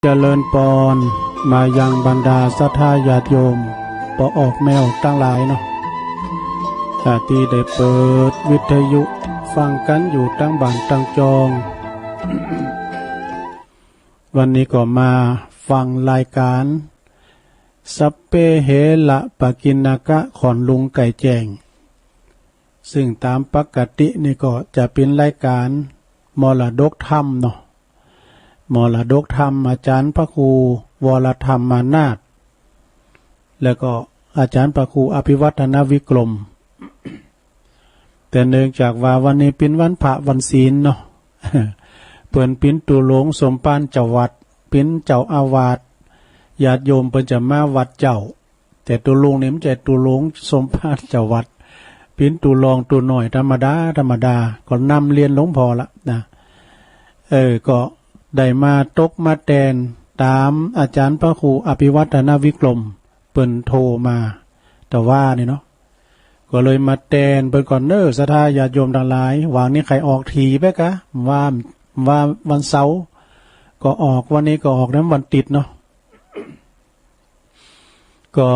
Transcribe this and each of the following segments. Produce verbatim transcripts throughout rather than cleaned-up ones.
เจริญพร มายังบรรดาศรัทธาญาติโยม ป้อออกแม่ออกตังหลายเนาะ อ่า ตี้ได้เปิดวิทยุฟังกั๋นอยู่ตังบ้านตังจอง วันนี้ก็มาฟังรายการ สัพเพเหระปกิณณกะ ของลุงไก่แจ้ง ซึ่งต๋ามปกตินี่ก็จะเป๋นรายการมรดกธรรมเนาะ มรดกธรรม อาจ๋ารย์พระครูวรธรรมานาถ แล้วก็อาจ๋ารย์พระครูอภิวัฒนวิกรม แต่เนื่องจากว่าวันนี้เป๋นวันพระวันศีลเนาะ เปิ้นเป๋นตุ๊ลงสมภารเจ้าวัด เป๋นเจ้าอาวาส ญาติโยมเปิ้นจะมาวัดเจ๊า แต่ตุ๊ลงนี่มันบ่ใจ้ตุ๊ลงสมภารเจ้าวัด เป๋นตุ๊ลองตุ๊น้อยธรรมดาธรรมดา ก็นำเรียนหลวงพ่อละนะ เออ ก็ได้มาตกมาแตนต๋ามอาจ๋ารย์พระครูอภิวัฒนวิกรม เปิ้นโทรมา แต่ว่านี่เนาะ ก็เลยมาแตนเปิ้นก่อนเน้อ ศรัทธาญาติโยมตังหลาย หว่างนี้ใค่ออกถี่ไปกะ ว่า ว่าวันเสาร์ก็ออก วันนี้ก็ออกในวันติดเนาะ ก็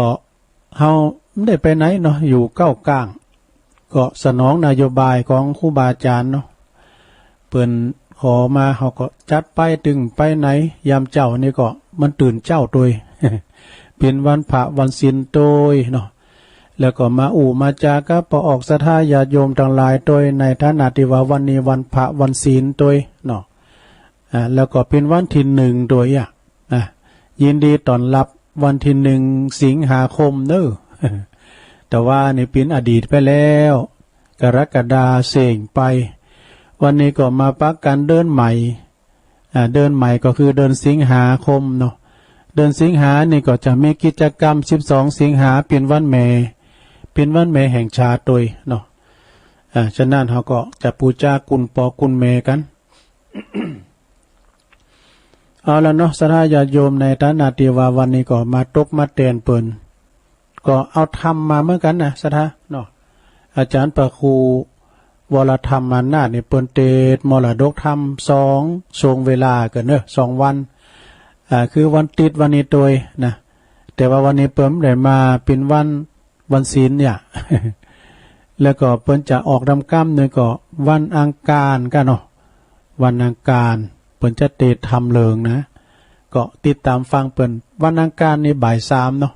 เฮาบ่ได้ไปไหนเนาะ อยู่เก๊ากลาง ก็สนองนโยบายของครูบาอาจ๋ารย์เนาะ เปิ้นขอมาเฮาก็จัดไป ตึงไปไหน ยามเจ๊านี่ก็มันตื่นเจ๊าตวย เป๋นวันพระวันศีลตวยเนาะ แล้วก็มาอู้มาจากับป้อออกศรัทธาญาติโยมตังหลายตวย ในฐานะตี้ว่าวันนี้วันพระวันศีลตวยเนาะ อ่า แล้วก็เป๋นวันตี้หนึ่งตวยอะ อ่ะ ยินดีต้อนรับวันตี้หนึ่งสิงหาคมเน้อ แต่ว่านี่เป๋นอดีตไปแล้ว กรกฎาเส้งไป วันนี้ก็มาปะกั๋นเดือนใหม่ อ่า เดือนใหม่ก็คือเดือนสิงหาคมเนาะ เดือนสิงหานี่ก็จะมีกิจกรรมสิบสองสิงหาเป๋นวันแม่ เป๋นวันแม่แห่งชาติตวยเนาะ อ่า ฉะนั้นเฮาก็จะปู๋จาคุณป้อคุณแม่กั๋น เอาละเนาะ ศรัทธาญาติโยม ในฐานะตี้ว่าวันนี้ก็มาตกมาแตนเปิ้น ก็เอาธรรมมาเหมือนกั๋นนะ ศรัทธาเนาะ อาจ๋ารย์พระครูวรธรรมานาถนี่เปิ้นเตสน์มรดกธรรมสองช่วงเวลากั๋นเน้อ สองวัน อ่า คือวันติดวันนี้ตวยนะ แต่ว่าวันนี้เปิ้นบ่ได้มา เป๋นวัน วันศีลเนี่ย แล้วก็เปิ้นจะออกธรรมกำนี่ก็วันอังคารกะเนาะ วันอังคารเปิ้นจะเตสน์ธรรมเลิงนะ ก็ติดต๋ามฟังเปิ้น วันอังคารนี่บ่ายสามเนาะ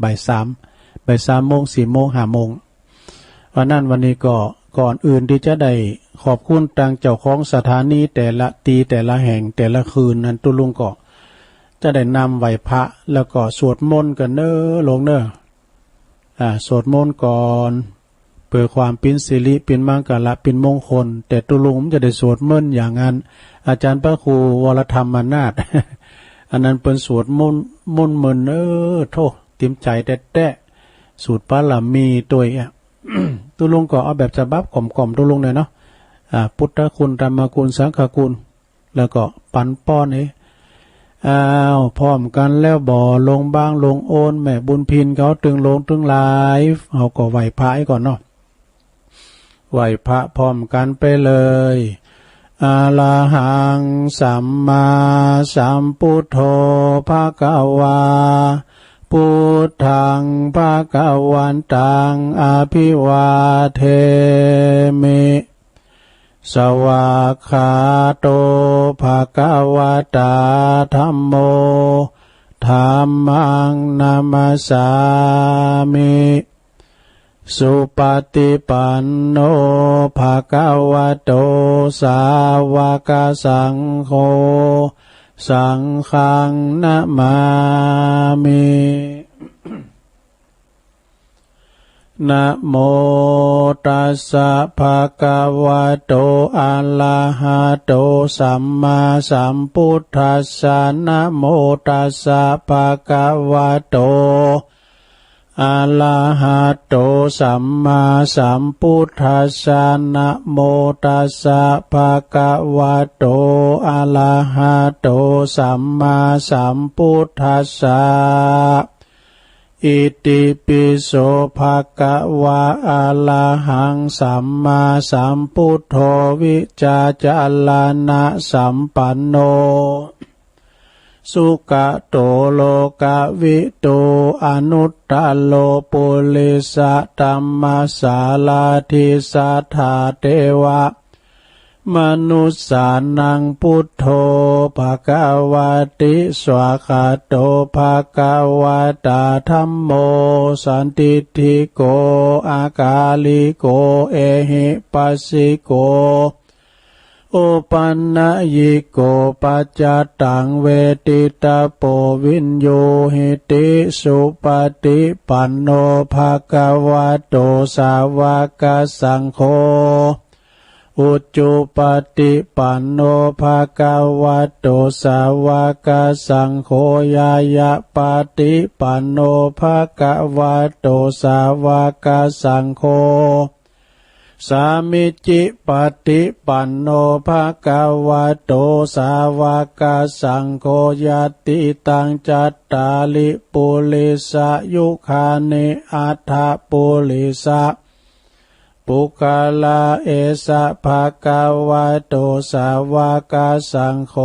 บ่ายสาม บ่ายสามโมง สี่โมง ห้าโมง วันนั้นวันนี้ก็ก่อนอื่นตี้จะได้ขอบคุณตางเจ้าของสถานีแต่ละตี้แต่ละแห่งแต่ละคืนนั้น ตุ๊ลุงก็จะได้นำไหว้พระ แล้วก็สวดมนต์กั๋นเน้อ ลุงเน้อ อ่า สวดมนต์ก่อน เปื้อความเป๋นสิริ เป๋นมังคละ เป๋นมงคล แต่ตุ๊ลุงบ่จะได้สวดเหมือนอย่างอั้น อาจ๋ารย์พระครูวรธรรมานาถ อันนั้นเปิ้นสวดมนต์ มนต์เหมือน เออ โธ่ เต็มใจ๋แต๊ๆ สูตรบารมีตวยอะ ตุ๊ลุงก็เอาแบบฉบับกล่อมๆ ตุ๊ลุงหน่อยเนาะ อ่า พุทธคุณ ธรรมคุณ สังฆคุณ แล้วก็ปันป้อนเอ้ อ้าว พร้อมกั๋นแล้วบ่ ลุงบาง ลุงโอน แม่บุญพิน เขาตึงหลวงตึงหลาย เฮาก็ไหว้พระก่อนเนาะ ไหว้พระพร้อมกั๋นไปเลย อะระหัง สัมมาสัมพุทโธ ภะคะวา พุทธัง ภะคะวันตัง อะภิวาเทมิ สวากขาโต ภะคะวะตา ธัมโม ธัมมัง นะมัสสามิ สุปะฏิปันโน ภะคะวะโต สาวะกะสังโฆ สังฆัง นะมามิ นะโมตัสสะ ภะคะวะโต อะระหะโต สัมมาสัมพุทธัสสะ นะโมตัสสะ ภะคะวะโต อะระหะโต สัมมาสัมพุทธัสสะ นะโมตัสสะ ภะคะวะโต อะระหะโต สัมมาสัมพุทธัสสะ อิติปิโส ภะคะวะ อะระหัง สัมมาสัมพุทโธ วิชชาจารณะสัมปันโน สุขะโต โลกะวิทู อนุตตะโร ปุริสะธัมมะสาราธิ สัทธา เทวะ มนุสสานัง พุทโธ ภะคะวะติ สวาคาโต ภะคะวะตา ธัมโม สันทิฏฐิโก อะกาลิโก เอหิปัสสิโก โอปันนะยิโก ปัจจะตัง เวทิตะโป วิญญูหิติ สุปะฏิปันโน ภะคะวะโต สาวะกะสังโฆ อุจุปะฏิปันโน ภะคะวะโต สาวะกะสังโฆ ญาญะปะฏิปันโน ภะคะวะโต สาวะกะสังโฆ สามิจิปะฏิปันโน ภะคะวะโต สาวะกะสังโฆ ยะติตัง จัตตาริ ปุริสะยุคานิ อัฏฐะ ปุริสะ ปุคคะลา เอสะ ภะคะวะโต สาวะกะสังโฆ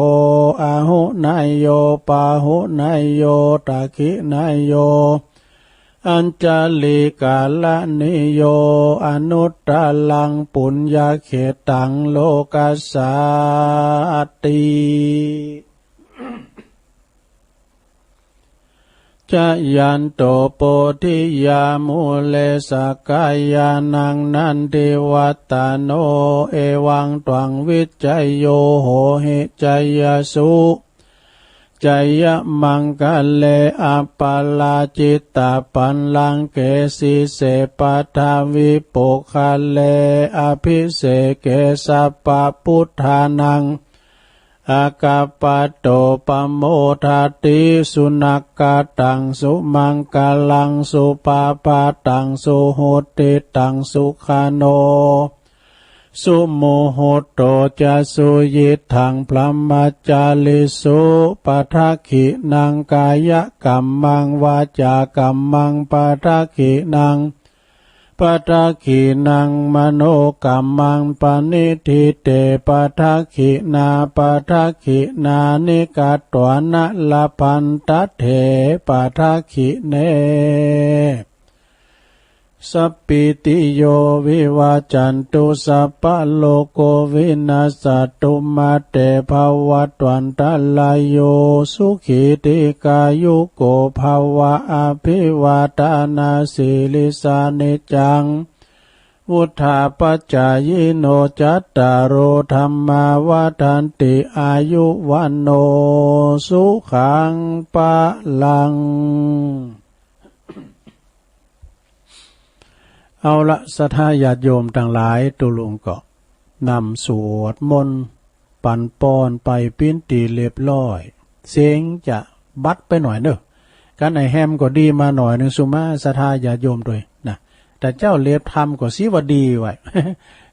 อาหุเนยโย ปาหุเนยโย ทักขิเนยโย อัญจลิกะระณิโย อนุตตะรัง ปุญญะเขตตัง โลกัสสาติ จะยันโต โพธิยา มูเล สะกะยานัง นันทิวัตตะโน เอวังตวัง วิจโย โหหิ จยสสุ จยะมังคะเล อะปะราจิตะปัลลังเก สีเส ปะทะวิ ปุคคะเล อะภิเสเก สัพพะพุทธานัง อะกะปะโต ปะโมทะติ สุนักขะตัง สุมังคะลัง สุปะพะตัง สุหุตติตัง สุขะโน สุมุหุตโต จะ สุยิตถัง พรหมจาริสุ ปะทักขิณัง กายะกัมมัง วาจากัมมัง ปะทักขิณัง ปะทักขิณัง มโนกัมมัง ปะณิฏฐิเต ปะทักขิณา ปะทักขิณานิ กัตวานะ ละพันตะเถ ปะทักขิเณ สัพพีติโย วิวัจจันตุ สัพพะโรโค วินัสสะตุ มาเต ภะวัตวันตะราโย สุขี ทีฆายุโก ภะวะ อะภิวาทะนะสีลิสสะ นิจจัง วุฑฒาปะจายิโน จัตตาโร ธัมมา วัฑฒันติ อายุ วัณโณ สุขัง พะลัง เอาละ ศรัทธาญาติโยมตังหลาย ตุ๊ลุงก็นำสวดมนต์ปันปอนไปเป๋นตี้เรียบร้อย เสียงจะบัดไปหน่อยเนอะ การไอแฮมก็ดีมาหน่อยหนึ่ง สุมาศรัทธาญาติโยมตวยนะ แต่เจ้าเลียบธรรมก็สิว่าดีไว้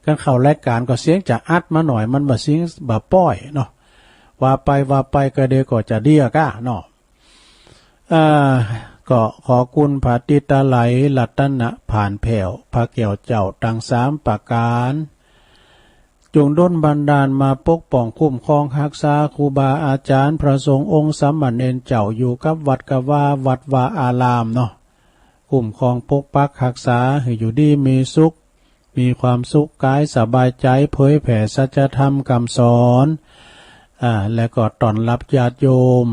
การเข้ารายการก็เสียงจะอัดมาหน่อย มันบ่เสียงบ่ป้อยเนาะ ว่าไปว่าไปก็เดี๋ยวก็จะเดียก้าเนาะ อ่า ก็ขอคุณพระติตะไลรัตนะผ่านแผ้ว พระแก้วเจ้าตังสามประการ จงดลบันดาลมาปกป้องคุ้มครองฮักษาครูบาอาจารย์พระสงฆ์องค์สามเณรเจ้าอยู่กับวัดกับวา วัดวาอารามเนาะ คุ้มครองปกปักฮักษาหื้ออยู่ดีมีสุข มีความสุขกายสบายใจ เผยแผ่สัจธรรมคำสอน อ่า แล้วก็ต้อนรับญาติโยม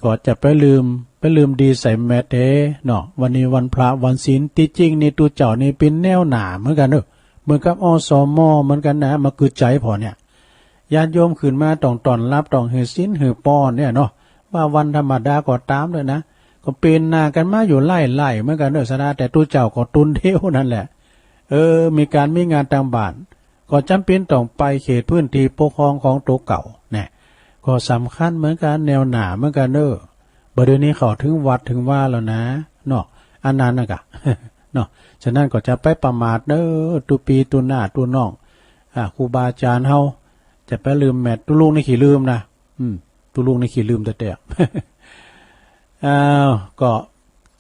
ก็จะไปลืม ไปลืมดีใส่แมสเด้เนาะ วันนี้วันพระวันศีล ตี้จริงนี่ตุ๊เจ้านี่เป๋นแนวหน้าเหมือนกั๋นเนอะ เหมือนกับ อสม เหมือนกั๋นนะ มาคือใจ๋ผ่อเนี่ย ญาติโยมขึ้นมาต้องต้อนรับ ต้องหื้อศีลหื้อปอนเนี่ยเนาะ ว่าวันธรรมดาก็ต๋ามด้วยนะ ก็เป๋นหน้ากั๋นมาอยู่ไล่ๆ เหมือนกั๋นเนอะ ศรัทธา แต่ตุ๊เจ้าก็ตุนเดียวนั่นแหละ เออ มีก๋านมีงานตางบ้าน ก็จ๋ำเป๋นต้องไปเขตพื้นที่ปกครองของตั๋วเก่า แน่ ก็สำคัญเหมือนกั๋น แนวหน้าเหมือนกั๋นเนอะ บ่าเดี๋ยวนี้เข้าถึงวัดถึงวาแล้วนะ เนาะ อันนั้นน่ะกะ เนาะ ฉะนั้นก็จะไปประมาทเนอะ ตุ๊ปี้ตุ๊น้าตุ๊น้อง อ่า ครูบาอาจารย์เฮา จะไปลืมแมส ตุ๊ลุงนี่ขี้ลืมนะ อืม ตุ๊ลุงนี่ขี้ลืมแต๊ๆ อ้าว ก็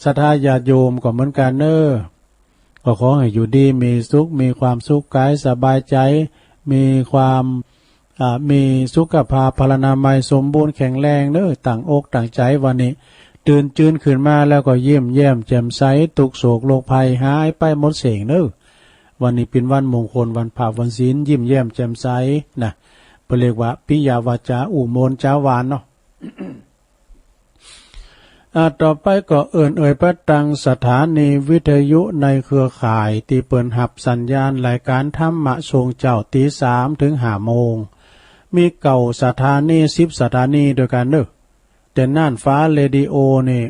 ศรัทธาญาติโยมก็เหมือนกั๋นเนอะ ก็ขอให้อยู่ดีมีสุข มีความสุขกายสบายใจ มีความ อา มีสุขภาพพลานามัยสมบูรณ์แข็งแรงเนอะ ตั้งอกตั้งใจวันนี้ ตื่นจืนขึ้นมาแล้วก็ยิ้มแย้มแจ่มใส ทุกข์โศกโรคภัยหายไปหมดเส้นเนอะ วันนี้เป็นวันมงคล วันพระวันศีล ยิ้มแย้มแจ่มใสนะ เปิ้นเรียกว่าปิยวาจา อู้ม่วนจาหวานเนาะ อ่า ต่อไปก็เอิ้นเอ่ยไปตังสถานีวิทยุในเครือข่ายตี้เปิ้นฮับสัญญาณรายการธรรมะช่วงเจ๊าตีสามถึงห้าโมง มีเก้าสถานี สิบสถานีด้วยกันเนอะ แต่น่านฟ้าเรดิโอนี่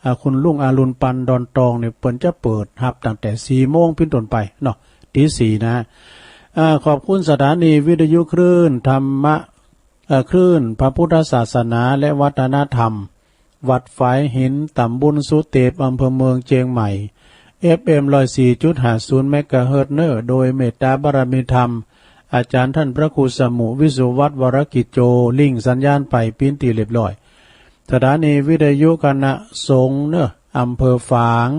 อ่า คุณลุงอรุณปันดอนตองนี่เปิ้นจะเปิดฮับตั้งแต่สี่โมงเป็นต้นไปเนาะ ตีสี่นะ อ่า ขอบคุณสถานีวิทยุคลื่นธรรมะ เอ่อ คลื่นพระพุทธศาสนาและวัฒนธรรม วัดฝายหิน ตำบลสุเตป อำเภอเมืองเจียงใหม่ เอฟเอ็ม ร้อยสี่จุดห้าศูนย์ เมกะเฮิรตซ์เนอะ โดยเมตตาบารมีธรรม อาจารย์ท่านพระครูสมุ วิสุวัฒน์ วรกิจโจ ลิงก์สัญญาณไปปิ้นตี้เรียบร้อย สถานีวิทยุคณะสงฆ์เนอะ อำเภอฝาง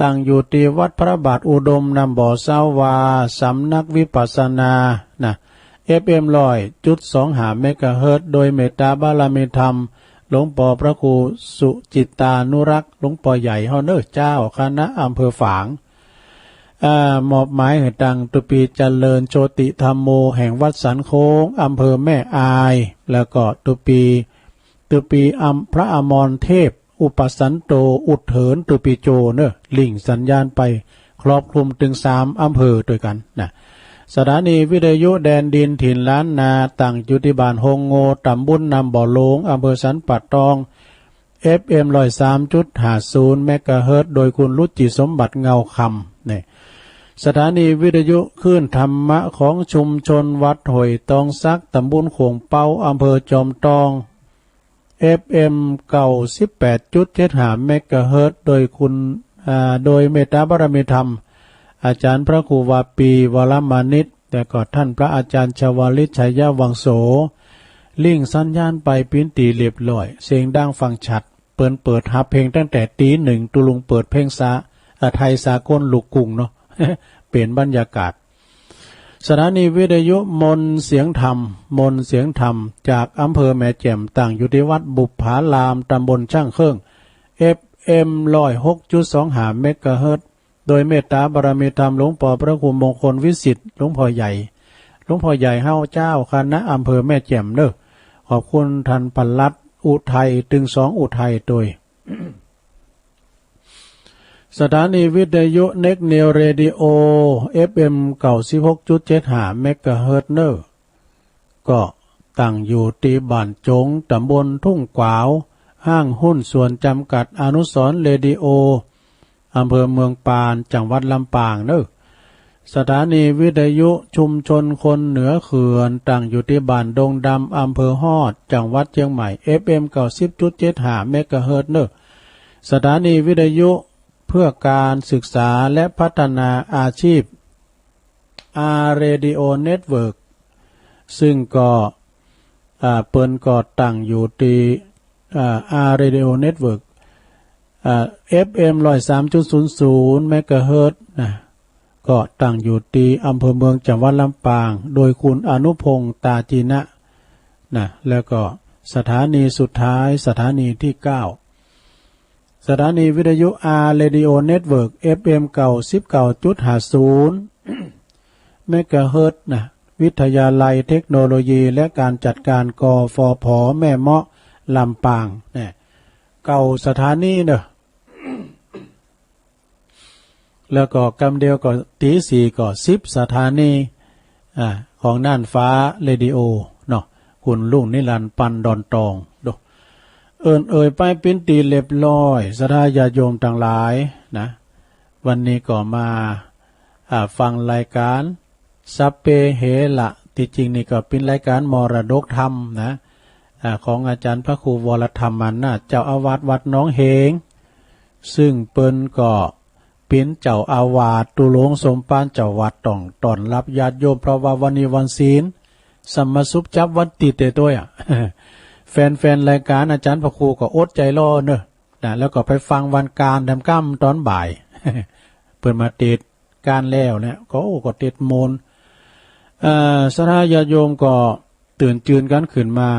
ตั้งอยู่ตี้วัดพระบาทอุดม น้ำบ่อเซาวา สำนักวิปัสสนา นะ เอฟเอ็ม ร้อยจุดสองห้า เมกะเฮิรตซ์ โดยเมตตาบารมีธรรม หลวงปอพระครูสุจิตตานุรักษ์ หลวงปอใหญ่เฮาเนอะ เจ้าคณะอำเภอฝาง อ่า มอบหมายหื้อตังตุปีเจริญโชติธัมโม แห่งวัดสันโค้ง อำเภอแม่อาย แล้วก็ตุปี ตุปีอำ พระอมรเทพ อุปสันโต อุดเถิน ตุปีโจเนอะ ลิงก์สัญญาณไปครอบคลุมถึงสามอำเภอด้วยกันนะ สถานีวิทยุแดนดินถิ่นล้านนา ตั้งอยู่ตี้บ้านโฮงโง ตำบลน้ำบ่อโลง อำเภอสันป่าตอง เอฟเอ็ม ร้อยสามจุดห้าศูนย์ เมกะเฮิรตซ์ โดยคุณรุจิสมบัติ เงาคำ นี่ สถานีวิทยุคลื่นธรรมะของชุมชนวัดห้วยตองสัก ตำบลโขงเป๊า อำเภอจอมตอง เอฟเอ็ม เก้าสิบแปดจุดเจ็ดห้า เมกะเฮิรตซ์ โดยคุณ อ่า โดยเมตตาบารมีธรรม อาจารย์พระครูวาปี วรมานิต แล้วก็ท่านพระอาจารย์ชวลิต ชัยวังโส ลิงก์สัญญาณไปปิ้นตี้เรียบร้อย เสียงดังฟังชัด เปิ้นเปิดฮับเพลงตั้งแต่ตีหนึ่ง ตุ๊ลุงเปิดเพลงสา อ่า ไทยสากลลูกกรุ้งเนาะ เปลี่ยนบรรยากาศ สถานีวิทยุมนต์เสียงธรรม มนต์เสียงธรรม จากอำเภอแม่แจ่ม ตั้งอยู่ตี้วัดบุปผาราม ตำบลช่างเครื่อง เอฟเอ็ม ร้อยหกจุดสองห้า เมกะเฮิรตซ์ โดยเมตตาบารมีธรรมหลวงปอพระครูมงคลวิสิทธิ์ หลวงพ่อใหญ่ หลวงพ่อใหญ่เฮาเจ้าคณะอำเภอแม่แจ่มเนอะ ขอบคุณท่านปลัดอุทัย ตึงสองอุทัยโดย สถานีวิทยุเน็กนิวเรดิโอ เอฟเอ็ม เก้าสิบหกจุดเจ็ดห้า เมกะเฮิรตซ์เนอะ ก็ตั้งอยู่ตี้บ้านจง ตำบลทุ่งกวาว ห้างหุ้นส่วนจำกัดอนุสรณ์เรดิโอ อำเภอเมืองปาน จังหวัดลำปางเนอะ สถานีวิทยุชุมชนคนเหนือเขื่อน ตั้งอยู่ตี้บ้านดงดำ อำเภอฮอด จังหวัดเชียงใหม่ เอฟเอ็ม เก้าสิบจุดเจ็ดห้า เมกะเฮิรตซ์เนอะ สถานีวิทยุเพื่อการศึกษาและพัฒนาอาชีพ อาร์ เรดิโอ เน็ตเวิร์ก ซึ่งก็ อ่า เปิ้นก็ตั้งอยู่ตี้ อ่า อาร์ เรดิโอ เน็ตเวิร์ก อ่า เอฟเอ็ม ร้อยสามจุดศูนย์ศูนย์ เมกะเฮิรตซ์นะ ก็ตั้งอยู่ตี้อำเภอเมือง จังหวัดลำปาง โดยคุณอนุพงษ์ ตาจีนะ นะ แล้วก็สถานีสุดท้าย สถานีที่เก้า สถานีวิทยุ อาร์ เรดิโอ เน็ตเวิร์ก เอฟเอ็ม เก้าสิบเก้าจุดห้าศูนย์ เมกะเฮิรตซ์นะ วิทยาลัยเทคโนโลยีและการจัดการ กฟผ แม่เมาะ ลำปาง เนี่ย เก้าสถานีเนอะ แล้วก็กำเดียวก็ตีสี่ก็สิบสถานี อ่า ของน่านฟ้าเรดิโอเนาะ คุณลุงนิรันดร์ ปันดอนตอง ดู เอิ้นเอ่ยไปปิ้นตี้เรียบร้อย ศรัทธาญาติโยมตังหลายนะ วันนี้ก็มา อ่า ฟังรายการ สัพเพเหระ ตี้จริงนี่ก็ปิ้นรายการมรดกธรรมนะ อ่า ของอาจารย์พระครูวรธรรมานาถ เจ้าอาวาสวัดหนองเฮง ซึ่งเปิ้นก็ปิ้นเจ้าอาวาส ตุ๊ลุงสมภาร เจ้าวัดต้องต้อนรับญาติโยม เพราะว่าวันนี้วันศีล สมมาสุบจับวันตี้เตโต้ยอะ แฟนๆ รายการอาจารย์พระครูก็อดใจรอเนอะ นะ แล้วก็ไปฟังวันการทำค่ำตอนบ่าย เปิ้นมาเตศน์การแล้วเนี่ย ก็ โอ้ ก็เตศน์โมน เอ่อ ศรัทธาญาติโยมก็ตื่นจืนกันขึ้นมา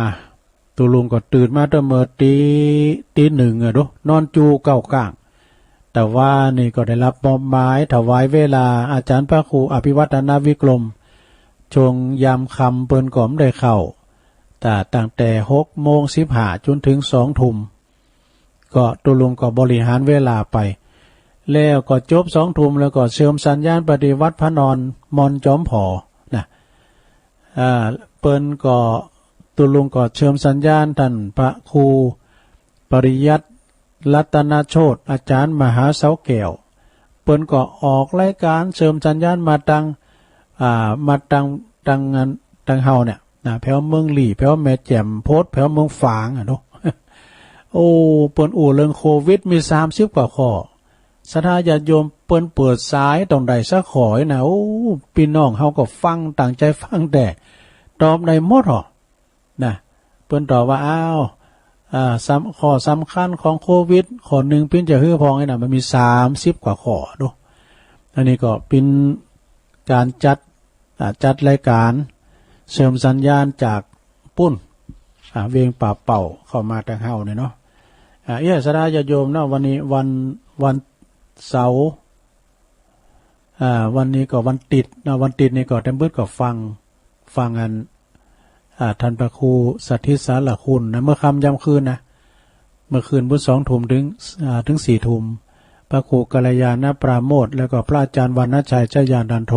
ตุลุงก็ตื่นมาตั้งเมื่อตี ตีหนึ่งอะดู นอนจูเก้าก้าง แต่ว่านี่ก็ได้รับมอบหมายถวายเวลาอาจารย์พระครูอภิวัฒนวิกรม ช่วงยามค่ำเปิ้นก็ไม่ได้เข้า แต่ตั้งแต่หกโมงสิบห้าจนถึงสองทุ่ม ก็ตุลุงก็บริหารเวลาไป แล้วก็จบสองทุ่มแล้วก็เชิญสัญญาณปฏิวัติพระนอนมอนจอมผอนะ อ่า เปิ้นก็ ตุลุงก็เชิญสัญญาณท่านพระครูปริยัติรัตนโชติ อาจารย์มหาเสาแก้ว เปิ้นก็ออกรายการเชิญสัญญาณมาตัง อ่า มาตัง ตังอัน ตังเฮาเนี่ยนะ แถวเมืองหลี้ แถวแม่แจ่มโพธิ์ แถวเมืองฝางอะเนาะ โอ้ เปิ้นอู้เรื่องโควิดมีสามสิบกว่าข้อ ศรัทธาญาติโยมเปิ้นเปิดสายตรงใดสักข้อนะ โอ้ พี่น้องเฮาก็ฟังตั้งใจฟังแต่ ตอบได้หมดหรอ นะ เปิ้นตอบว่า อ้าว อ่า สำ- ข้อสำคัญของโควิด ข้อหนึ่งปิ้นจะหื้อพองนี่นะ มันมีสามสิบกว่าข้อดู อันนี้ก็ปิ้นการจัด อ่า จัดรายการเสริมสัญญาณจากปุ้น อ่า เวียงป่าเป่าเข้ามาทางเฮาเนี่ยเนาะ อ่า เอี้ย ศรัทธาญาติโยมเนาะ วันนี้วัน วันเสาร์ อ่า วันนี้ก็วันติดนะ วันติดนี่ก็เต็มบึดก็ฟัง ฟังอัน อ่า ท่านพระครูสถิตสารคุณนะ เมื่อค่ำยามคืนนะ เมื่อคืนพุธสองทุ่มถึง อ่า ถึงสี่ทุ่ม พระครูกัลยาณปราโมทย์ แล้วก็พระอาจารย์วรรณชัยชยานันโท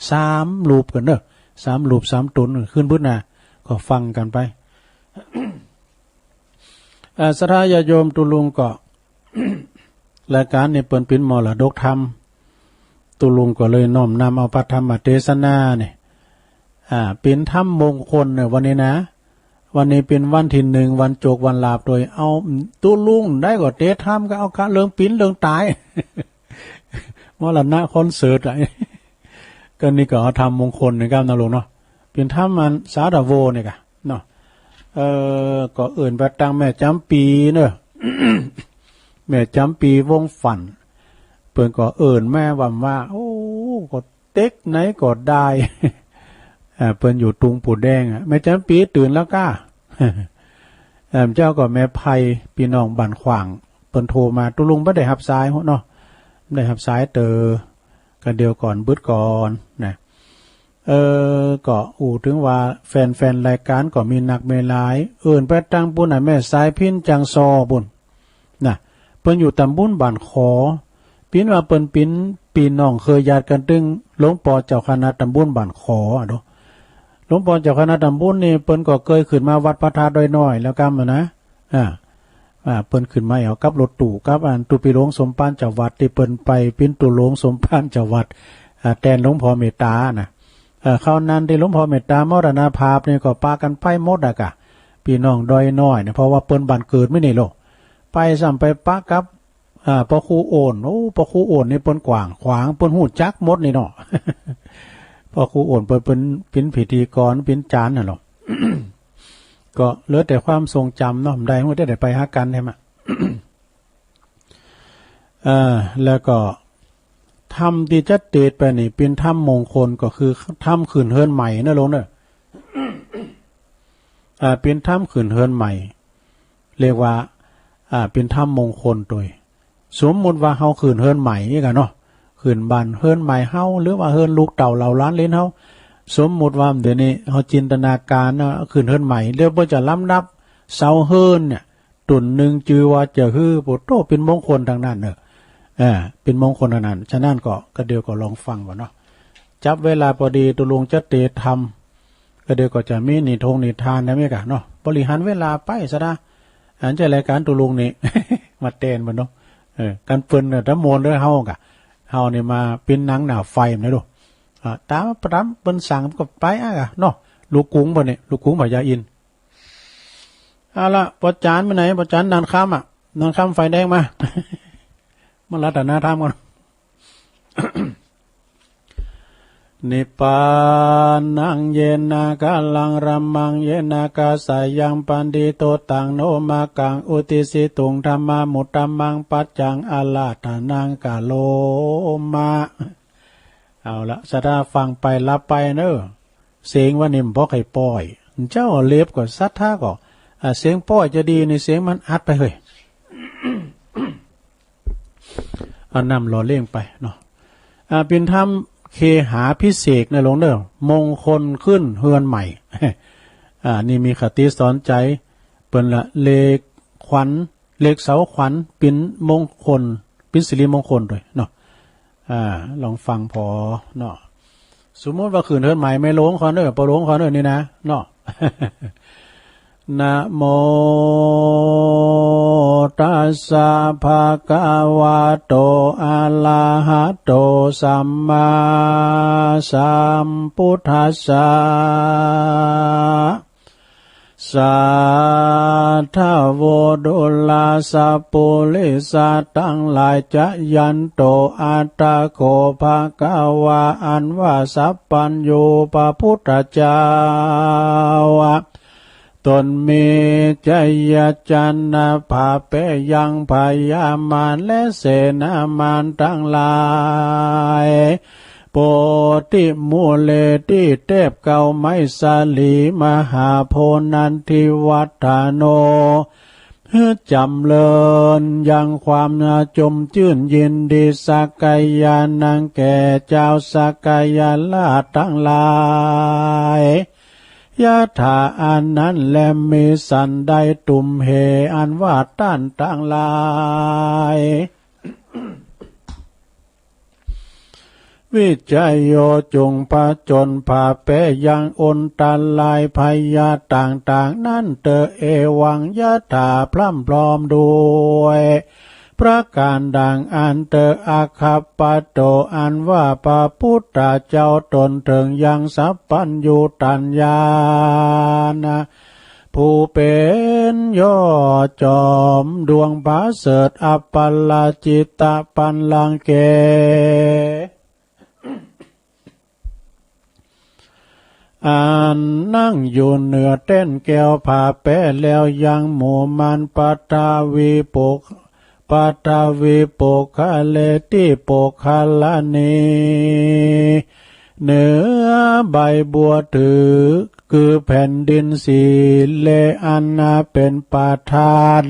สามรูปกันเนอะ สามรูปสามตน คืนพุธนะ ก็ฟังกันไป อ่า ศรัทธาญาติโยม ตุลุงก็ รายการนี่เปิ้นปิ้นมรดกธรรม ตุลุงก็เลยน้อมนำเอาพระธรรมเทศนานี่ อ่า ปิ้นธรรมมงคลเนี่ยวันนี้นะ วันนี้ปิ้นวันที่หนึ่ง วันโจกวันลาภโดย เอา ตุลุงได้ก็เตะธรรมก็เอากะเรื่องปิ้นเรื่องตาย มรณะคอนเสิร์ตอะ ก็นี่ก็เอาธรรมมงคลนี่ครับนะลุงเนาะ ปิ้นธรรมอันสาธโวนี่กะเนาะ เอ่อ ก็เอิ้นไปตังแม่จ๋ำปีเนอะ แม่จ๋ำปีวงศ์ฝัน เปิ้นก็เอิ้นแม่ว่าว่า โอ้ ก็เต็กไหนก็ได้ อ่า เปิ้นอยู่ตุงปู่แดงอะ แม่จ๋ำปีตื่นแล้วก้า เอิ่ม เจ้าก็แม่ไพ พี่น้องบ้านขวาง เปิ้นโทรมา ตุลุงบ่ได้ฮับสายเนาะ บ่ได้ฮับสายเตอ ก็เดี๋ยวก่อน บึดก่อนนะ เออ ก็อู้ถึงว่าแฟนๆ รายการก็มีนักมีหลาย เอิ้นไปตังปุ้นน่ะ แม่สายพิณจังซอปุ้น นะ เปิ้นอยู่ตำบลบ้านขอ ปิ้นว่าเปิ้นปิ้น ปี้น้องเคยญาติกันตึงหลวงปอเจ้าคณะตำบลบ้านขออะเนาะ หลวงปอเจ้าคณะตำบลนี่เปิ้นก็เคยขึ้นมาวัดพระธาตุดอยน้อยแล้วกำนะ อ่า อ่า เปิ้นขึ้นมาเอากับรถตู้กับอันตุปีหลวงสมภารเจ้าวัดตี้เปิ้นไปปิ้นตุหลวงสมภารเจ้าวัด อ่า แตนหลวงพ่อเมตตานะ เอ่อ คราวนั้นตี้หลวงพ่อเมตตามรณภาพนี่ก็ปากันไปหมดอะกะ ปี้น้องดอยน้อยเนี่ย เพราะว่าเปิ้นบ้านเกิดไม่นี่โลก ไปซ้ำไปปะกับ อ่า พระครูโอน โอ้ พระครูโอนนี่เปิ้นกว้างขวาง เปิ้นฮู้จักหมดนี่เนาะ พระครูโอนเปิ้น เปิ้นปิ้นพิธีกรปิ้นจานน่ะหรอก ก็เหลือแต่ความทรงจำเนาะ ได้ฮู้ได้ไปหากันใช่ไหม เอ่อ แล้วก็ธรรมตี้จะเตสไปนี่ ปิ้นธรรมมงคล ก็คือธรรมขึ้นเฮือนใหม่นะลุงเนอะ อ่า ปิ้นธรรมขึ้นเฮือนใหม่ เรียกว่า อ่า ปิ้นธรรมมงคลโตย สมมุติว่าเฮาขึ้นเฮือนใหม่นี่กะเนาะ ขึ้นบ้านเฮือนใหม่เฮา หรือว่าเฮือนลูกเต้าเหล่าหลานเหลนเฮา สมมุติว่าเดี๋ยวนี้เฮาจินตนาการเนาะ ขึ้นเฮือนใหม่ แล้วเปิ้นจะลำดับเสาเฮือนเนี่ย ต้นหนึ่งจื่อว่าจะหื้อ โอ้โต เป็นมงคลทั้งนั้นเนอะ เออ เป็นมงคลทั้งนั้น ฉะนั้นก็ ก็เดี๋ยวก็ลองฟังก่อนเนาะ จับเวลาพอดี ตุลุงจะเตสธรรม ก็เดี๋ยวก็จะมีนิทงนิทานได้ไหมกะเนาะ บริหารเวลาไปซะนะ อันจะรายการตุลุงนี่ มาแตนมันเนาะ เออ กันเปิ้นน่ะตะโมนด้วยเฮากะ เฮานี่มาปิ้นหนังหน้าไฟมันนะลูก อ่า ตาม ตามเปิ้นสั่งก็ไปอะกะเนาะ ลูกกรุงบ่เนี่ย ลูกกรุงพญาอินทร์ เอาละ ปอจานไปไหน ปอจานนานค่ำอะ นานค่ำไฟแดงมา มารัตนธรรมก่อน Nibbānaṃ yena kālaṃ brahmaṃ yena kāsayaṃ, pandito taṃ lomakaṃ uddisituṃ, dhammamuttamaṃ paccaṃ ārādhanaṃ karoma. เอาละ ศรัทธาฟังไปหลับไปเนอะ เสียงว่านิ่มบ่ใครปล่อย เจ้าเล็บก็ศรัทธาก็ อ่า เสียงปล่อยจะดีในเสียงมันอัดไปเฮ้ย เอาน้ำหล่อเลี้ยงไปเนาะ อ่า เป็นธรรมเคหาภิเษกนะหลวงเด้อ มงคลขึ้นเฮือนใหม่ อ่า นี่มีคติสอนใจ เปิ้นละเลขขวัญ เลขเสาขวัญ เป็นมงคล เป็นสิริมงคลด้วยเนาะ อ่า ลองฟังพอเนาะ สมมุติว่าขึ้นเฮือนใหม่ แม่หลวงขอเน้อ ป้อหลวงขอเน้อ นี่นะ เนาะ นะโมตัสสะภะคะวะโต อะระหะโต สัมมาสัมพุทธัสสะ สาธะโว ดูราสะปุริสะตังหลาย จะยันโต อัตถะโข ภะคะวา อันว่าสัพพัญญูพระพุทธเจ้า ตนมีชัยชนะผ่าแพ้ยังพญามารและเสนามารทั้งหลาย โพธิมูเล ตี้แทบเก๊าไม้สาลี มหาโพธิ์นันทิวัฒโน หื้อจ๋ำเริญยังความจมจื้นยินดี สักกายานัง แก่เจ้าสักกายราชทั้งหลาย ยะถาอันนั้นแล มีฉันใด ตุมเห อันว่าต้านทั้งหลาย วิชโย จุ่งผจญผ่าแพ้ยังอันตรายภัยยะต่างๆ นั้นเตอ เอวัง ยะถา พร่ำพร้อมด้วย ประการดังอันเตอ อะคัปปะโต อันว่าพระพุทธเจ้าตนเถิงยังสัพพัญญูตญาณ ผู้เป็นยอดจอมดวงประเสริฐ อัปปะราจิตะปัลลังเก อันนั่งอยู่เหนือแท่นแก้วผ่าแพ้แล้วยัง หมู่มารปัทวีปุค ปัทวีปุคคาเลติปุคคาลานี เหนือใบบัวถือ คือแผ่นดินสีเล อันนาเป็นประธาน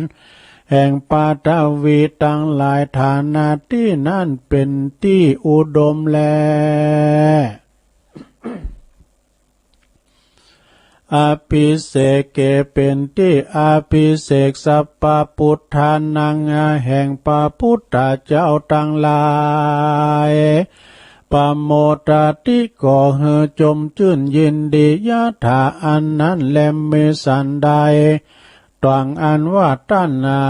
แห่งปัทวีทั้งหลาย ฐานะที่นั่นเป็นที่อุดมแล อภิเษกเก เป็นที่อภิเษก สัพพะพุทธานัง แห่งพระพุทธเจ้าทั้งหลาย ปะโมทะติ ก่อหื้อจมจื้นยินดี ยะถา อันนั้นแล มีฉันใด ตวงอันว่าต้านนา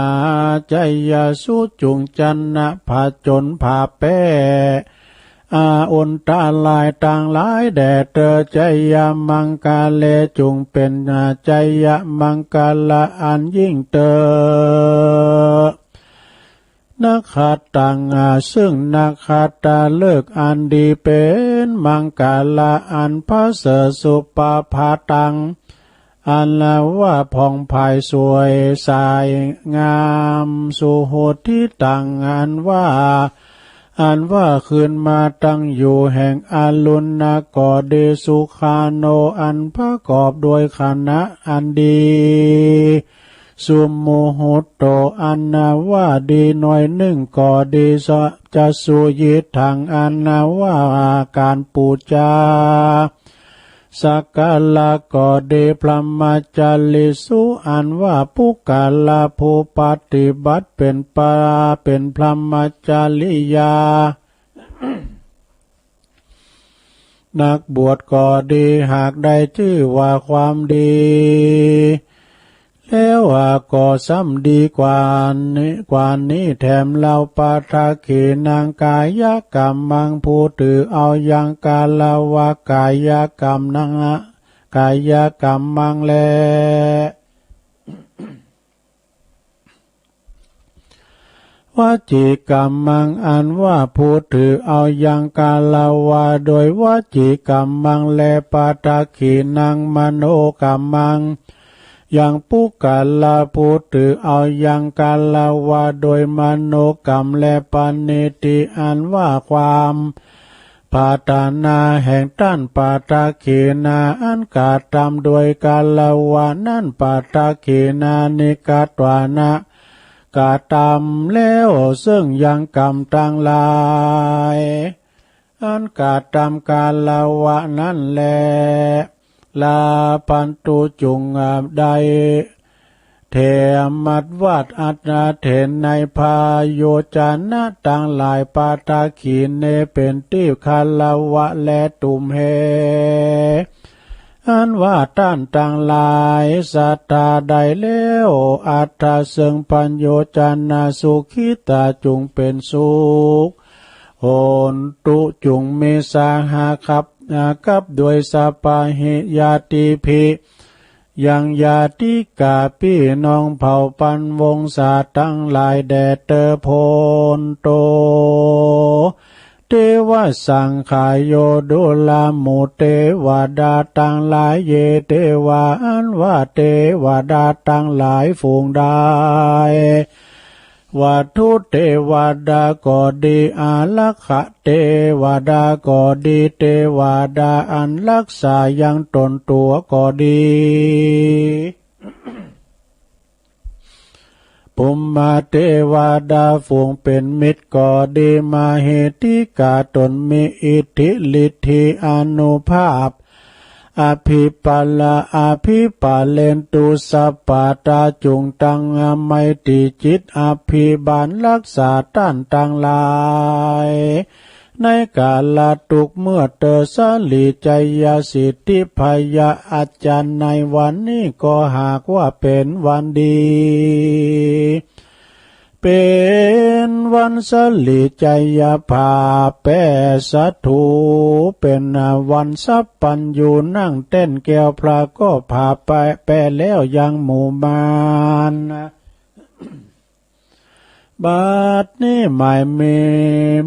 ชัยสุจุ่งชนะผจญผ่าแพ้ อาอันตรายทั้งหลายแด่เตอ ชัยมังคะเล จุ่งเป็นชัยมังคละอันยิ่งเตอ นักขัตตัง ซึ่งนักขัตฤกษ์อันดี เป็นมังคละอันประเสริฐ สุปภาตัง อันว่าผ่องไพศาลสวยสายงาม สุหุทธิตัง อันว่า อันว่าคืนมาตั้งอยู่แห่งอรุณก็ดี สุขาโน อันประกอบด้วยคณะอันดี สุมุหุตโต อันว่าดีหน่อยหนึ่งก็ดี สะ จะสุยิตถัง อันว่าการปูจา สักการะก็ดี พรหมจาริสุ อันว่าปุคคละผู้ปฏิบัติเป็นปา เป็นพรหมจริยา นักบวชก็ดี หากได้ชื่อว่าความดี แล้วก็ซ้ำดีกว่านี้ กว่านี้แถมเล่า ปัทถะขีนัง กายกัมมัง ผู้ถือเอายังคารวะกายกรรมนั้น กายกัมมังแล วจีกัมมัง อันว่าผู้ถือเอายังคารวะโดยวจีกัมมัง และปัทถะขีนัง มโนกัมมัง ยังปุคคละผู้ถือเอายังคารวะโดยมโนกรรม และปณิธิ อันว่าความ พัฒนาแห่งต้านปัทขีนา อันกระทำโดยคารวะนั้น ปัทขีนานิกตวานะ กระทำแล้วซึ่งยังกรรมทั้งหลาย อันกระทำคารวะนั้นแล ลาพันตุ จุ่งได้ เถมัตวัตอัตเถนในพาโยจนะตังหลาย ปัทขีเน เป็นตี้คารวะแลตุมเห อันว่าต้านตังหลายศรัทธาได้แล้ว อัตถะซึ่งพาโยจนะ สุขิตา จุ่งเป็นสุข โหนตุ จุ่งมีสหาคับอาคับด้วยสัพพะหิญาติภิ ยังญาติกาปี้น้องเผ่าปันวงศาตังหลายแด่เตอ โหนตุ เตวะสังขาโย ดูราหมู่เตวดาตังหลาย เย เตวา อันว่าเตวดาตังหลายฝูงใด วัตถุเตวดาก็ดี อารักขะเตวดาก็ดี เตวดาอันรักษายังตนตั๋วก็ดี ปุมมาเตวดาฝูงเป็นมิตรก็ดี มหิทธิกาตนมีอิทธิฤทธิอานุภาพ อภิปะละ อภิปะเลนตุ สัพพะตา จุ่งตั้งไมตรีจิต อภิบาลรักษาต้านตังหลาย ในกาละทุกข์เมื่อเตอ สะหลีชัยสิทธิพยาอาจารย์ในวันนี้ก็หากว่าเป็นวันดี เป็นวันสะหลีชัยภาพแปรสถู เป็นวันสัพพัญญูนั่งแต้นแก้วพระก็ผ่าแปร แปรแล้วยังหมู่มาร บัดนี้หมายมี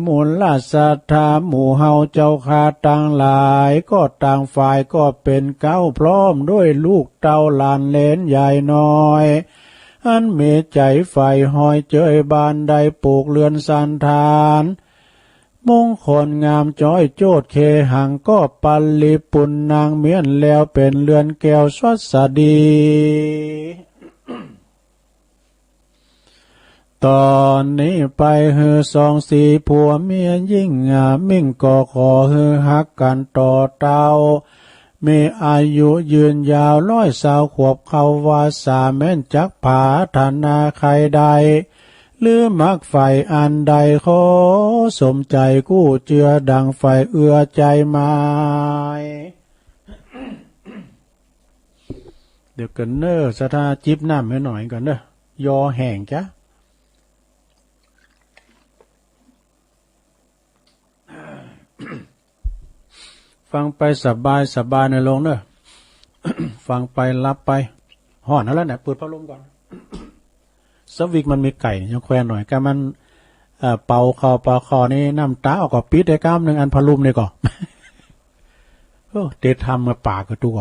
มูลศรัทธาหมู่เฮาเจ้าข้าตังหลาย ก็ต่างฝ่ายก็เป็นเก๊าพร้อมด้วยลูกเต้าหลานเหลนใหญ่น้อย อันมีใจ๋ใฝ่ฮอยเจยบานได้ปลูกเรือนสันฐาน มงคลงามจ้อยโจทย์เคหัง ก็ปริปุณณังเมี้ยนแล้วเป็นเรือนแก้วสวัสดี ตอนนี้ไปหื้อสองสีผัวเมียยิ่งอ่ะมิ่งก็ขอหื้อฮักกันต่อเต้า มีอายุยืนยาวร้อยซาวขวบเข้าว่าสาแม่นจักผาธนาใครได้ หรือมักใฝ่อันใดขอสมใจ๋กู้เจือดังใฝ่เอื้อใจ๋หมาย เดี๋ยวก่อนเนอะ ศรัทธาจิบน้ำให้หน่อยก่อนเนอะ ยอแห้งจ้ะ ฟังไปสบายสบายนะโยมเนอะ ฟังไปหลับไป ฮ้อนแล้วเนี่ย เปิดพัดลมก่อน สวิกมันมีไก่ยังแควนหน่อย ก็มัน เอ่อ เป่าเข้าเป่าเข้านี่น้ำตาออกก็ปิดได้ก้ามหนึ่งอันพัดลมนี่ก็ โอ้ เตะทำมาปากก็ตัว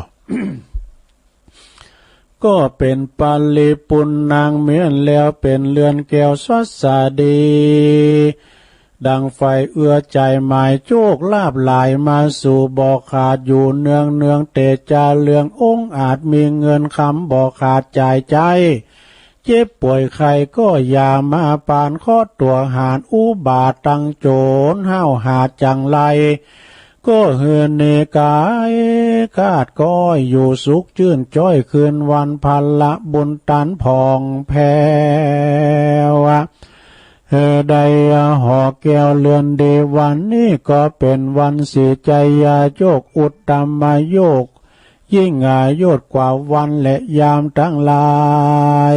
ก็เป็นปริปุณณังเมี้ยนแล้วเป็นเรือนแก้วสวัสดี ดังใฝ่เอื้อใจ๋หมายโจคลาภหลายมาสู่บ่ขาดอยู่เนืองเนือง เตจาเรืององอาจมีเงินคำบ่ขาดจ่ายใจ๊ เจ็บป่วยไข้ก็อย่ามาปานเคราะห์ตัวหาดอุบาทตังโจรห้าวหาจังไร ก็หื้อเนกายคาดก้อยอยู่สุขชื่นจ้อยคืนวันพละบุญตันผ่องแผ้ว เออ ได้หอแก้วเรือนดีวันนี้ก็เป็นวันสีชัยโยคอุตตมโยค ยิ่งอายุกว่าวันและยามทั้งหลาย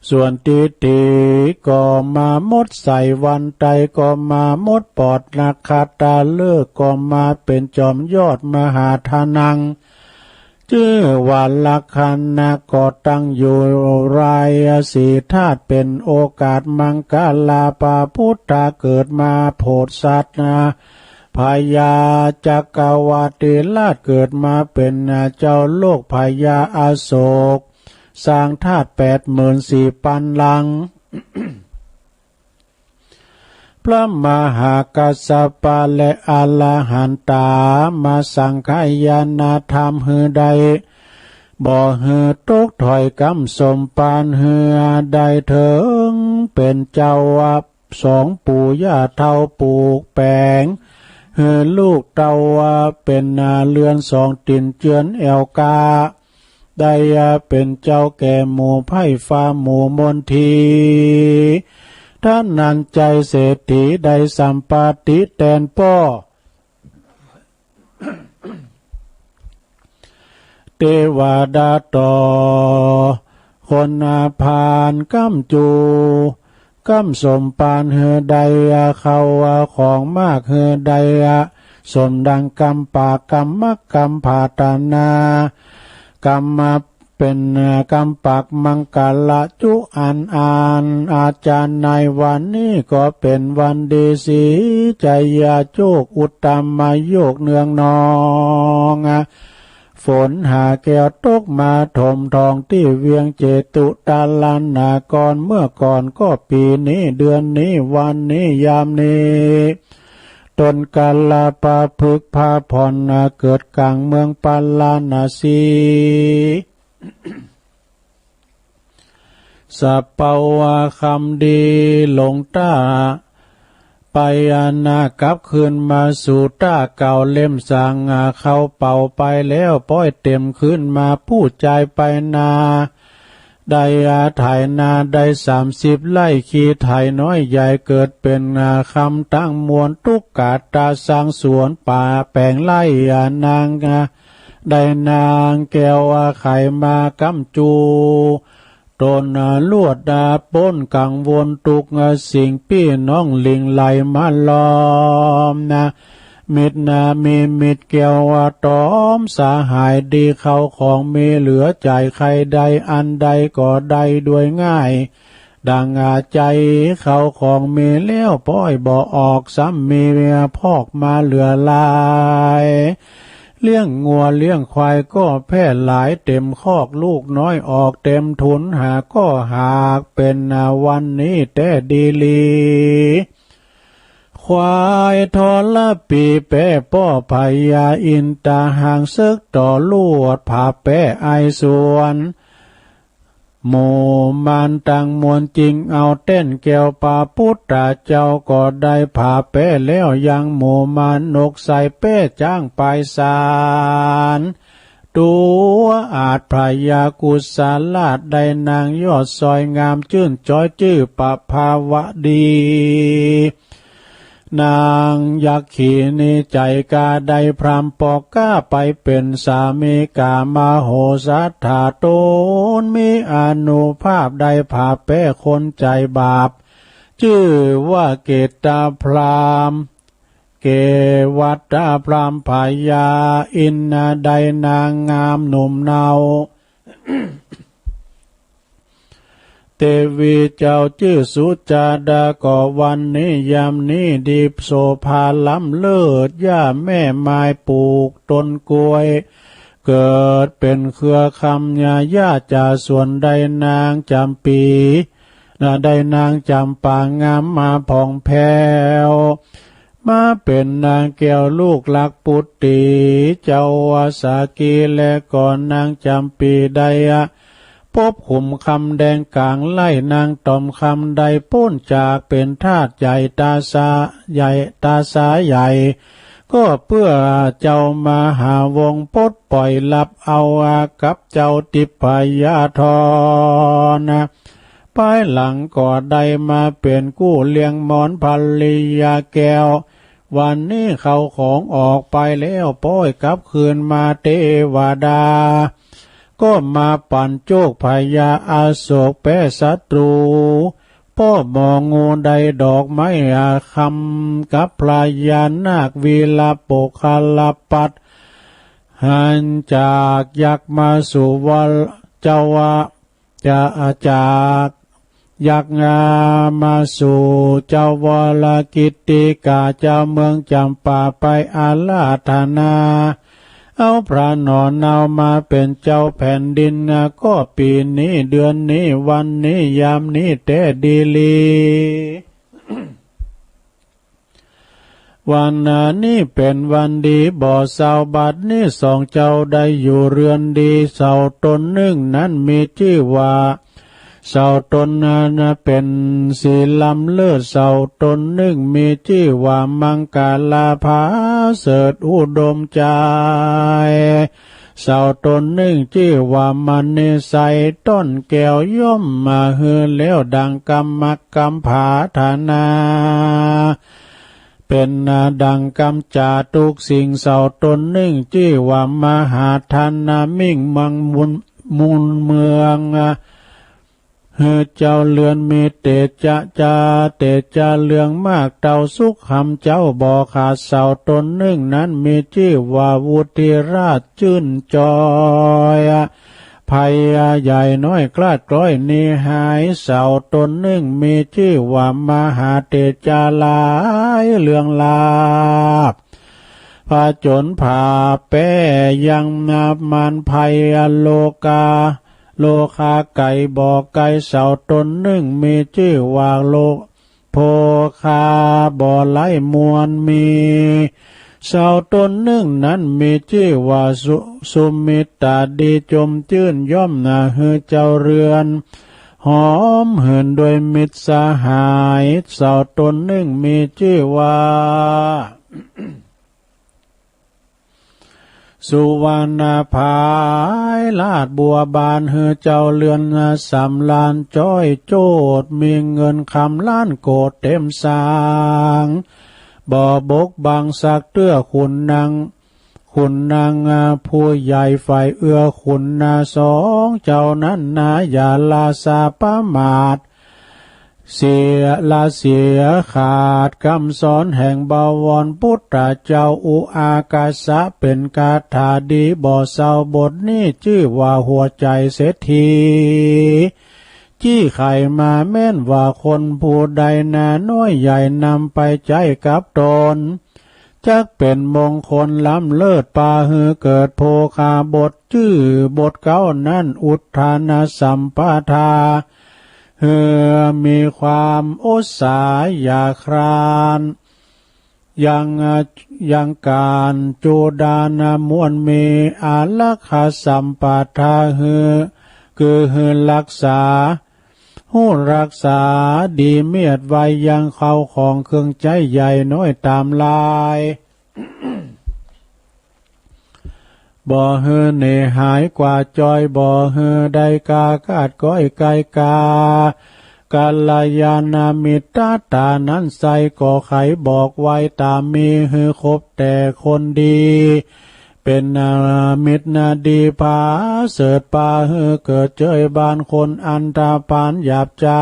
ส่วนทิฏฐิก็มาหมดใส่วันใดก็มาหมดปอด นักขัตตฤกษ์ก็มาเป็นจอมยอดมหาธนัง ชื่อว่าลักขณะก็ตั้งอยู่รายสี่ธาตุเป็นโอกาสมังคลา พระพุทธเกิดมาโผดสัตว์นะ พญาจักรวรรดิราชเกิดมาเป็นเจ้าโลก พญาอโศกสร้างธาตุแปดหมื่นสี่พันหลัง พระมหากัสสปะและอรหันตามาสังฆายานาธรรมหื้อได้ บ่หื้อตกถอยกำสมปานหื้อได้เถิง เป็นเจ้าว่าสองปู่ย่าเฒ่าปลูกแป๋ง หื้อลูกเต้าว่าเป็นนาเรือนสองตี๋นเจือนแอวกา ได้เป็นเจ้าแก่หมู่ไพร่ฟ้าหมู่มนที ท่านนั้นใจเศรษฐีได้สัมปาติแตนป้อ เทวดาต่อ คนอาพานกำจู กำสมปานหื้อได้ เข้าของมากหื้อได้ สมดังกำปากกำมักกำปรารถนา กำมาเป็นกำปากมังกละจุอันอัน อาจารย์ในวันนี้ก็เป็นวันดี สีจยาโชคอุตตมโยคเนืองนอง ฝนหาแก้วตกมาถมทองตี้เวียงเจตุตาลานากร เมื่อก่อนก็ปีนี้เดือนนี้วันนี้ยามนี้ ต้นกาลาปาพฤกษ์พาผ่อนเกิดกลางเมืองปาราณสี สะเปาว่าคำดีหลงต้า ไปอาณากลับคืนมาสู่ต้าเก่า เล่มสางอาเข้าเป่าไปแล้ว ป้อยเต็มคืนมาผู้ชายไปนา ได้อาไถนาได้สามสิบไร่ ขี้ไถน้อยใหญ่เกิดเป็นอาคำตั้งมวล ตุ๊กตาสร้างสวนป่าแป๋งไร่ อานางอา ได้นางแก้วอาไขมากำจู ตนอาลวดอาปนกังวลทุกสิ่ง ปี้น้องหลิ่งไหลมาล้อมนา มิตรนามีมิตรแก้วอาตอมสหายดี เข้าของมีเหลือจ่ายใครได้ อันใดก็ได้ด้วยง่าย ดังอาใจ เข้าของมีแล้วป้อยบ่ออก ซ้ำมีเมียพอกมาเหลือหลาย เลี้ยงงัวเลี้ยงควายก็แพร่หลายเต็มคอก ลูกน้อยออกเต็มทุน หาก็หากเป็นวันนี้แท้ดีหลี ควายทรปีแป้ป้อพญาอินตาหางเสิกต่อลวดผาแป้ไอสวน หมู่มารตังมวลจึงเอาแต้นแก้ว พระพุทธเจ้าก็ได้ผาแป้แล้ว ยังหมู่มารนกใส่แป้จ้างปายสาร ตัวอาจพญากุสลาชได้นางยอดซอยงาม จื้นจ้อยจื้อประภาวะดี นางยักขีนีใจกล้าได้พรามปอกกล้าไปเป็นสามีกามโหสถา ตนมีอานุภาพได้ผาแป้คนใจบาป จื้อว่าเกตตาพราม เกวัตตาพรามพญาอินนาได้นางงามหนุ่มเนา เทวีเจ้าจื้อสุจาดา ก็วันนี้ยามนี้ดีโสภาล้ำเลิศ ย่าแม่ไม้ปลูกต้นกล้วย เกิดเป็นเครือคำยาย่าจ่าสวนได้นางจำปี ได้นางจำปางามมาผ่องแผ้ว มาเป็นนางแก้วลูกรักปุตติ เจ้าว่าสากีและก่อนนางจำปีได้อะ พบขุมคำแดงกลางไร่ นางตอมคำได้ป๊นจากเป็นทาสใหญ่ตาสาใหญ่ตาสาใหญ่ ก็เพื่อเจ้ามหาวงศ์ปลดปล่อยรับเอาอากับเจ้าทิพยธร ภายหลังก็ได้มาเป็นกู้เลี้ยงมอนภริยาแก้ว วันนี้เข้าของออกไปแล้ว ป้อยกลับคืนมาเทวดา ก็มาปั่นโจกพญาอโศกแป้ศัตรู ป้อหมองูได้ดอกไม้อาคำ กับพญานาควีรปุคคลปัตต หันจากยักษ์มาสู่วร เจ้าว่า จะจากยักษ์งามาสู่เจ้าวรกิตติกา เจ้าเมืองจำปาไปอาราธนา เอาพระหนอนเอามาเป็นเจ้าแผ่นดินนะ ก็ปีนี้เดือนนี้วันนี้ยามนี้แท้ดีหลี วันนี้เป็นวันดีบ่เซา บัดนี้สองเจ้าได้อยู่เรือนดี เสาต้นหนึ่งนั้นมีชื่อว่า เสาต้นนั้นเป็นสีล้ำเลิศ เสาต้นหนึ่งมีชื่อว่ามังกราผาเสริฐอุดมใจ เสาต้นหนึ่งชื่อว่ามณีไสย ต้นแก้วย่อมมาหื้อแล้วดังกำมักกำผาถนา เป็นดังกำจาทุกสิ่ง เสาต้นหนึ่งชื่อว่ามหาธนามิ่งเมืองมุน มุนเมือง หื้อเจ้าเรือนมีเตจะจา เตจะเรืองมากเต้าสุขหำเจ้าบ่ขาด เสาต้นหนึ่งนั้นมีชื่อว่าวุฒิราชชื่นจอย ภัยใหญ่น้อยคลาดคล้อยหนีหาย เสาต้นหนึ่งมีชื่อว่ามหาเตจาหลายเรืองลาบ ผจญผ่าแป้ยังมารภัยโลกา โลคาไกลบ่ไกล เสาต้นหนึ่งมีชื่อว่าโล โภคาบ่ไร้มวลมี เสาต้นหนึ่งนั้นมีชื่อว่าสุ สุมิตตาดีจมจื้น ย่อมนาหื้อเจ้าเรือน หอมหื่นด้วยมิตรสหาย เสาต้นหนึ่งมีชื่อว่า สุวรรณผายลาดบัวบาน หื้อเจ้าเรือนสำราญจ้อยโจด มีเงินคำล้านโกดเต็มสาง บ่บกบังสักเตื้อ ขุนนาง ขุนนางผู้ใหญ่ฝ่ายเอื้อ ขุนนาสองเจ้านั้นนา อย่าละสาประมาท เสียละเสียขาดกำสอนแห่งบวรพุทธเจ้า อุอากาสะเป็นคาถาดีบ่เซา บทนี้ชื่อว่าหัวใจเศรษฐี จี้ไขมาแม่นว่าคนผู้ใดนาน้อยใหญ่นำไปใช้กับตน จักเป็นมงคลล้ำเลิศ ปาหื้อเกิดโภคาบท ชื่อบทเก้านั้น อุทธานสัมปทา หื้อมีความอุตสาหะคลาน ยัง ยังการจุดานมวลมี อารักขาสัมปทา หื้อ คือหื้อรักษา ฮู้รักษาดีเมียดไว้ยังเข้าของเครื่องใช้ใหญ่น้อยตามลาย บ่หื้อหนีหายกว่าจอย บ่หื้อได้กาคาดก้อยไกลกา กัลยาณมิตรตานั้นใส่ก็ไขบอกไว้ตามมี หื้อคบแต่คนดี เป็นมิตรนาดีผาเสริฐ ปาหื้อเกิดเจยบาน คนอันธพาลหยาบช้า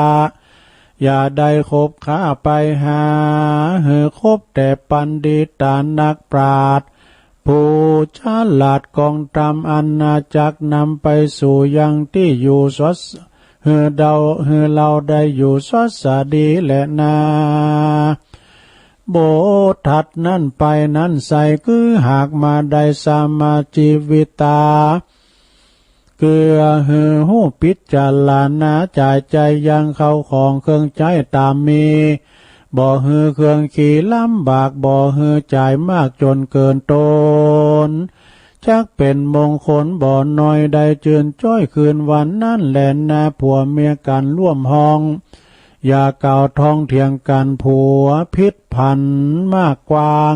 อย่าได้คบค้าไปหา หื้อคบแต่ปัณฑิตานักปราชญ์ ผู้ฉลาดกองธรรม อันจักนำไปสู่ยังที่อยู่สด หื้อเดา หื้อเราได้อยู่สดสดีแลนา บทถัดนั้นไปนั้นใส่ คือหากมาได้สมาชีวิตา คือหื้อฮู้พิจารณาจ่ายใจยังเข้าของเครื่องใช้ตามมี บ่หื้อเครื่องขี่ลำบาก บ่หื้อจ่ายมากจนเกินตน จักเป็นมงคลบ่น้อย ได้จื่นจ้อยคืนวันนั้นแลนา ผัวเมียกันร่วมห้อง อย่ากล่าวท้องเถียงกัน ผัวผิดผันมากกว้าง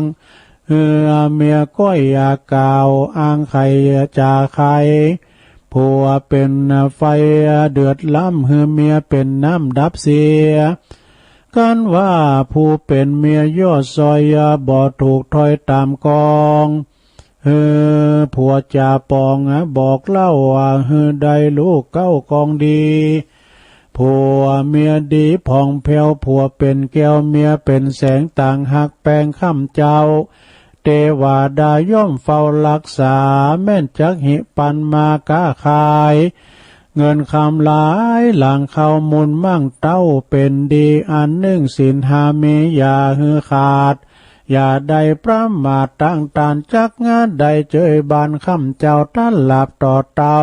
หื้อเมียก้อยอย่ากล่าวอ้างใครจะใคร ผัวเป็นไฟเดือดล้ำ หื้อเมียเป็นน้ำดับเสีย กันว่าผู้เป็นเมียยอดซอย บ่ถูกถ้อยตามกอง หื้อผัวจ่าปองบอกเล่าว่า หื้อได้ลูกเก้ากองดี ผัวเมียดีผ่องแผ้ว ผัวเป็นแก้วเมียเป็นแสง ต่างฮักแปงคำเจ้า เทวดาย่อมเฝ้ารักษา แม่นจักหิปันมาค้าขาย เงินคำหลายหลางเข้ามูลมั่งเต้า เป็นดีอันหนึ่งศีลห้ามีอย่าหื้อขาด อย่าได้ประมาท ตั้งต้านจักงาได้เจยบาน คำเจ้าตลับต่อเต้า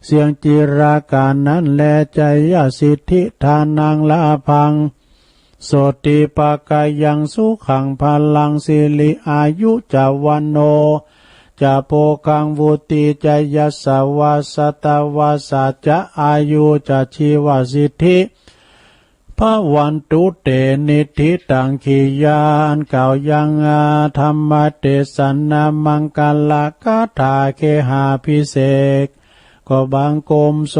เสียงจิรากานั้นแล ชัยสิทธิทานังลาภัง โสติปะกะยังสุขังพะลังสิริอายุจะวัณโณ จะโภคังวุฒิจะยัสสะวะ สัตวะสะจะอายุจะชีวะสิทธิ ภะวันตุเต นิทธิตัง ขียาน กล่าวยังอาธรรมเตสนามังคละคาถาเกหาภิเษก ก็บังคมส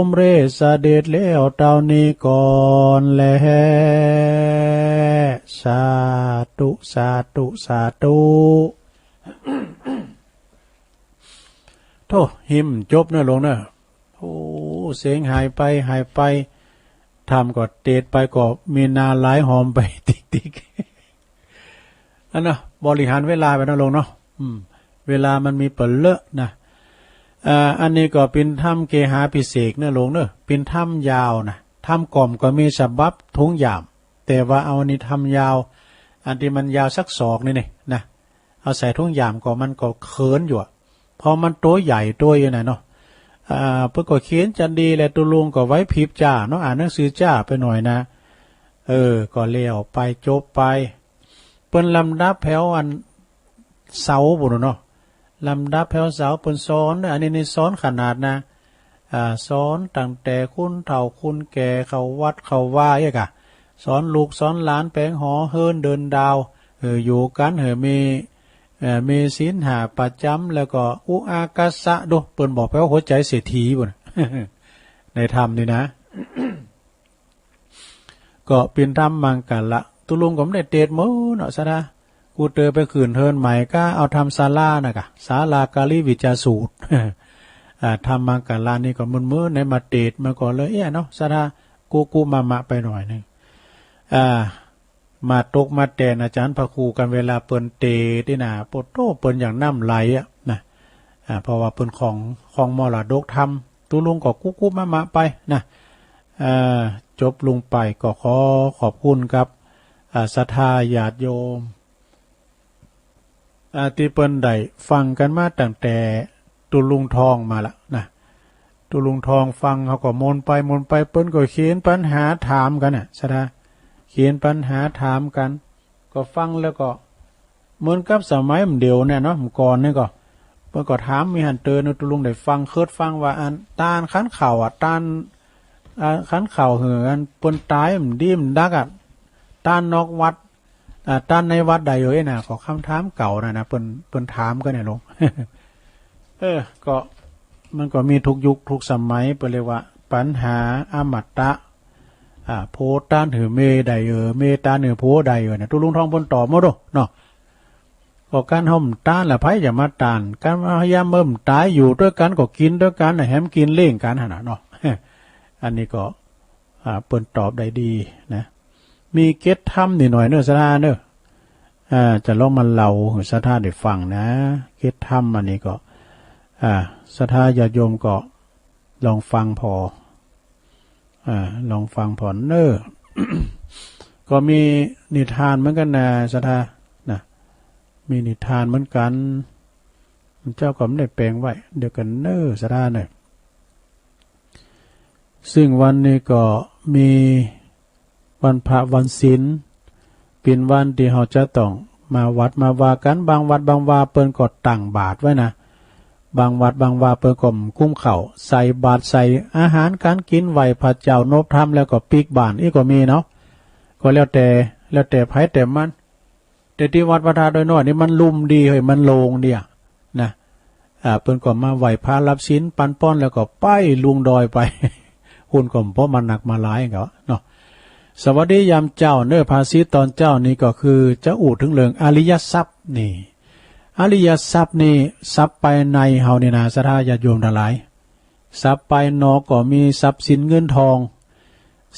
มเร็จเสด็จแล้วเต้านี้ก่อนแล สาธุ สาธุ สาธุ โธ่ หิมจบเนอะหลวงเนอะ โอ้ เสียงหายไป หายไป ถ้ำก็เตดไปก็มีนาหลายหอมไป ติ๊กๆ อันน่ะ บริหารเวลาไปเนาะหลวงเนาะ อืม เวลามันมีเป๋อเลอะนะ อ่า อันนี้ก็เป๋นถ้ำเกหาภิเษกเนอะหลวงเนอะ เป๋นถ้ำยาวนะ ถ้ำก่อมก็มีฉบับทุกอย่าง แต่ว่าเอาอันนี้ถ้ำยาว อันที่มันยาวสักศอกนี่นี่นะ เอาใส่ทุกอย่างก็มันก็เขินอยู่อะ เพราะมันตัวใหญ่ตัวอยู่น่ะเนาะ อ่า เปิ้นก็เขียนจันดีแหละ ตุ๊ลุงก็ไหวพริบจ้าเนาะ อ่านหนังสือจ้าไปหน่อยนะ เออ ก็แล้วไปจบไป เปิ้นลำดับแถวอันเสาปู้นเนาะ ลำดับแถวเสาเปิ้นสอน อันนี้นี่สอนขนาดนะ อ่า สอนตั้งแต่คนเฒ่าคนแก่เข้าวัดเข้าวาเอี้ยกะ สอนลูกสอนหลานแป๋งหอเฮือนเดินดาว เออ อยู่กั๋นหื้อมี เอ่อ มีศีลห้าประจ๋ำ แล้วก็อุอากาสะดู เปิ้นบอกไปว่าหัวใจเศรษฐีปู้น ในถ้ำนี่นะ ก็เป๋นถ้ำมังคละ ตุ๊ลุงก็บ่ได้เตดหมดเนาะ ศรัทธา กู้เตอไปขึ้นเฮือนใหม่ก็เอาถ้ำศาลาน่ะกะ ศาลาการีวิจาสูตร อ่า ถ้ำมังคละนี่ก็มึนๆ ในมาเตดมาก่อนเลย เอี้ยเนาะ ศรัทธา กุ๊กๆ มะๆ ไปหน่อยหนึ่ง อ่า มาตกมาแต่นอาจ๋ารย์พระครูกั๋น เวลาเปิ้นเตดนี่นะ โปโต้ เปิ้นอย่างน้ำไหลอะนะ อ่า เพราะว่าเปิ้นครอง ครองมรดกธรรม ตุ๊ลุงก็กุ๊กๆ มะๆ ไปนะ อ่า จบลงไปก็ขอขอบคุณครับ อ่า ศรัทธาญาติโยม อ่า ตี้เปิ้นได้ฟังกั๋นมาตั้งแต่ตุ๊ลุงทองมาละนะ ตุ๊ลุงทองฟังเขาก็มนต์ไปมนต์ไป เปิ้นก็เขียนปัญหาถามกั๋นน่ะ ศรัทธา เขียนปัญหาถามกั๋น ก็ฟังแล้วก็เหมือนกับสมัยมันเดี๋ยวเนี่ยเนาะ เมื่อก่อนนี่ก็ เปิ้นก็ถามมีหั้นเตอ ตุ๊ลุงได้ฟัง เคิดฟังว่าอันตานขันเข้าอะ ตาน อ่า ขันเข้าหื้ออันเปิ้นตายมันดีมันดักอะ ตานนอกวัด อ่า ตานในวัดใดเอ่ยน่ะ ก็คำถามเก่านั่นน่ะ เปิ้น เปิ้นถามกั๋นเนี่ยหลวง เออ ก็ มันก็มีทุกยุคทุกสมัย เปิ้นเรียกว่าปัญหาอมตะ อ่า โผตานหื้อเมย์ใดเอ่ย เมย์ตานหื้อโผใดเอ่ยน่ะ ตุ๊ลุงทองเปิ้นตอบหมดโดเนาะ ก็การเฮาบ่ตานละ ไผจะมาตาน การเฮายามเฮาบ่ตายอยู่ตวยกั๋นก็กิ๋นตวยกั๋นน่ะ แหมกิ๋นเลี้ยงกั๋นหั้นน่ะเนาะ อันนี้ก็ อ่า เปิ้นตอบได้ดีนะ มีเกร็ดธรรมนิดหน่อยเนอะ ศรัทธาเนอะ อ่า จะลองมาเล่าหื้อศรัทธาได้ฟังนะ เกร็ดธรรมอันนี้ก็ อ่า ศรัทธาญาติโยมก็ลองฟังผ่อ อ่า ลองฟังผ่อเนอะ ก็มีนิทานเหมือนกั๋นนะ ศรัทธา นะ มีนิทานเหมือนกั๋น เจ้าก็บ่ได้แป๋งไว้ เดี๋ยวกั๋นเนอะ ศรัทธาเนอะ ซึ่งวันนี้ก็มีวันพระวันศีล เป๋นวันตี้เฮาจะต้องมาวัดมาวากั๋น บางวัดบางวาเปิ้นก็ตั้งบาตรไว้นะ บางวัดบางวาเปิ้นก็บ่คุ้มข้าว ใส่บาตรใส่อาหารก๋านกิ๋น ไหว้พระเจ้านบธรรมแล้วก็ปิ๊กบ้านอี้ก็มีเนาะ ก็แล้วแต่ แล้วแต่ไผแต่มัน แต่ตี้วัดพระธาตุดอยน้อยนี่มันลุ่มดีเฮ้ย มันโล่งดีอะนะ อ่า เปิ้นก็มาไหว้พระรับศีลปันป้อนแล้วก็ไปลงดอยไป คนก็บ่มานักมาหลายก็เนาะ สวัสดียามเจ๊าเนอะ ภาษิตตอนเจ๊านี่ก็คือจะอู้เถิงเรื่องอริยทรัพย์นี่ อริยทรัพย์นี่ ทรัพย์ภายในเฮานี่นะ ศรัทธาญาติโยมทั้งหลาย ทรัพย์ภายนอกก็มีทรัพย์สินเงินทอง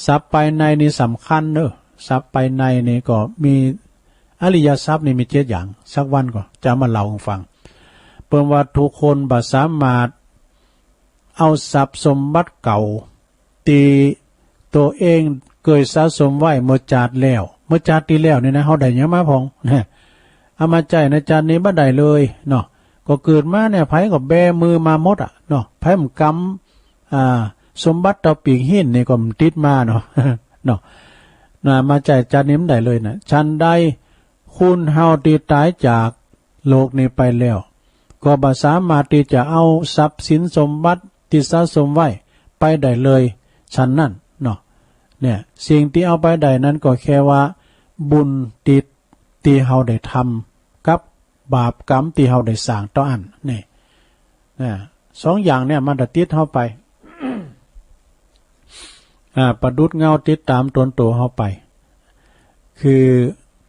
ทรัพย์ภายในนี่สำคัญเนอะ ทรัพย์ภายในนี่ก็มีอริยทรัพย์นี่มีเจ็ดอย่าง สักวันก็จะมาเล่าหื้อฟัง เปิ้นว่าทุกคนบ่สามารถเอาทรัพย์สมบัติเก่าตี้ตัวเองเกยสะสมไว้เมื่อจาติแล้ว เมื่อจาติตี้แล้วนี่นะ เฮาได้หยังมาพ่องนะ เอามาใจ๊ในจาตินี้บ่ได้เลยเนาะ ก็เกิดมาเนี่ย ไผก็แบมือมาหมดอะเนาะ ไผบ่กำ อ่า สมบัติเต้าปีกหินนี่ก็บ่ติดมาเนาะ เนาะ นะ มาใจ๊จั๊ดนี่บ่ได้เลยนะ ฉันใด คนเฮาตี้ต๋ายจากโลกนี้ไปแล้ว ก็บ่สามารถตี้จะเอาทรัพย์สินสมบัติตี้สะสมไว้ไปได้เลย ฉันนั้นเนาะ เนี่ย สิ่งตี้เอาไปได้นั้นก็แค่ว่าบุญตี้ ตี้เฮาได้ทำกับบาปกรรมตี้เฮาได้สร้างต่ออั้น นี่ นะ สองอย่างเนี่ยมันจะติดเฮาไป อ่า ประดุจเงาติดต๋ามตนโตเฮาไป คือ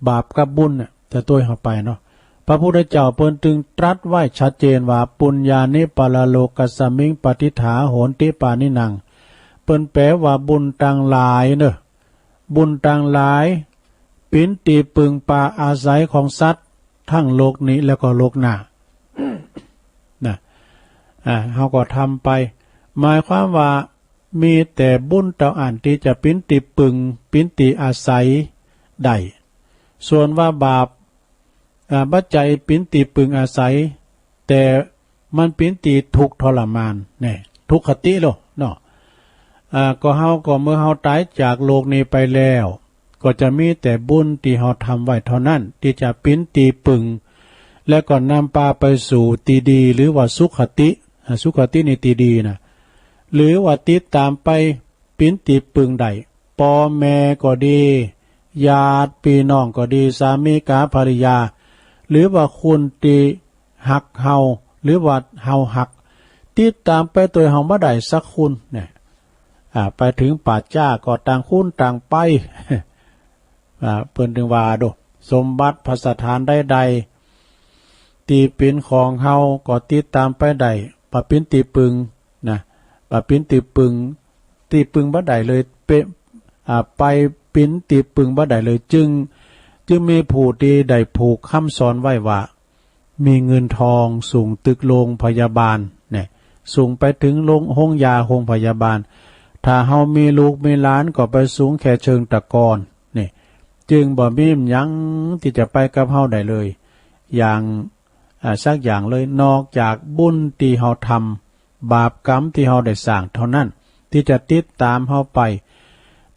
บาปกับบุญเนี่ยจะตวยเฮาไปเนาะ พระพุทธเจ้าเปิ้นจึงตรัสไว้ชัดเจนว่า ปุญญานิปรโลกัสมิงปฏิฏฐาโหนติปาณินัง เปิ้นแปลว่าบุญตังหลายเนาะ บุญตังหลายเป๋นตี้ปึงปาอาศัยของสัตว์ทั้งโลกนี้แล้วก็โลกหน้า นะ อ่า เฮาก็ทำไป หมายความว่ามีแต่บุญเต้าอั้นตี้จะเป๋นตี้ปึง เป๋นตี้อาศัยได้ ส่วนว่าบาป อ่า บ่ใจ้เป๋นตี้ปึงอาศัย แต่มันเป๋นตี้ทุกข์ทรมาน เนี่ย ทุกขติโลดเนาะ อ่า ก็เฮาก็เมื่อเฮาต๋ายจากโลกนี้ไปแล้ว ก็จะมีแต่บุญตี้เฮาทำไว้เท่านั้น ตี้จะเป๋นตี้ปึง แล้วก็นำปาไปสู่ตี้ดี หรือว่าสุขติ อ่า สุขตินี่ตี้ดีนะ หรือว่าติดต๋ามไปเป๋นตี้ปึงได้ ป้อแม่ก็ดี ญาติพี่น้องก็ดี สามีกับภรรยา หรือว่าคนตี้ฮักเฮา หรือว่าเฮาฮัก ติดต๋ามไปตวยเฮาบ่ได้สักคนเนี่ย อ่า ไปเถิงป่าจ๊าก็ต่างคนต่างไป อ่า เปิ้นจึงว่าโด สมบัติภัสสถานใดๆ ตี้เป๋นของเฮาก็ติดต๋ามไปได้ บ่เป๋นตี้ปึงนะ บ่เป๋นตี้ปึง ตี้ปึงบ่ได้เลย เป๋น อ่า ไปเป๋นตี้ปึงบ่ได้เลย จึง จึงมีผู้ตี้ได้ผูกคำสอนไว้ว่า มีเงินทองสูงตึกโรงพยาบาลเนี่ย สูงไปเถิงโรง โฮงยาโฮงพยาบาล ถ้าเฮามีลูกมีหลานก็ไปสูงแค่เชิงตะกอนเนี่ย จึงบ่มีหยังตี้จะไปกับเฮาได้เลย อย่าง อ่า สักอย่างเลย นอกจากบุญตี้เฮาทำ บาปกรรมตี้เฮาได้สร้างเท่านั้น ตี้จะติดต๋ามเฮาไป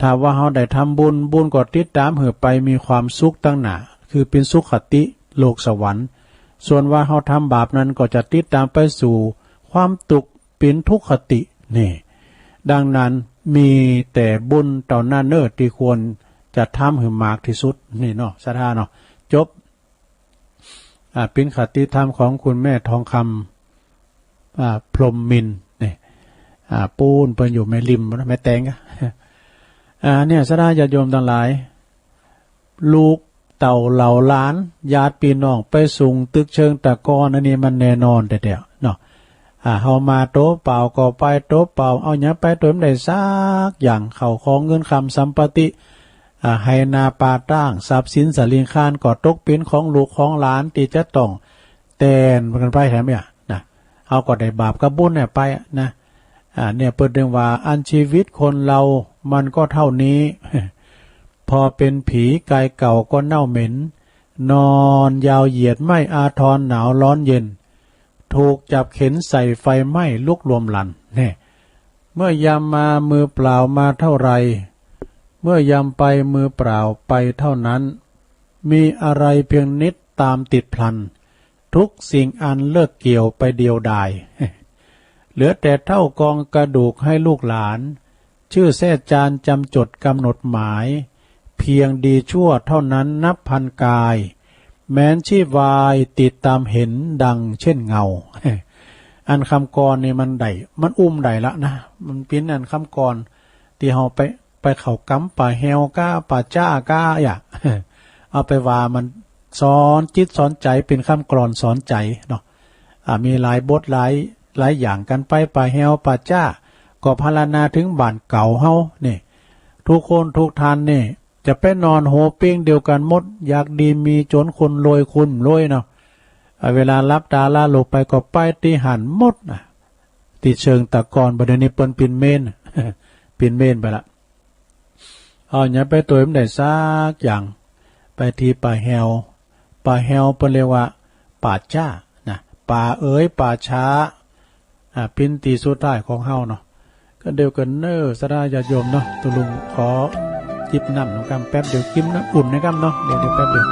ถ้าว่าเฮาได้ทำบุญ บุญก็ติดต๋ามหื้อไปมีความสุขตังหน้า คือเป๋นสุขติ โลกสวรรค์ ส่วนว่าเฮาทำบาปนั้นก็จะติดต๋ามไปสู่ความตุ๊กข์ เป๋นทุกขติ นี่ ดังนั้นมีแต่บุญเต้านั้นเนาะ ตี้ควรจะทำหื้อมากตี้สุด นี่เนาะ ศรัทธาเนาะ จบ อ่า เป๋นคติธรรมของคุณแม่ทองคำ อ่า พรหมมินทร์ นี่ อ่า ปู๊นเปิ้นอยู่แม่ริม แม่แตง อ่า เนี่ย ศรัทธาญาติโยมตังหลาย ลูกเต้าเหล่าหลาน ญาติพี่น้องไปสูงตึกเชิงตะกอน อันนี้มันแน่นอนแต๊ๆ เนาะ อ่า เฮามาตั๋วเปล่าก็ไปตั๋วเปล่า เอาหยังไปตวยบ่ได้สักอย่าง ข้าวของเงินคำสัมปติ อ่า ไฮ่นาป่าตาง ทรัพย์สินสาลิงคารก็ตกเป๋นของลูกของหลานตี้จะต้องแตนกันไปแถมเนี่ยนะ เฮาก็ได้บาปกับบุญเนี่ยไปนะ อ่า เนี่ยเปิ้นเรียกว่าอันชีวิตคนเรามันก็เท่านี้ พอเป็นผีกายเก่าก็เน่าเหม็น นอนยาวเหยียดไหม้อาทรหนาวร้อนเย็น ถูกจับเข็นใส่ไฟไหม้ลุกลวมลัน เนี่ย เมื่อยามมามือเปล่ามาเท่าไร เมื่อยามไปมือเปล่าไปเท่านั้น มีอะไรเพียงนิดตามติดพลัน ทุกสิ่งอันเลิกเกี่ยวไปเดียวดาย เหลือแต่เถ้ากองกระดูกให้ลูกหลาน ชื่อแทร่จานจำจดกำหนดหมาย เพียงดีชั่วเท่านั้นนับพันกาย แม้นชีพวายติดตามเห็นดังเช่นเงา อันคำกลอนนี่มันได้ มันอุ้มได้ละนะ มันเป๋นอันคำกลอนตี้เฮาไป ไปเข้ากำป่าแฮวก้า ป่าจ๊าก้า อย่า เอาไปว่ามันสอนจิตสอนใจ๋ เป๋นคำกลอนสอนใจ๋เนาะ อ่า มีหลายบทหลาย หลายอย่างกันไป ป่าแฮวป่าจ๊า ก็พรรณนาเถิงบ้านเก่าเฮานี่ ทุกคนทุกท่านนี่ จะไปนอนโฮเป้งเดียวกันหมด อยากดีมีจ๋นคนรวยคนรวยเนาะ อ่า เวลาหลับต๋าละโลกไปก็ไปตี้หั้นหมดนะ ตี้เชิงตะกอน บัดเดี๋ยวนี้เปิ้นเป๋นเมน เป๋นเมนไปละ เอาหยังไปตวยบ่ได้สักอย่าง ไปตี้ป่าแฮว ป่าแฮวเปิ้นเรียกว่าป่าจ๊านะ ป่าเอ๋ยป่าช้า อ่า เป๋นตี้สุดท้ายของเฮาเนาะ ก็เดียวกันเน้อ ศรัทธาญาติโยมเนาะ ตุลุงขอ จิบน้ำหน่อยครับ แป๊บเดียว กินน้ำอุ่นนะครับเนาะ เดี๋ยวๆ แป๊บเดียว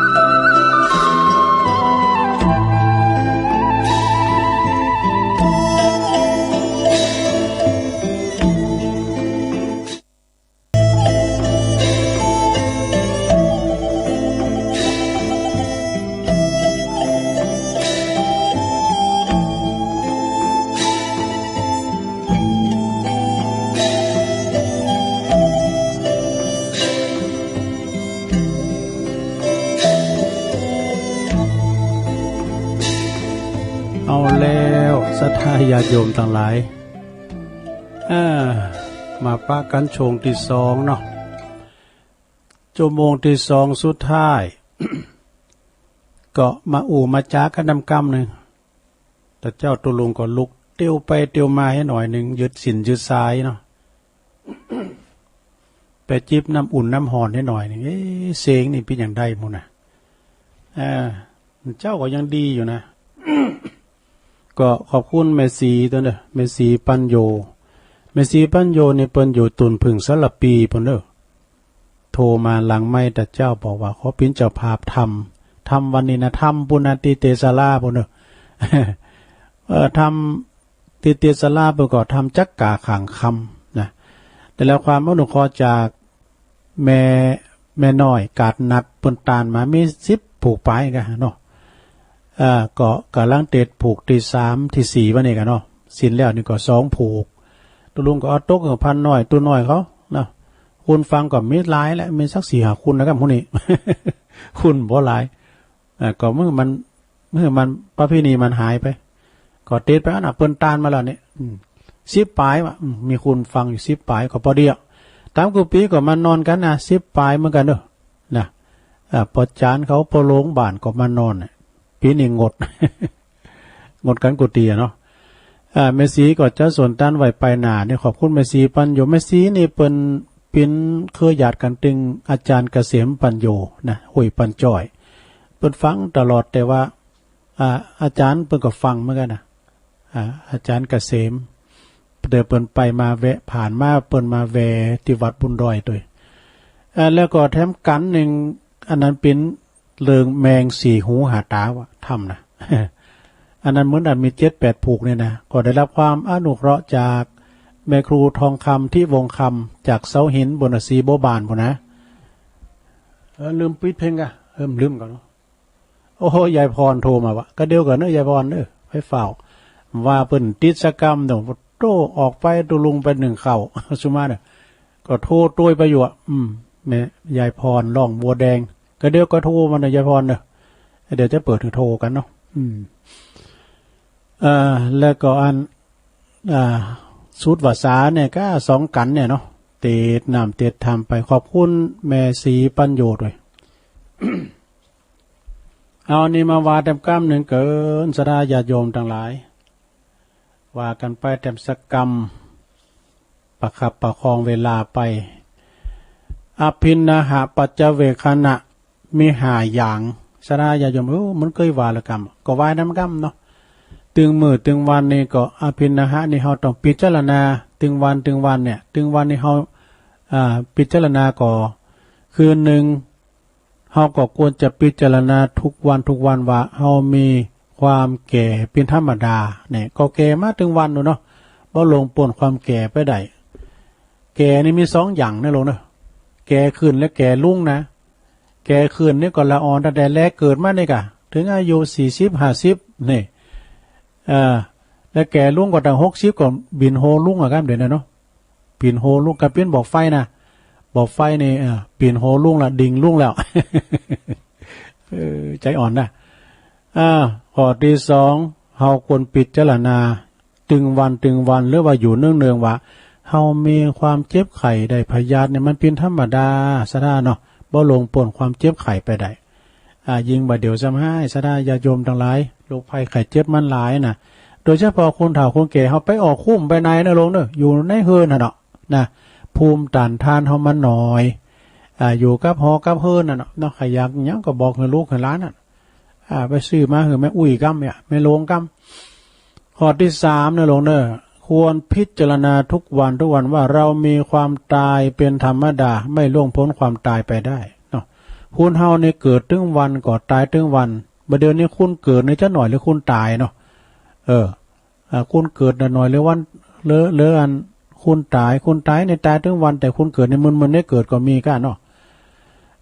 เอาแล้ว ศรัทธาญาติโยมตังหลาย อ่า มาปะกั๋นช่วงตี้สองเนาะ ชั่วโมงตี้สองสุดท้าย ก็มาอู้มาจ๋ากั๋นนำกำนึ่ง ตาเจ้าตุ๊ลุงก็ลุกเตียวไปเตียวมาหื้อหน่อยนึ่ง ยืดศีลยืดสายเนาะ ไปจิบน้ำอุ่นน้ำฮ้อนหื้อหน่อยนึ่ง เอ๊ะ เสียงนี่เป๋นอย่างใดหมู่นะ อ่า เจ้าก็ยังดีอยู่นะ ก็ขอบคุณแม่ศรีตั๊วเน่อ แม่ศรีปัญโญ แม่ศรีปัญโญนี่เปิ้นอยู่ตุ่นผึ้งสารภีพุ้นเน่อ โทรมาหลังไมค์ตาเจ้าบอกว่าขอเป๋นเจ้าภาพธรรม ธรรมวันนี้นะ ธรรมปุณณติเตสราพุ้นเน่อ เอ่อ ธรรมติเตสราเปิ้นก็ธรรมจักกาขังคำนะ ได้รับความอนุเคราะห์จากแม่ แม่น้อยกาดนัด เปิ้นตานมามีสิบผูกปลายกะเนาะ เอ่อ ก็ก่ำลังเตรียมผูกตี้สามตี้สี่วันนี้กะเนาะ สิ้นแล้วนี่ก็สองผูก ตุ๊ลุงก็เอาตกหื้อพันน้อย ตุ๊น้อยเขาเนาะ คนฟังก็มีหลายแหละ มีสักสี่ห้าคนนะครับ หมู่นี้ คนบ่หลาย อ่า ก็เมื่อมัน เมื่อมันประเพณีมันหายไป ก็เตรียมไปอันน่ะ เปิ้นตานมาแล้วเนี่ย อืม สิบปลายวะ อืม มีคนฟังอยู่สิบปลายก็พอดีอะ ต๋ามกู้ปี๋ก็มานอนกั๋นนะ สิบปลายเหมือนกั๋นเนาะ นะ อ่า ปอจานเขา ปอโรงบ้านก็มานอนน่ะ ปี๋นี้งด งดกั๋นกู้ตี้อะเนาะ อ่า แม่ศรีก็จะสนตันไว้ไปหน้าเนี่ย ขอบคุณแม่ศรีปัญโญ แม่ศรีนี่เปิ้นเป๋นเครือญาติกั๋นตึงอาจารย์เกษมปัญโญนะ ห้วยปัญจ้อย เปิ้นฟังตลอด แต่ว่า อ่า อาจารย์เปิ้นก็ฟังเหมือนกั๋นนะ อ่า อาจารย์เกษม เดี๋ยวเปิ้นไปมาแวะ ผ่านมาเปิ้นมาแวะตี้วัดบุญดอยตวย อ่า แล้วก็แถมกั๋นนึ่ง อันนั้นเป๋นเรื่องแมงสี่หูห้าตาวะ ธรรมนะ อันนั้นเหมือนอันมีเจ็ดแปดผูกเนี่ยนะ ก็ได้รับความอนุเคราะห์จากแม่ครูทองคำ ทิวงศ์คำ จากเสาหิน บนสีบัวบานพุ้นนะ เออ ลืมปิดเพลงกะ เออ ลืมก่อนเนาะ โอ้โห ยายพรโทรมาวะ ก็เดี๋ยวก่อนเนอะ ยายพรเนอะ ไปเฝ้า ว่าเปิ้นติดสะกำเนาะ โต้ออกไปตุ๊ลุงไปนึ่งข้าว สุมาเนอะ ก็โทรโตยไปอยู่อะ อืม แม่ยายพร ร้องบัวแดง ก็เดี๋ยวก็โทรมาเนอะ ยายพรเนอะ เดี๋ยวจะเปิดหื้อโทรกั๋นเนาะ อืม เอ่อ แล้วก็อัน อ่า สุดวาสาเนี่ยก็สองกั๋นเนี่ยเนาะ เตรียมน้ำเตรียมธรรมไป ขอบคุณแม่ศรีปัญโญตวย เอานี่มาว่าแตมกำนึ่งเกิน ศรัทธาญาติโยมตังหลาย ว่ากั๋นไปแตมสักกำ ประคับประคองเวลาไป อภิณหปัจจเวกขณะ มีห้าอย่าง ศรัทธาญาติโยม เออ มันเกยว่าละกำ ก็ว่านำกำเนาะ ตึงมื้อตึงวันนี่ก็ อภิณหนี่เฮาต้องพิจารณา ตึงวันตึงวันเนี่ย ตึงวันนี่เฮา อ่า พิจารณาก็ คือนึ่ง เฮาก็ควรจะพิจารณาทุกวันทุกวันว่าเฮามีความแก่เป๋นธรรมดา เนี่ย ก็แก่มาตึงวันอยู่เนาะ บ่ล่วงป๊นความแก่ไปได้ แก่นี่มีสองอย่างนะโลงเนาะ แก่ขึ้นและแก่ลงนะ แก่ขึ้นนี่ก็ละอ่อนตั้งแต่แรกเกิดมานี่กะ ถึงอายุสี่สิบห้าสิบนี่ เอ่อ และแก่ลงก็ตั้งหกสิบก็บินโฮลงอะครับ เดี๋ยวนี้เนาะ บินโฮลง กะเป๋นบ่อไฟนะ บ่อไฟนี่ เอ่อ บินโฮลงละ ดิ่งลงแล้ว เออ ใจ๋อ่อนนะ อ่า ข้อตี้สอง เฮาควรพิจารณา ตึงวันตึงวัน หรือว่าอยู่เนืองๆ ว่า เฮามีความเจ็บไข้ได้พยาธิเนี่ย มันเป๋นธรรมดา ศรัทธาเนาะ บ่ล่วงป๊นความเจ็บไข้ไปได้ อ่า ยิ่งบ่าเดี๋ยวซ้ำฮ้าย ศรัทธาญาติโยมตังหลาย โรคภัยไข้เจ็บมันหลายนะ โดยเฉพาะคนเฒ่าคนแก่ เฮาไปออกคุ้มไปในนะโลงเนาะ อยู่ในเฮือนหั่นเนาะ นะ ภูมิต้านทานเฮามันน้อย อ่า อยู่กับหอกับเฮือนหั่นเนาะ เนาะ ใครอยากหยังก็บอกหื้อลูกหื้อหลานน่ะ อ่า ไปซื้อมาหื้อแม่อุ๊ยกำเนี่ย แม่โลงกำ ข้อตี้สามนะโลงเนาะ ควรพิจารณาทุกวันทุกวันว่าเรามีความตายเป็นธรรมดา ไม่ล่วงพ้นความตายไปได้เนาะ คนเฮานี่เกิดตึงวันก็ตายตึงวัน บ่าเดี๋ยวนี้คนเกิดนี่จะหน่อยหรือคนตายเนาะ เออ อ่า คนเกิดน่ะหน่อยหรือวัน หรือ หรืออันคนตาย คนตายนี่ตายตึงวัน แต่คนเกิดนี่มึนๆ ได้เกิดก็มีก้าเนาะ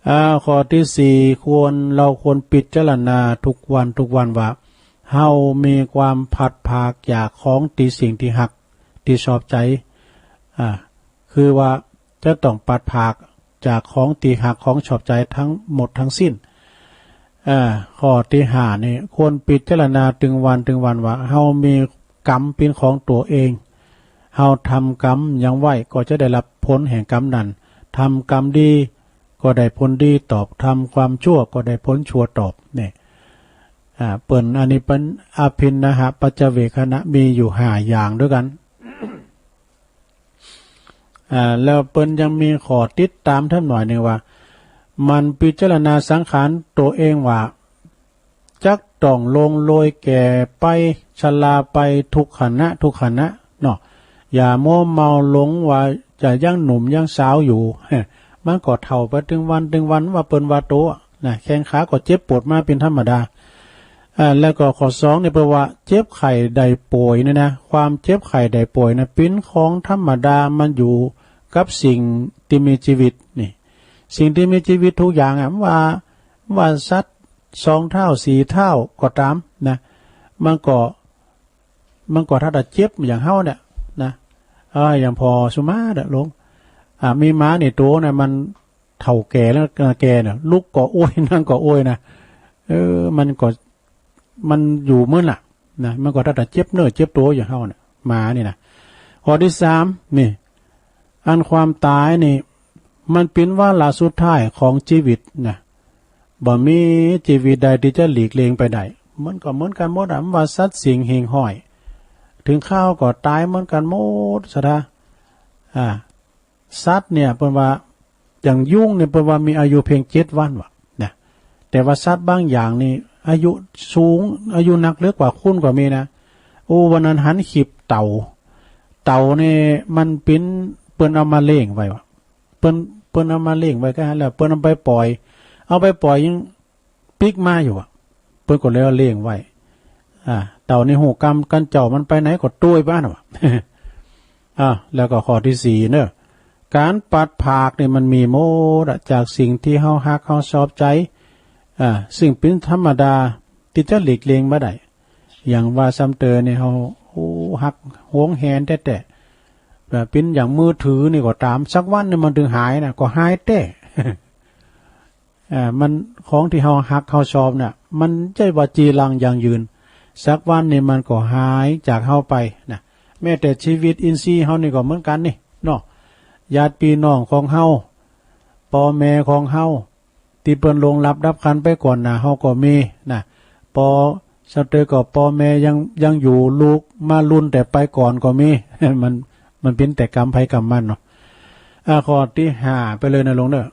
อ่า ข้อตี้สี่ ควร เราควรพิจารณาทุกวันทุกวันว่า เฮามีความพลัดพรากจากของตี้สิ่งตี้ฮักตี้ชอบใจ๋ อ่า คือว่าจะต้องพลัดพรากจากของตี้ฮักของชอบใจ๋ทั้งหมดทั้งสิ้น อ่า ข้อตี้ห้านี่ควรพิจารณาตึงวันตึงวันว่า เฮามีกรรมเป๋นของตั๋วเอง เฮาทำกรรมหยังไว้ก็จะได้รับผลแห่งกรรมนั้น ทำกรรมดีก็ได้ผลดีตอบ ทำความชั่วก็ได้ผลชั่วตอบ นี่ อ่า เปิ้น อันนี้เปิ้นอภินหปัจจเวกขณะ มีอยู่ห้าอย่างด้วยกัน อ่า แล้วเปิ้นยังมีข้อติดต๋ามแถมหน่อยหนึ่งว่า มันพิจารณาสังขารตั๋วเองว่า จักต้องล่วงโรยแก่ไป ชราไป ทุกขณะ ทุกขณะเนาะ อย่ามัวเมาหลงว่าจะยังหนุ่มยังสาวอยู่ มันก็เฒ่าไปตึงวันตึงวัน ว่าเปิ้นว่าโตนะ แข้งขาก็เจ็บปวดมาเป๋นธรรมดา อ่า แล้วก็ข้อสองนี่เปิ้นว่าเจ็บไข้ได้ป่วยนี่นะ ความเจ็บไข้ได้ป่วยนะเป๋นของธรรมดา มันอยู่กับสิ่งตี้มีชีวิตนี่ สิ่งตี้มีชีวิตทุกอย่างอะ ว่า ว่าสัตว์สองเท้าสี่เท้าก็ต๋ามนะ มันก็ มันก็ถ้าจะเจ็บอย่างเฮาเนี่ยนะ เออ อย่างพ่อสุมาเด้อหลวง อ่า มีหมานี่ตั๋วเนี่ยมันเฒ่าแก่แล้ว แก่เนี่ย ลุกก็โอย นั่งก็โอยนะ เออ มันก็ มันอยู่มื้อน่ะนะ มันก็ถ้าจะเจ็บเนื้อเจ็บตั๋วอย่างเฮาเนี่ย หมานี่นะ ข้อตี้สามนี่ อันความต๋ายนี่ มันเป๋นวาระสุดท้ายของชีวิตนะ บ่มีชีวิตใดตี้จะหลีกเลี่ยงไปได้ มันก็เหมือนกั๋นหมดอะ มันว่าสัตว์สิ่งหิ่งห้อย ถึงคราวก็ต๋ายเหมือนกั๋นหมดสะดา อ่า สัตว์เนี่ยเปิ้นว่า อย่างยุงเนี่ยเปิ้นว่ามีอายุเพียงเจ็ดวันวะนะ แต่ว่าสัตว์บางอย่างนี่อายุสูง อายุนักเหลือกว่าคนก็มีนะ โอ้ วันนั้นหันคลิปเต่า เต่านี่มันเป๋น เปิ้นเอามาเลี้ยงไว้วะ เปิ้น เปิ้นเอามาเลี้ยงไว้ก็หั้นแหละ เปิ้นเอาไปปล่อย เอาไปปล่อยยังปิ๊กมาอยู่อะ เปิ้นก็เลยเอาเลี้ยงไว้ อ่า เต่านี่ฮู้กำ กันเจ้ามันไปไหนก็ตวยไปหั้นวะ อ่า แล้วก็ข้อตี้สี่เนอะ ก๋านพลัดพรากนี่มันมีหมดอะ จากสิ่งตี้เฮาฮักเฮาชอบใจ๋ อ่า ซึ่งเป๋นธรรมดาตี้จะหลีกเลี่ยงบ่ได้ อย่างว่าซ้ำเตอนี่เฮา โอ้ ฮักหวงแหนแต๊ๆ แบบเป๋นอย่างมือถือนี่ก็ต๋าม สักวันนี่มันตึงหายนะ ก็หายแต๊ อ่า มัน ของตี้เฮาฮักเฮาชอบน่ะ มันใจ้ว่าจีรังยั่งยืน สักวันนี่มันก็หายจากเฮาไปนะ แม้แต่ชีวิตอินทรีย์เฮานี่ก็เหมือนกั๋นนี่เนาะ ญาติพี่น้องของเฮา ป้อแม่ของเฮา ตี้เปิ้นล่วงลับดับขันธ์ไปก่อนหน้าเฮาก็มีนะ ปอ สะเตยก็ป้อแม่ยัง ยังอยู่ ลูกมารุ่นแต่ไปก่อนก็มี มัน มันเป๋นแต่กรรมไผกรรมมันเนาะ อ่า ข้อตี้ห้าไปเลยนะหลวงเด้อ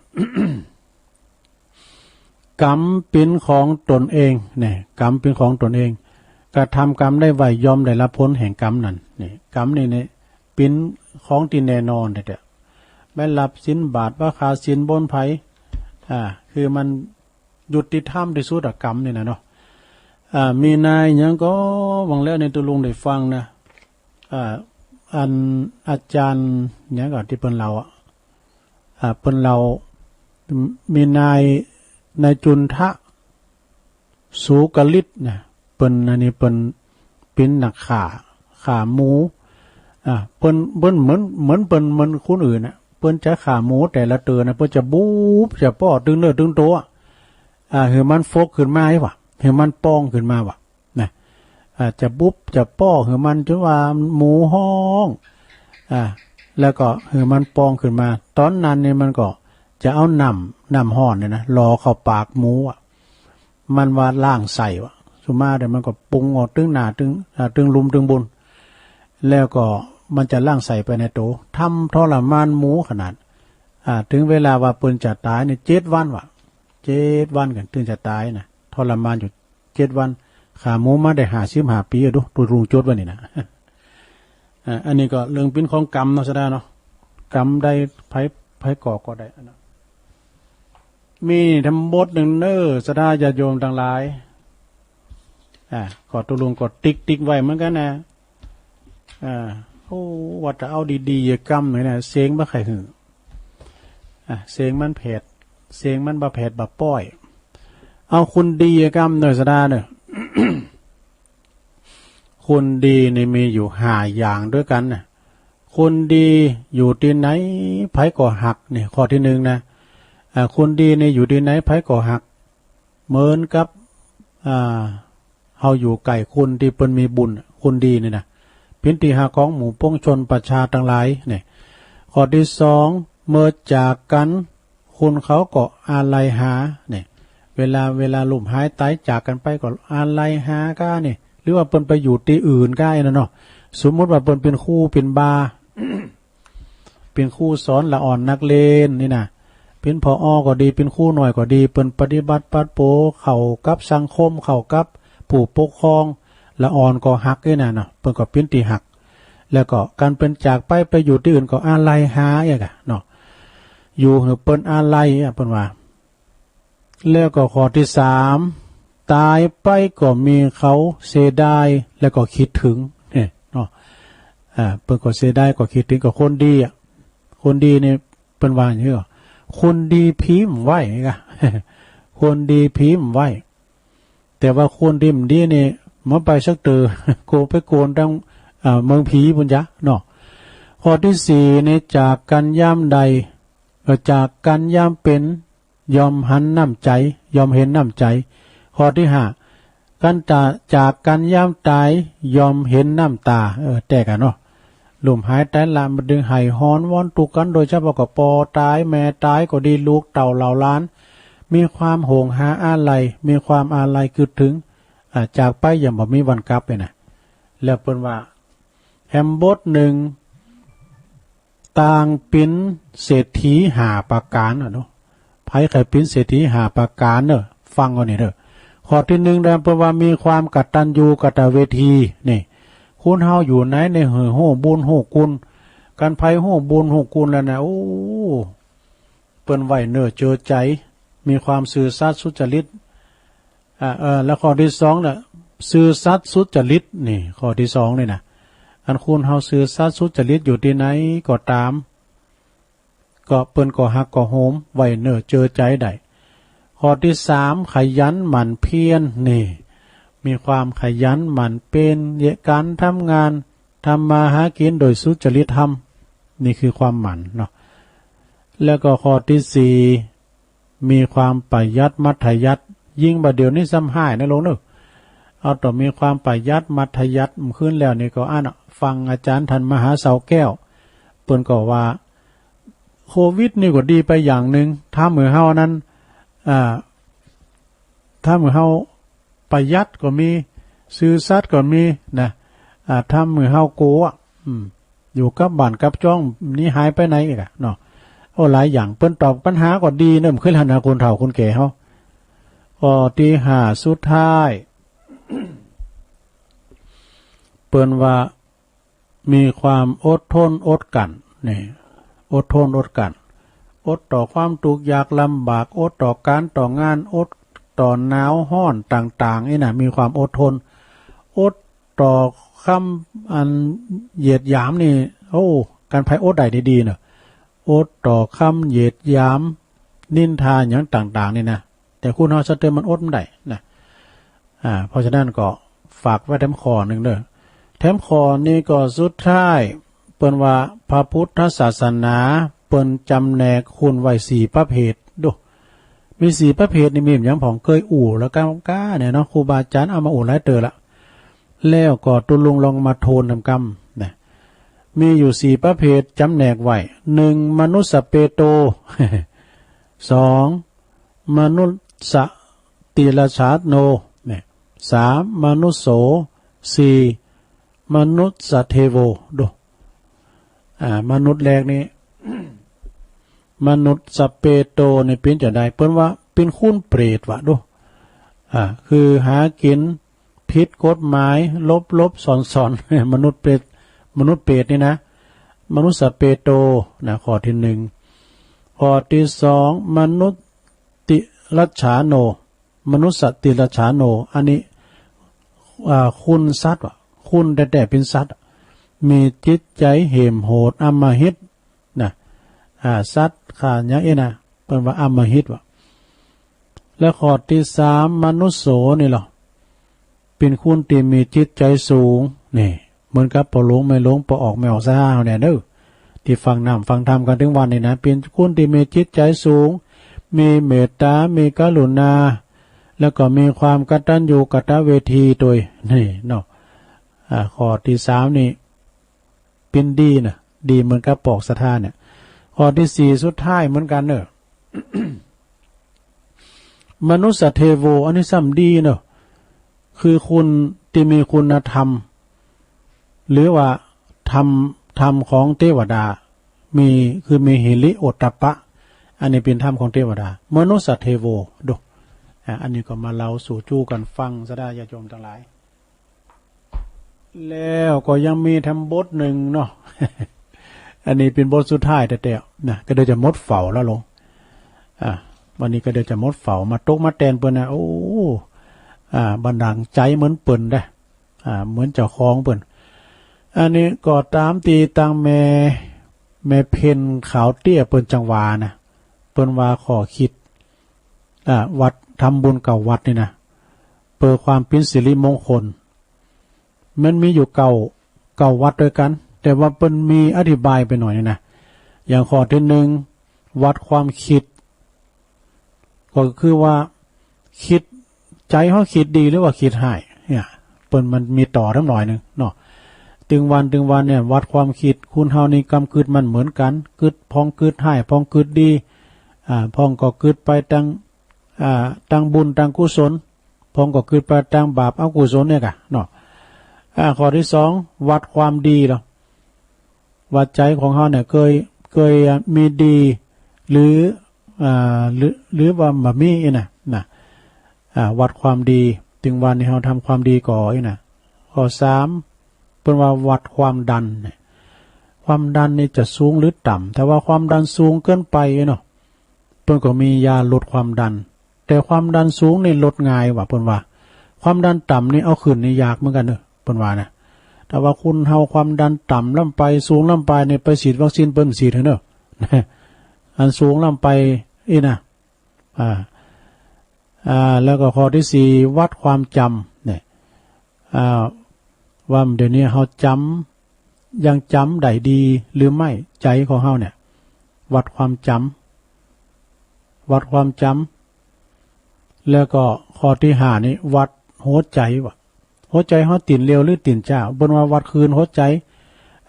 กรรมเป๋นของตนเองเนี่ย กรรมเป๋นของตนเอง กระทำกรรมใดไว้ย่อมได้รับผลแห่งกรรมนั้น นี่ กรรมนี่เนี่ยเป๋นของตี้แน่นอนแต๊ๆ แม่นรับศีลบาตร ว่าฆ่าศีลบนไผ อ่า คือมันยุติธรรมตี้สุดอะ กรรมนี่นะเนาะ อ่า มีนายหยังก็ หว่างแล้วนี่ตุ๊ลุงได้ฟังนะ อ่า อันอาจารย์หยังก็ตี้เปิ้นเล่าอะ อ่า เปิ้นเล่า มีนาย นายจุนทะ สุกฤตนะ เปิ้นอันนี้เปิ้นเป๋นนักฆ่า ฆ่าหมู อ่า เปิ้น เปิ้นเหมือน เหมือนเปิ้น เหมือนคนอื่นน่ะ เปิ้นจะฆ่าหมูแต่ละเตื้อน่ะ เปิ้นจะบุบ จะป้อตึงเนื้อตึงตั๋ว อ่า หื้อมันฟกขึ้นมาไอ้หวะ หื้อมันป่องขึ้นมาวะ นะ อ่า จะบุบ จะป้อหื้อมันจนว่าหมูฮ้อง อ่า แล้วก็หื้อมันป่องขึ้นมา ต๋อนนั้นนี่มันก็จะเอาน้ำ น้ำฮ้อนเนี่ยนะ หล่อเข้าปากหมูอะ มันว่าล้างไส้วะ สุมาเดี๋ยวมันก็ปรุงออกตึงหนาตึง อ่า ตึงลุมตึงบุญ แล้วก็มันจะล้างไส้ไปในโต ทำทรมานหมูขนาด อ่า ถึงเวลาว่าเปิ้นจะต๋ายนี่เจ็ดวันวะ เจ็ดวันกั๋นถึงจะต๋ายนะ ทรมานอยู่เจ็ดวัน ฆ่าหมูมาได้ห้าสิบห้าปี๋อะ ดู ตุ๊ลุงจดไว้นี่นะ อ่า อันนี้ก็เรื่องปิ้นของกรรมเนาะ สะดาเนาะ กรรมใดไผ ไผก่อก็ได้อันนั้น มีทั้งบทหนึ่งเน้อ สะดาญาติโยมตังหลาย อ่า ก็ตุลุงก็ติ๊กติ๊กไว้เหมือนกันนะ อ่า โอ้ ว่าจะเอาดีๆ กรรมหน่อยนะ เสียงบ่ใครหือ อ่ะ เสียงมันแผด เสียงมันบ่แผดบ่ป้อย เอาคุณดีกรรมเน้อ สะดาเน้อ คนดีนี่มีอยู่ห้าอย่างด้วยกันนะ คนดีอยู่ตี้ไหนไผก็ฮัก นี่ข้อตี้หนึ่งนะ อ่า คนดีนี่อยู่ตี้ไหนไผก็ฮัก เหมือนกับ อ่า เฮาอยู่ใก้คนตี้เปิ้นมีบุญ คนดีนี่นะ เปิ้นตี้ฮักของหมู่ปวงชนประชาตังหลาย นี่ ข้อตี้สอง เมื่อจากกัน คนเขาก็อาลัยหา นี่ เวลา เวลาล้มหายตายจากกันไปก็อาลัยหาก้า นี่ หรือว่าเปิ้นไปอยู่ตี้อื่นก้า ไอ้นั่นเนาะ สมมุติว่าเปิ้นเป๋นครูเป๋นบา เป๋นครูสอนละอ่อนนักเรียนนี่นะ เป๋น ผอ ก็ดี เป๋นครูน้อยก็ดี เปิ้นปฏิบัติปรับปรุงเข้ากับสังคม เข้ากับผู้ปกครอง ละอ่อนก็ฮักนี่นะเนาะ เปิ้นก็เป๋นตี้ฮัก แล้วก็การเปิ้นจากไป ไปอยู่ตี้อื่นก็อาลัยหาเองอะเนาะ อยู่หื้อเปิ้นอาลัยอะ เปิ้นว่า แล้วก็ข้อตี้สาม ตายไปก็มีเขาเสียดาย แล้วก็คิดถึง เนี่ยเนาะ อ่า เปิ้นก็เสียดายก็คิดถึง ก็คนดีอะ คนดีนี่เปิ้นว่าอย่างนี้ก็ คนดีผีบ่ไหวกะ คนดีผีบ่ไหว แต่ว่าคนตี้บ่ดีนี่ บ่ไปสักเตื้อ โกไปโกนตัง อ่า เมืองผีปุ้นจ๊ะเนาะ ข้อตี้สี่นี่ จากกันยามใด เอ่อ จากกันยามเป๋น ย่อมหันน้ำใจ๋ ย่อมเห็นน้ำใจ๋ ข้อตี้ห้า กันตา จากกันยามต๋าย ย่อมเห็นน้ำต๋า เออ แต๊กั๋นเนาะ ล้มหายต๋ายละ บ่าเถิงไห้ฮ้อนวอนตุ๊กกั๋น โดยเฉพาะก็ปอต๋าย แม่ต๋ายก็ดี ลูกเต้าเหล่าหลาน มีความห่วงหาอาลัย มีความอาลัยกึ๊ดถึง อ่า จากไปอย่างบ่มีวันกลับเลยนะ แล้วเปิ้นว่า แฮมบทหนึ่ง ต่างเป๋นเศรษฐีห้าประก๋านอะเนาะ ไผใค่เป๋นเศรษฐีห้าประก๋านเน้อ ฟังเอานี่เด้อ ข้อตี้หนึ่ง ได้เปิ้นว่ามีความกตัญญูกตเวที นี่ คนเฮาอยู่ไหน ในหื้อฮู้บุญฮู้คุณ กันไผฮู้บุญฮู้คุณแล้วนะ โอ้ เปิ้นไหว้เน้อเจอใจ๋ มีความซื่อสัตย์สุจริต อ่า เออ แล้วข้อตี้สองเนี่ย ซื่อสัตย์สุจริต นี่ ข้อตี้สองนี่นะ อันคนเฮาซื่อสัตย์สุจริตอยู่ตี้ไหนก็ต๋าม ก็เปิ้นก็ฮักก็โฮม ไหว้เน้อเจอใจ๋ได้ ข้อตี้สาม ขยันหมั่นเพียร นี่ มีความขยันหมั่นเพียร เยียะก๋านทำงาน ทำมาหากิ๋นโดยสุจริตธรรม นี่คือความหมั่นเนาะ แล้วก็ข้อตี้สี่ มีความประหยัดมัธยัสถ์ ยิ่งบ่าเดี่ยวนี้ซ้ำฮ้ายนะลุงเนาะ เอาต่อมีความประหยัดมัธยัสถ์ มื้อคืนแล้วนี่ก็อันน่ะ ฟังอาจ๋ารย์ท่านมหาเสาแก้ว เปิ้นก็ว่า โควิดนี่ก็ดีไปอย่างหนึ่ง ทำหื้อเฮานั้น อ่า ทำหื้อเฮาประหยัดก็มี ซื่อสัตย์ก็มีนะ อ่า ทำหื้อเฮาโกอะ อืม อยู่กับบ้านกับจ้อง หนีหายไปไหนอีกอะเนาะ โอ้ หลายอย่าง เปิ้นตอบปัญหาก็ดีเนอะ บ่เคยหันหาคนเฒ่าคนแก่เฮา ข้อตี้ห้าสุดท้าย เปิ้นว่า มีความอดทนอดกลั้น นี่ อดทนอดกลั้น อดต่อความทุกข์ยากลำบาก อดต่อการต่องาน อดต่อหนาวฮ้อนต่างๆ นี่นะ มีความอดทน อดต่อคำอันเหยียดหยามนี่ โอ้ กันไผอดได้ดีๆ เนอะ อดต่อคำเหยียดหยาม นินทาหยังต่างๆ นี่นะ แต่คนเฮาสะเติมมันอดบ่ได้นะ อ่า เพราะฉะนั้นก็ฝากไว้แถมข้อหนึ่งเด้อ แถมข้อนี้ก็สุดท้าย เปิ้นว่าพระพุทธศาสนา เปิ้นจำแนกคนไว้สี่ประเภท ดู มีสี่ประเภทนี่มีหยังพ่อง เกยอู้แล้วก้าเนี่ยเนาะ ครูบาอาจ๋ารย์เอามาอู้หลายเตื้อละ แล้วก็ตุลุงลองมาทวนกำๆ นะ มีอยู่สี่ประเภทจำแนกไว้ หนึ่ง มนุสสะเปโต สอง มนุสสะติรสาโน เนี่ย สาม มนุสโส สี่ มนุสสะเทโว ดู อ่า มนุษย์แรกนี่ มนุสสะเปโตนี่เป๋นจั่งใด เปิ้นว่าเป๋นคนเปรตวะ ดู อ่า คือหากิ๋นผิดกฎหมาย หลบๆ ซ่อนๆ มนุษย์เปรต มนุษย์เปรตนี่นะ มนุสสะเปโต นะ ข้อตี้หนึ่ง ข้อตี้สอง มนุสติรัจฉาโน มนุสสะติรัจฉาโน อันนี้ อ่า คุณสัตว์ว่ะ คุณแต๊ๆ เป๋นสัตว์ มีจิตใจ๋เห้มโหดอำมหิต นะ อ่า สัตว์ฆ่าหยังอี้นะ เปิ้นว่าอำมหิตว่ะ และข้อตี้สาม มนุสโสนี่ลอ เป๋นคนตี้มีจิตใจ๋สูง นี่ เหมือนกับป้อหลวงแม่หลวง ป้อออกแม่ออกสหาเฮาเนี่ยเนาะ ตี้ฟังน้ำฟังธรรมกั๋นตึงวันนี้นะ เป๋นคนตี้มีจิตใจ๋สูง มีเมตต๋า มีกรุณา แล้วก็มีความกตัญญูกตเวทีตวย นี่เนาะ อ่า ข้อตี้สามนี่ เป๋นดีนะ ดีเหมือนกับปอกศรัทธาเนี่ย ข้อตี้สี่สุดท้ายเหมือนกั๋นเนาะ มนุสสะเทโว อันนี้ซ้ำดีเนาะ คือคนตี้มีคุณธรรม หรือว่าธรรม ธรรมของเตวดา มี คือมีหิริโอตตัปปะ อันนี้เป๋นธรรมของเตวดา มนุสสะเทโว ดู อ่า อันนี้ก็มาเล่าสู่จู้กั๋นฟัง ศรัทธาญาติโยมตังหลาย แล้วก็ยังมีแถมบทหนึ่งเนาะ อันนี้เป๋นบทสุดท้ายแต๊ๆ นะ ก็เดี๋ยวจะหมดเฝ้าแล้วลง อ่า วันนี้ก็เดี๋ยวจะหมดเฝ้า มาตกมาแตนเปิ้นนะ โอ้ อ่า บ่ดั่งใจ๋เหมือนเปิ้นได้ อ่า เหมือนเจ้าของเปิ้น อันนี้ก็ต๋ามตี้ตังแม่ แม่เพ็ญขาวเตี้ยเปิ้นจั่งว่านะ เปิ้นว่าข้อคิด อ่า วัด ทำบุญเก้าวัดนี่นะ เพื่อความเป๋นสิริมงคล มันมีอยู่เก้า เก้าวัดด้วยกั๋น แต่ว่าเปิ้นมีอธิบายไปหน่อยนี่นะ อย่างข้อตี้หนึ่ง วัดความคิด ก็คือว่า คิด ใจ๋เฮาคิดดีหรือว่าคิดฮ้าย เนี่ย เปิ้นมันมีต่อแถมหน่อยหนึ่งเนาะ ตึงวันตึงวันเนี่ย วัดความคิด คนเฮานี่กำกึ๊ดมันเหมือนกั๋น กึ๊ด พ่องกึ๊ดฮ้าย พ่องกึ๊ดดี อ่า พ่องก็กึ๊ดไปตัง อ่า ตังบุญตังกุศล พ่องก็กึ๊ดไปตังบาปอกุศลเนี่ยก่ะเนาะ อ่า ข้อตี้สอง วัดความดีลอ ว่าใจ๋ของเฮาเนี่ย เกย เกยมีดี หรือ อ่า หรือ หรือว่าบ่มีอี้นะ นะ อ่า วัดความดี ตึงวันนี้เฮาทำความดีก่ออี้นะ ข้อสาม เปิ้นว่าวัดความดันเนี่ย ความดันนี่จะสูงหรือต่ำ ถ้าว่าความดันสูงเกินไปเนาะ เปิ้นก็มียาลดความดัน แต่ความดันสูงนี่ลดง่ายว่ะ เปิ้นว่า ความดันต่ำนี่เอาขึ้นนี่ยากเหมือนกั๋นเนาะ เปิ้นว่านะ ถ้าว่าคนเฮาความดันต่ำล้ำไป สูงล้ำไปนี่ ไปฉีดวัคซีนเปิ้นบ่ฉีดหื้อเนาะ อันสูงล้ำไปอี้นะ อ่า อ่า แล้วก็ข้อตี้สี่ วัดความจ๋ำเนี่ย อ่า ว่าเดี๋ยวนี้เฮาจ๋ำ ยังจ๋ำได้ดีหรือไม่ ใจ๋ของเฮาเนี่ย วัดความจ๋ำ วัดความจ๋ำ แล้วก็ข้อตี้ห้านี่ วัดหัวใจ๋ว่ะ หัวใจ๋เฮาตี๋นเร็วหรือตี๋นจ๊า เปิ้นว่าวัดคลื่นหัวใจ๋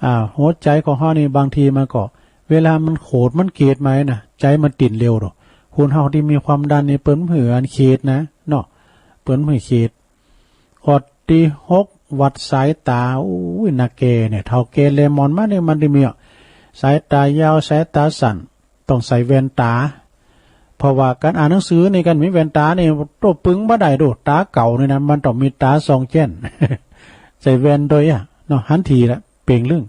อ่า หัวใจ๋ของเฮานี่บางทีมันก็ เวลามันโขดมันเกลียดมานะ ใจ๋มันตี๋นเร็วดอก คนเฮาตี้มีความดันนี่เปิ้นบ่หื้ออันเกลียดนะ เนาะ เปิ้นบ่หื้อเกลียด ข้อตี้หก วัดสายต๋า โอ้ย นักแก่เนี่ย เฒ่าแก่แลหมอนมาเนี่ย มันจะมีอะ สายต๋ายาว สายต๋าสั้น ต้องใส่แว่นต๋า เพราะว่าก๋านอ่านหนังสือนี่ ก๋านมีแว่นต๋านี่ โต้ปึงบ่ได้โด ต๋าเก่านี่นะ มันต้องมีต๋าส่องแจ้น ใส่แว่นโดยอะ เนาะ หันถี่ละ เป่งลึ่ง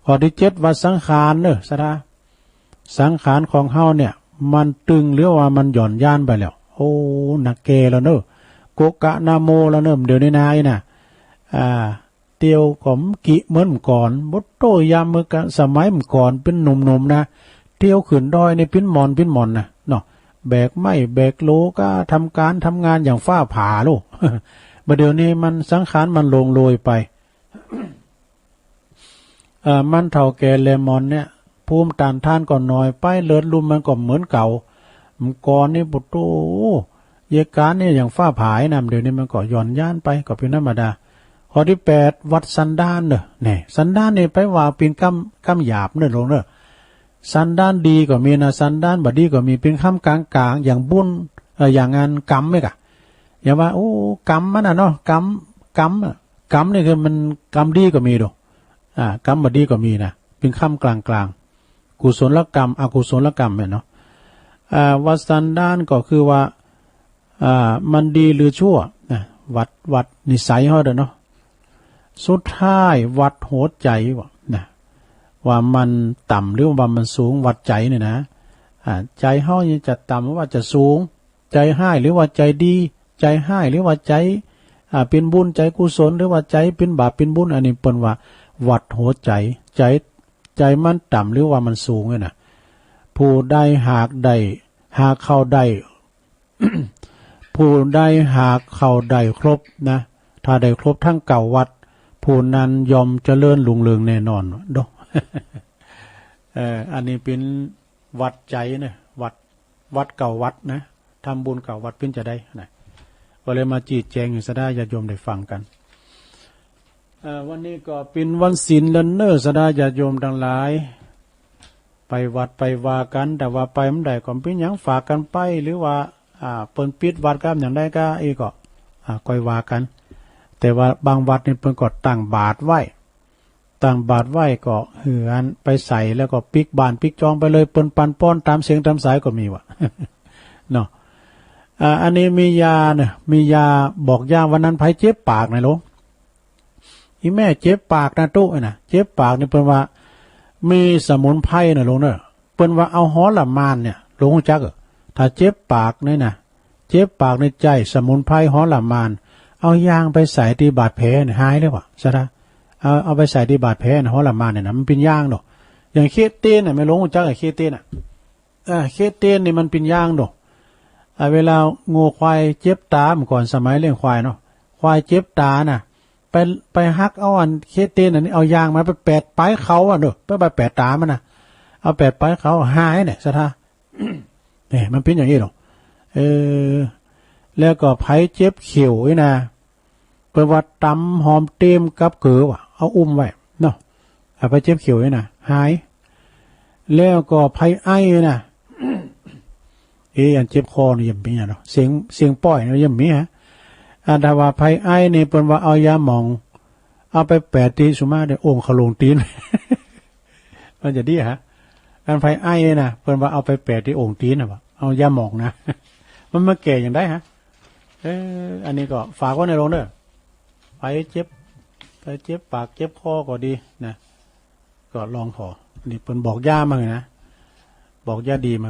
ข้อตี้เจ็ด วัดสังขารเนาะ ศรัทธา สังขารของเฮาเนี่ย มันตึงหรือว่ามันหย่อนยานไปแล้ว โอ้ นักแก่แล้วเนาะ โกกะนะโมแล้วเนาะ เดี๋ยวนี้นายนะ อ่า เตียวก็บ่กิเหมือนเมื่อก่อน บ่โต้ ยามเมื่อก่อน สมัยเมื่อก่อนเป๋นหนุ่มๆ นะ เตียวขึ้นดอยนี่เป๋นหม่อนเป๋นหม่อนนะ เนาะ แบกไม้แบกโหลก็ทำการทำงานอย่างฟ้าผ่าโลด บ่าเดี๋ยวนี้มันสังขารมันหลงโลยไป เอ่อ มันเฒ่าแก่แลหมอนเนี่ย ภูมิต้านทานก็น้อยไป เลือดลมมันก็เหมือนเก่า เมื่อก่อนนี่ โอ้โห เยียะก๋านนี่อย่างฟ้าผ่านะ เดี๋ยวนี้มันก็หย่อนยานไป ก็เป๋นธรรมดา ข้อตี้แปด วัดสันดานเนาะ นี่ สันดานนี่ไปว่าเป๋นกำ กำหยาบเนาะหลวงเนาะ สันดานดีก็มีนะ สันดานบ่ดีก็มี เป๋นกำก๋างๆ อย่างบุญ เอ่อ อย่างงานกรรมนี่ก่ะ อย่างว่า โอ้ กรรมมันน่ะเนาะ กรรม กรรมอะ กรรมนี่คือมันกรรมดีก็มีโด อ่า กรรมบ่ดีก็มีนะ เป๋นกำกลางๆ กุศลกรรม อกุศลกรรมเนี่ยเนาะ อ่า วัดสันดานก็คือว่า อ่า มันดีหรือชั่วนะ วัด วัดนิสัยเฮาเด้อเนาะ สุดท้ายวัดหัวใจ๋ว่ะ ว่ามันต่ำหรือว่ามันสูง วัดใจเนี่ยนะ อ่า ใจเฮานี่จะต่ำหรือว่าจะสูง ใจฮ้ายหรือว่าใจดี ใจฮ้ายหรือว่าใจ อ่า เป็นบุญ ใจกุศล หรือว่าใจเป็นบาปเป็นบุญ อันนี้เปิ้นว่าวัดหัวใจ ใจ ใจมันต่ำหรือว่ามันสูงเนี่ยนะ ผู้ใดหากได้ หากเข้าได้ ผู้ใดหากเข้าได้ครบนะ ถ้าได้ครบทั้งเก้าวัด ผู้นั้นย่อมเจริญรุ่งเรืองแน่นอน โด เอ่อ อันนี้เป็นวัดใจนะ วัด วัดเก้าวัดนะ ทำบุญเก้าวัดเปิ้นจะได้นะ ก็เลยมาจี๊แจงให้ศรัทธาญาติโยมได้ฟังกัน เอ่อ วันนี้ก็เป็นวันศีลแล้วเนอะ ศรัทธาญาติโยมทั้งหลาย ไปวัดไปวากัน แต่ว่าไปบ่ได้ก็บ่เป็นหยัง ฝากกันไป หรือว่า อ่า เปิ้นปิดวัดก็อย่างใดก็อีกก็ อ่า ค่อยว่ากัน แต่ว่าบางวัดนี่เปิ้นก็ตั้งบาตรไว้ ตั้งบาตรไว้ก็หื้ออันไปใส่แล้วก็ปิกบ้านปิกจองไปเลย เปิ้นปันป้อนตามเสียงตามสายก็มีว่ะ เนาะ อ่า อันนี้มียาเนี่ย มียาบอกยาวันนั้นไผเจ็บปากนะหลวง อีแม่เจ็บปากนะตุ๊ นะ เจ็บปากนี่เปิ้นว่ามีสมุนไพรนะหลวงเนอะ เปิ้นว่าเอาฮอลหมานเนี่ย หลวงฮู้จักเออ ถ้าเจ็บปากนี่นะ เจ็บปากนี่ใจ๊สมุนไพรฮอลหมาน เอายางไปใส่ที่บาดแผลเนี่ยหายเลยว่ะ ศรัทธา เอา เอาไปใส่ที่บาดแผลเนี่ย ฮอลหมานเนี่ยนะ มันเป็นยางเนาะ อย่างเคเตนน่ะ แม่หลวงฮู้จักไอ้เคเตนน่ะ อ่า เคเตนนี่มันเป็นยางเนาะ อ่า เวลางัวควายเจ็บตา เมื่อก่อนสมัยเลี้ยงควายเนาะ ควายเจ็บตาน่ะ ไป ไปหักเอาอันเคเตนอันนี้ เอายางมาไปแปดปลายเขาอ่ะเนาะ ไป ไปแปดตามันน่ะ เอาแปดปลายเขาหายเนี่ย ศรัทธา เนี่ย มันเป็นอย่างนี้เนาะ เออ แล้วก็ไผเจ็บเขียวนี่นะ เปิ้นว่าตำหอมเตรียมกับเกลือว่ะ เอาอุ้มไว้เนาะ เอาไปเจ็บเขียวนี่นะ หาย แล้วก็ไผไอนะ เอ๊ะ อันเจ็บคอนี่ยังมีอะเนาะ เสียง เสียงป้อยนี่ยังมีฮะ อันถ้าว่าไผไอนี่เปิ้นว่าเอายาหมอง เอาไปแปะที่สุมาเด้อ โอ่งเขาลงตีน มันจะดีฮะ อันไผไอนะ เปิ้นว่าเอาไปแปะที่โอ่งตีนนะวะ เอายาหมองนะ มันมาแก้อย่างใดฮะ เออ อันนี้ก็ฝากไว้ในโรงเด้อ ไผเจ็บ ไผเจ็บปากเจ็บคอก็ดีนะ ก็ลองขอ อันนี้เปิ้นบอกยามาเลยนะ บอกยาดีมา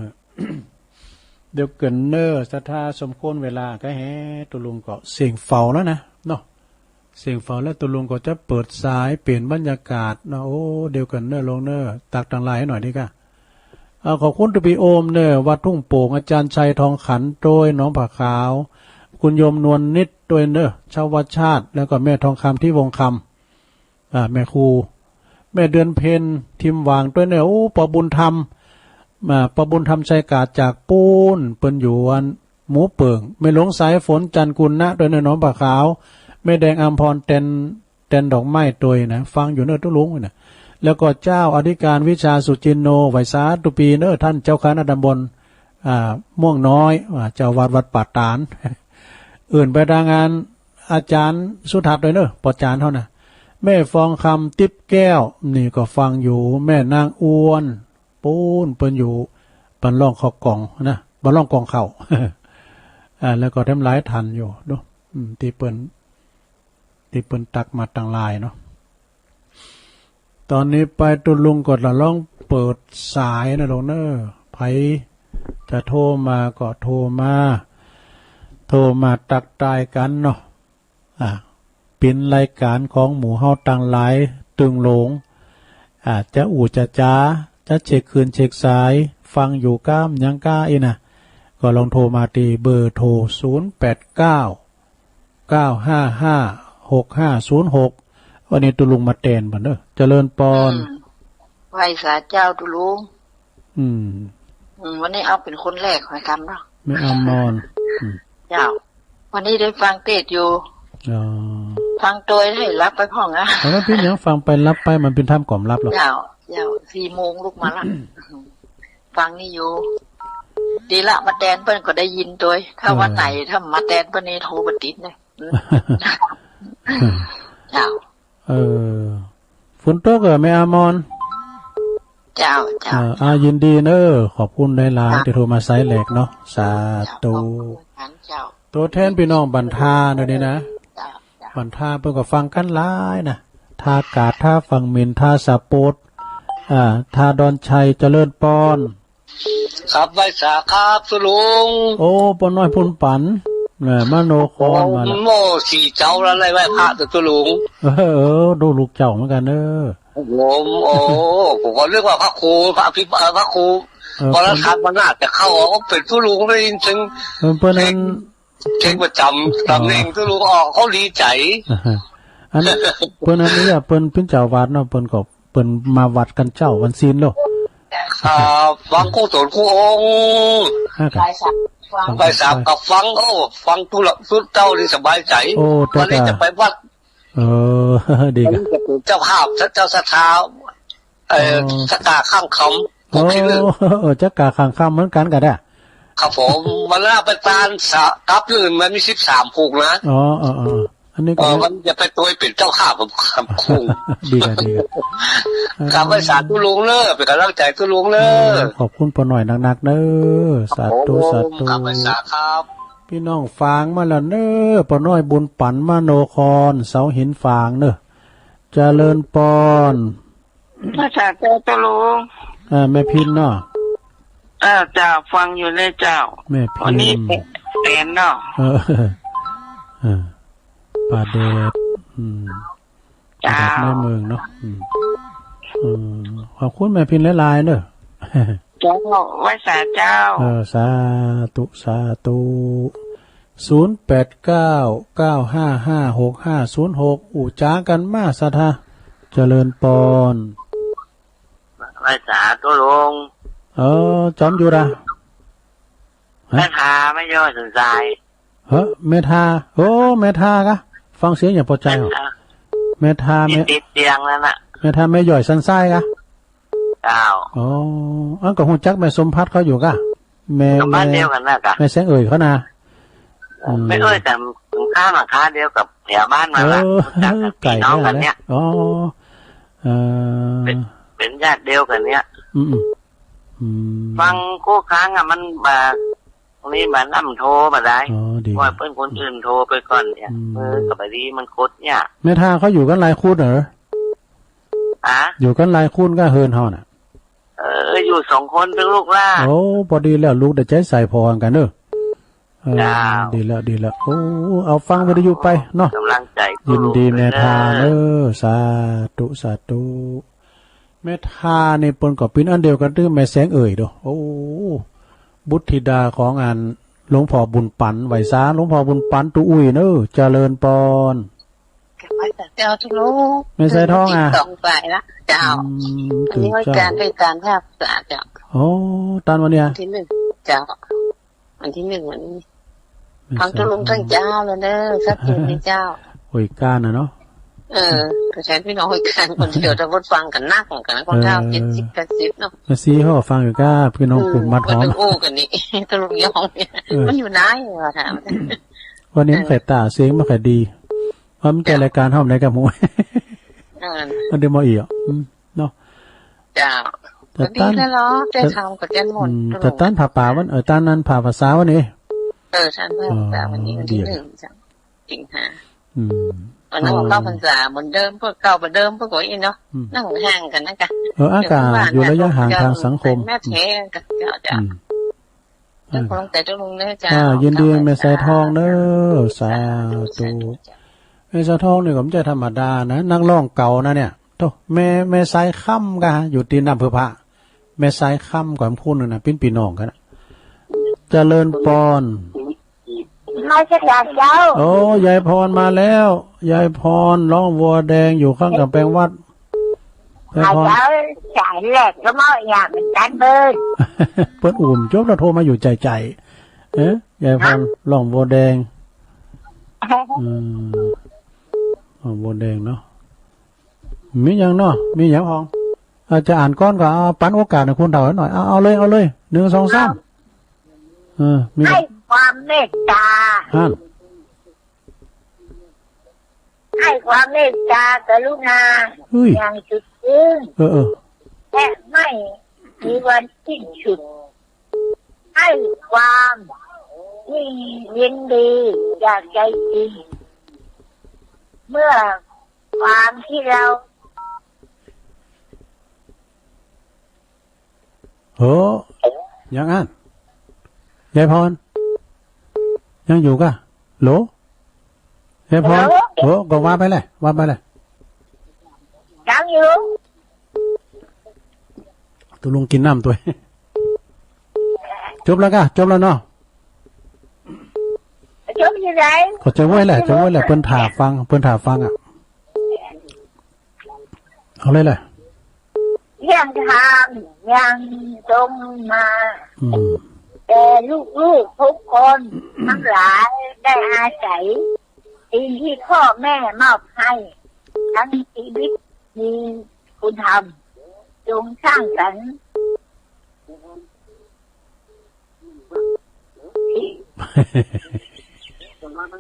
เดี๋ยวเกินเนอร์ศรัทธาสมควรเวลาก็แห่ตุลุงก็เสียงเฝ้าแล้วนะเนาะ เสียงเฝ้าแล้วตุลุงก็จะเปิดสายเปลี่ยนบรรยากาศเนาะ โอ้ เดี๋ยวเกินเนอร์ลงเนอร์ ตักตังไลน์ให้หน่อยดีกว่า เอา ขอบคุณตุปีโอมเนอร์ วัดทุ่งโป่ง อาจารย์ชัยทองขัน โดยหนองผาขาว คุณโยมนวลนิดด้วยเนอร์ ชาวชาติ แล้วก็แม่ทองคำที่วงคำ อ่า แม่ครู แม่เดือนเพ็ญ ทิมหว่างด้วยเนอร์ โอ้ ปอบุญธรรม อ่า ปอบุญธรรมชัยกาดจากปูน เปิ้นอยู่อันหมูเปิ่ง แม่หลวงสายฝน จันทร์กุลนะ ด้วยเนอร์ หนองผาขาว แม่แดงอัมพร แตน แตนดอกไม้ตวยนะ ฟังอยู่เนอร์ตุลุงนะ แล้วก็เจ้าอธิการวิชาสุจินโน ไหว้สาธุปีเนอร์ ท่านเจ้าคณะตำบล อ่า ม่วงน้อย อ่า เจ้าวัดวัดป่าตาด อื่นไปทางงานอาจารย์สุทัศน์ด้วยเนอร์ ปอจารย์เฮานะ แม่ฟองคำ ติ๊บแก้ว นี่ก็ฟังอยู่ แม่นางอ้วน ปูน เปิ้นอยู่บ้านร่องข้าวกล่องนะ บ้านร่องกล่องข้าว อ่า แล้วก็แถมหลายท่านอยู่เนาะ อืม ที่เปิ้น ที่เปิ้นตักมาตังไลน์เนาะ ตอนนี้ไปตุลุงก็ละลองเปิดสายนะลงเนอร์ ไผจะโทรมาก็โทรมา โทรมาตักทายกันเนาะ อ่า เป็นรายการของหมู่เฮาตังหลายตึงหลง อ่า จะอู้จะจา จะเช็คคลื่นเช็คสาย ฟังอยู่ก้ามยังก้าอีนะ ก็ลองโทรมาที่เบอร์โทร ศูนย์แปดเก้า เก้าห้าห้า หกห้าศูนย์หก วันนี้ตุลุงมาแตนบ่เนอะ เจริญปอน อืม ไหว้สาเจ้าตุลุง อืม อืม วันนี้เอาเป็นคนแรกหอยกำเนาะ แม่อมร อืม เจ้า วันนี้ได้ฟังเทศน์อยู่ อ๋อ ฟังโดยให้หลับไปพ่องอะ แต่มันเป็นหยังฟังไปหลับไป มันเป็นธรรมกล่อมหลับหรอก เจ้า เจ้า สี่โมงลุกมาละ ฟังนี่อยู่ ดีละ มาแตนเปิ้นก็ได้ยินโดย ถ้าวันไหน เออ ถ้ามาแตนเปิ้นนี่โทรบ่ติดเลย เจ้า เออ ฝนตกเหรอแม่อมร เจ้า เจ้า เออ อ่า ยินดีเนอะ ขอบคุณหลายๆ เจ้า ที่โทรมาสายแรกเนาะ สาธุ เจ้า ขอบคุณท่านเจ้า ตัวแทนพี่น้องบ้านท่าเนาะนี่นะ เจ้า เจ้า บ้านท่าเปิ้นก็ฟังกันหลายนะ ท่ากาด ท่าฝั่งหมิ่น ท่าสะโปด อ่า ท่าดอนชัย เจริญปอน ครับ ไหว้สาครับ ตุ๊ลุง โอ้ ป้อน้อยบุญปัน เออ มโนครมาแล้ว โอ้ สี่เจ้าแล้ว ได้ไหว้พระ ตุ๊ลุง เออ เออ ดูลูกเจ้าเหมือนกันเด้อ ผม โอ้ ผมก็นึกว่าพระครู พระพิมพ์ เอ่อ พระครู เออ วรทัศน์ มันน่าจะเข้า ว่าเป็นตุ๊ลุง ได้ยินเสียง เออ เปิ้นนั้น เสียงประจำ อ๋อ ตำแหน่งตุ๊ลุงออก เขาดีใจ อัน เปิ้นอันนี้อะ เปิ้นเป็นเจ้าวัดเนาะ เปิ้นก็ เปิ้นมาวัดกันเจ๊าวันศีลโล อ่า ฟังครูสอนครูองค์ อ่า ครับ บ่ายสาม ฟัง บ่ายสามก็ฟัง โอ้ ฟังตุ๊ละ ตุ๊เจ้านี่สบายใจ โอ้ แต่ วันนี้จะไปวัด เออ ดีครับ วันนี้จะเป็นเจ้าภาพ เจ้าศรัทธา เอ่อ อ๋อ จักกาข้างคำ โอ้ พวกขี้เลื่อน เออ จักกาข้างคำเหมือนกันก็ได้ ครับผม วันหน้าไปตานสะ กลับอื่นมันมีสิบสามผูกนะ อ๋อ อ๋อ อ๋อ อันนี้ก็ เออ มันจะไปตัวเป็นเจ้าภาพผมครับ คง ดีครับ ดีครับ ครับ ไหว้สาตุ๊ลุงเนอะ เป็นกำลังใจตุ๊ลุงเนอะ เออ ขอบคุณป้อน้อยนักๆเนอะ สาธุ ครับผม สาธุ ครับ ไหว้สาครับ พี่น้องฟังมาแล้วเนอะ ป้อน้อยบุญปัน มโนคร เสาหินฝางเนอะ เจริญปอน ไหว้สาเจ้าตุ๊ลุง อ่า แม่พินเนาะ เออ เจ้า ฟังอยู่เลยเจ้า แม่พิน วันนี้แสนเนาะ เออ เออ ป่าแดด อืม เจ้า ป่าแดดในเมืองเนาะ อืม เออ ขอบคุณแม่พินหลายๆเนอะ เจ้า ไหว้สาเจ้า เออ สาธุ สาธุ ศูนย์แปดเก้า เก้าห้าห้า หกห้าศูนย์หก อู้จ๋ากันมาศรัทธา เจริญปอน ไหว้สาตุ๊ลุง เออ จอมยุทธอะ ฮะ แม่ทาแม่ย่อยสันทราย เฮ้อ แม่ทา โอ้ แม่ทากะ ฟังเสียงอย่างพอใจเหรอ แม่ทา แม่ทา แม่ นี่ติดเตียงแล้วน่ะ แม่ทาแม่ย่อยสันทรายกะ เจ้า อ๋อ อันก็ฮู้จักแม่สมภัทรเขาอยู่กะ แม่ ก็บ้าน แม่ เดียวกันน่ะกะ แม่แสงเอ่ยเขานะ เออ อืม แม่เอ่ยแต่ข้ามหลังคาเดียวกับแถวบ้านมาละ เออ รู้จักกัน ไกล พี่น้องกันเนี่ย เนอะ อ๋อ เออ เป็น เป็นญาติเดียวกันเนี่ย อืม อืม อืม ฟังคู่ครั้งอะ มันแบบ นี่มันนำโทรมาได้ อ๋อ ดี ว่าเปิ้นคนอื่นโทรไปก่อนเนี่ย อืม เออ ก็ไปดีมันกดเนี่ย แม่ทาเขาอยู่กันหลายคนเหรอ อะ อยู่กันหลายคนกะเฮือนเฮาน่ะ เออ อยู่สองคนเป็นลูกหล้าน โอ้ พอดีแล้ว ลูกได้ใจใส่พอกันเด้อ เออ เจ้า ดีแล้ว ดีแล้ว โอ้ เอาฟังวิทยุไปเนาะ กำลังใจ ยินดีแม่ทาเด้อ สาธุ สาธุ แม่ทานี่เปิ้นก็เป็นอันเดียวกันหรือแม่แสงเอ่ยโด โอ้ บุตรธิดาของอันหลวงพ่อบุญปัน ไหว้สาหลวงพ่อบุญปัน ตุ๊อุ้ยเนอะ เจริญปอน ไหว้สาเจ้าตุ๊ลุง แม่สายทองอะ สองฝ่ายละ เจ้า อืม วันนี้ ถือ ไหว้ เจ้า ตาน ไหว้ตานภาคสาเจ้า โอ้ ตานวันเนี้ย วันที่หนึ่ง เจ้า วันที่หนึ่งวันนี้ แม่สายทอง ทั้งตุ๊ลุงทั้งเจ้าเลยเนอะ ครับ เจ้า ห้วยก้านน่ะเนาะ เออ ก็ใช้พี่น้องห้วยก้านคนเดียว แต่ว่าฟังกันนักเหมือนกันนะ คนเฒ่า เออ เจ็ดสิบ แปดสิบเนาะ แม่ชีเขาก็ฟังอยู่ก้า พี่น้อง อืม กลุ่มบ้านหอม ก็ต้องอู้กันนี่ ตุ๊ลุงยองเนี่ย เออ มันอยู่ไหนวะ ถาม วันนี้มัน เออ ไข่ตาเสียงมันไข่ดี ว่ามันจะ จ้ะ รายการห้องไหนกับหมู เออ มันได้มาอีกอ่ะ อืม เนาะ เจ้า แต่ ก็ดี ต้าน แล้วเหรอ แต่ แต่ ทำกับแกนหมด อืม ตุ๊ลุง แต่ต้านผ้าป่าวัน เออ ต้านนั้นผ้าภาษาวันนี้ เออ ต้านผ้าภาษาวันนี้ อ๋อ วันที่ ดี หนึ่ง จ้ะ สิงหา อืม วันนั้น อ๋อ ก็เข้าพรรษาเหมือนเดิม พวกเก่าเหมือนเดิม พวกเก่าอีกเนาะ อืม นั่งห่างกันนะกะ เออ อากาศ เดี๋ยว อยู่ระยะห่างทางสังคม แม่แท้กัน เจ้า เจ้า อืม เรื่องของหลวงตาตุ๊ลุงเนอะเจ้า อ่า ยินดี เจ้า แม่สายทองเนอะ สาธุ สาธุ สาธุเจ้า แม่สายทองนี่ก็ไม่ใช่ธรรมดานะ นักร้องเก่านะเนี่ย โธ่ แม่ แม่สายคำกะ อยู่ที่น้ำผึ้งพระ แม่สายคำกับผู้หนึ่งนะ เป็นพี่น้องกันนะ เจริญปอน มาจากเจ้า โอ้ ยายพรมาแล้ว ยายพร ร้องวัวแดงอยู่ข้างกำแพงวัด ยายพร เจ้า สายแรกก็มาอย่างเหมือนกันเปิ้น เปิ้นอุ่มจบแล้วโทรมาอยู่ใจใจ เอ๊ะ ยายพร ฮะ ร้องวัวแดง อืม ร้องวัวแดงเนาะ มีหยังเนาะ มีหยังพอง อาจจะอ่านก่อนก็เอา ปันโอกาสให้คนเฒ่าหน่อย เอา เอาเลย เอาเลย หนึ่ง สอง สาม เออ มี ให้ความเมตตา ฮะ ให้ความเมตตากรุณา เฮ้ย อย่างสุดซึ้ง เออ เออ และไม่มีวันสิ้นสุด ให้ความที่ยินดีจากใจจริง เมื่อความที่เรา โอ้ ยังอั้น ยายพร ยังอยู่ก่ะ โหล ยายพร ฮัลโหล โอ้ ก็ว่าไปเลย ว่าไปเลย ยังอยู่ ตกลงกินน้ำตัว จบแล้วก่ะ จบแล้วเนาะ จบอยู่ไหน ก็จบไว้แหละ จบไว้แหละ เปิ้นถ่าฟัง เปิ้นถ่าฟังอ่ะ เอาเลยแหละ เรื่องธรรมยังจงมา อืม แก่ลูกๆทุกคนทั้งหลายได้อาศัยสิ่งที่พ่อแม่มอบให้ ทั้งชีวิตมีคุณธรรม จงสร้างสรรค์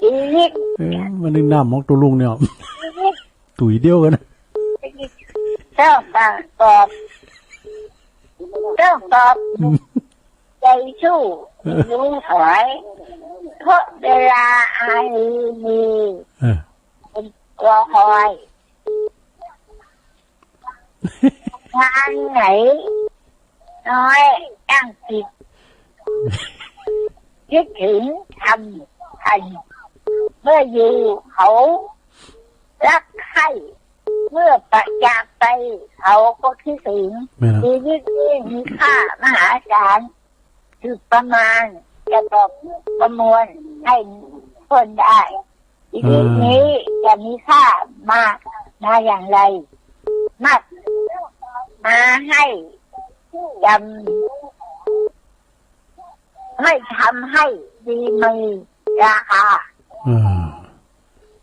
ชีวิต เอ้ย มันนึกน้ำมองตัวลุงเนี่ย ชีวิต ตุ๋ยเดียวกันนะ ต้องประกอบ ต้องประกอบ อืม ใจสู้ เออ รู้ถอย เพราะเวลาอันมี เออ เป็นตัวคอย งานไหนน้อยตั้งจิต คิดถึงทำทัน เมื่ออยู่เขารักใคร่ เมื่อประจากไปเขาก็คิดถึง แม่นอะ ชีวิตนี้มีค่ามหาศาล คือประมาณจะบอกประมวลให้คนได้ ชีวิตนี้จะมีค่ามา มาอย่างไร มาก มาให้จำ ให้ทำให้ดีมีราคา อ่า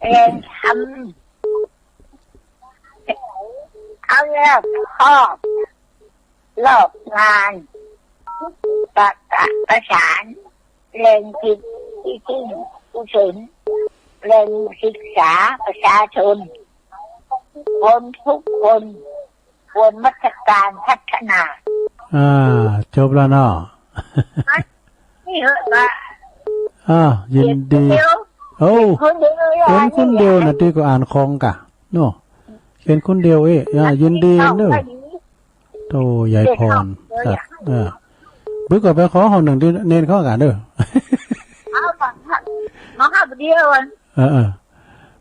เรียนทำ เอารอบคอบ รอบงาน ประกาศประสาน แหล่งจิตที่พึ่งกุศล แหล่งศึกษาประชาชน คนทุกคนควรมัสการพัฒนา อ่า จบแล้วเนาะ นี่เหรอวะ อ่า ยินดี เดี๋ยว โอ้ คนเดียวเลย เขียนคนเดียวนะ ที่ก็อ่านของกะ เนาะ เขียนคนเดียวเอ้ย อ่า ยินดีเนอะ โอ้ ยายพร เด็กเขา เออ บึกก็ไปขอห้องหนึ่งที่เนนเขากันเด้อ เอาก่อนค่ะ มาห้าเดียวอัน เออ เออ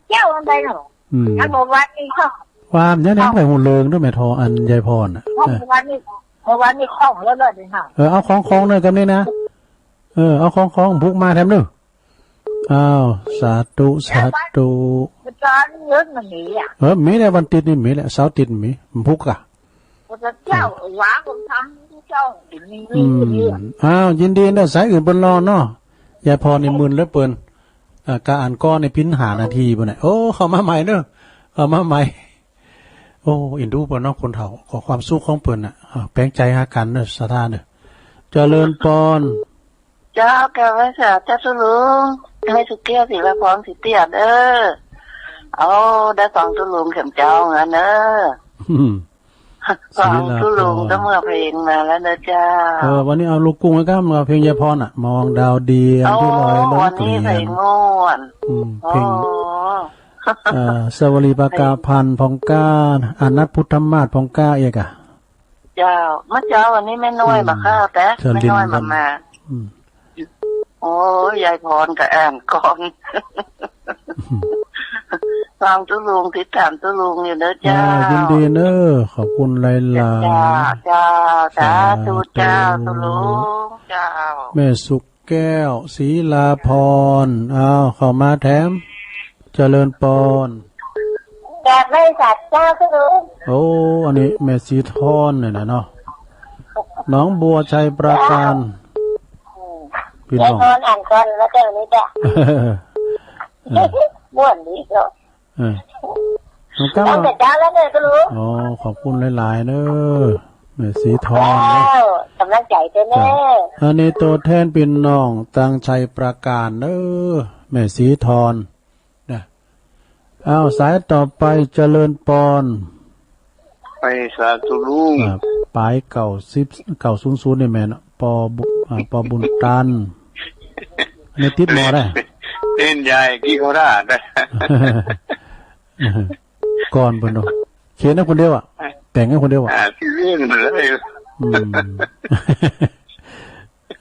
เจ้าอันใดเนาะ อืม อันเมื่อวานนี้ก็ ว่าอย่างนั้นไปหูเลิงด้วยแม่ทอ อันยายพรน่ะ เออ เมื่อวานนี้ เมื่อวานนี้ของแล้วเลยค่ะ เออ เอาของของเลยกันนี่นะ เออ เอาของของบุกมาแถมเด้อ อ้าว สาธุ สาธุ วันจันทร์เยอะมันมีอ่ะ เออ มีแหละ วันอาทิตย์นี่มีแหละ เสาร์อาทิตย์มี มันพุกอ่ะ วันเจ้า เออ หวาคนทำเจ้ามี อืม มีอ่ะ อ้าว ยินดีนะ สายอื่นเปิ้นรอเนาะ ยายพรนี่มึนเหลือเปิ้น อ่า กะอ่านก้อนในปิ้นหานาทีบ่เนี่ย โอ้ เข้ามาใหม่เนอะ เข้ามาใหม่ โอ้ เอ็นดูเปิ้นเนาะ คนเฒ่า ขอความสุขของเปิ้นน่ะ อ่า แปลงใจหากันเนอะ ศรัทธาเนอะ เจริญปอน เจ้า แก้วไหว้สาเจ้าตุ๊ลุง ให้สุขแก้ว ศิลาพร ศรีเตี้ยเด้อ เอา ได้ฟังตุ๊ลุงเข็มเจ้างั้นเด้อ อืม ฟังตุ๊ลุง ศิลาพร ก็เมื่อเพลงมาแล้วนะเจ้า เออ วันนี้เอาลูกกรุ้งแล้วก็มาเพลงยายพรน่ะ มองดาวเดือนที่ลอยล้นเกวียน อ๋อ วันนี้เพลงม่วน อืม เพลง อ๋อ เอ่อ สวลีปากาพันธ์พองก้า อนัทพุทธมาศพองก้าเอกอะ เจ้า เมื่อเช้าวันนี้แม่น้อย อืม มาเข้าแต่ เชิญ แม่น้อย ลิน มา มา อืม โอ้ย ยายพรก็อ่านก่อน ฟังตุ๊ลุง ติดตามตุ๊ลุงอยู่เนอะเจ้า อ่า ยินดีเนอะ ขอบคุณหลายๆ เจ้า เจ้า สาธุเจ้า ตุ๊ลุง เจ้า แม่สุขแก้ว ศรีลาพร อ้าว เข้ามาแถม เจริญปอน แบบไม่สัตว์เจ้าคือ โอ้ อันนี้แม่สีทอนเนี่ยนะเนาะ หนองบัวชัยปราการ พี่น้อง ยายพรอ่านก่อนแล้วเจ้านี้จ้ะ เออ ม่วนดีเนาะ เออ น้องก้าว ตั้งแต่เช้าแล้วเนี่ยก็รู้ อ๋อ ขอบคุณหลายๆเนอะ แม่สีทอนนะ เจ้า กำลังใจเจ้าแน่ จ้ะ อันนี้ตัวแทนพี่น้องตังชัยปราการเนอะ แม่สีทอน นะ อ้าว สายต่อไปเจริญปอน ไปสาธุลุง อ่า ปลายเก้าสิบ เก้าศูนย์ศูนย์นี่แม่น ปอบุ อ่า ปอบุญตัน อันนี้ติดหมอได้ เต้นใหญ่กี่โคราช ก่อนเพิ่นเนาะ เขียนให้คนเดียวอะ แต่งให้คนเดียวอะ อ่า ที่เล่นเลย อืม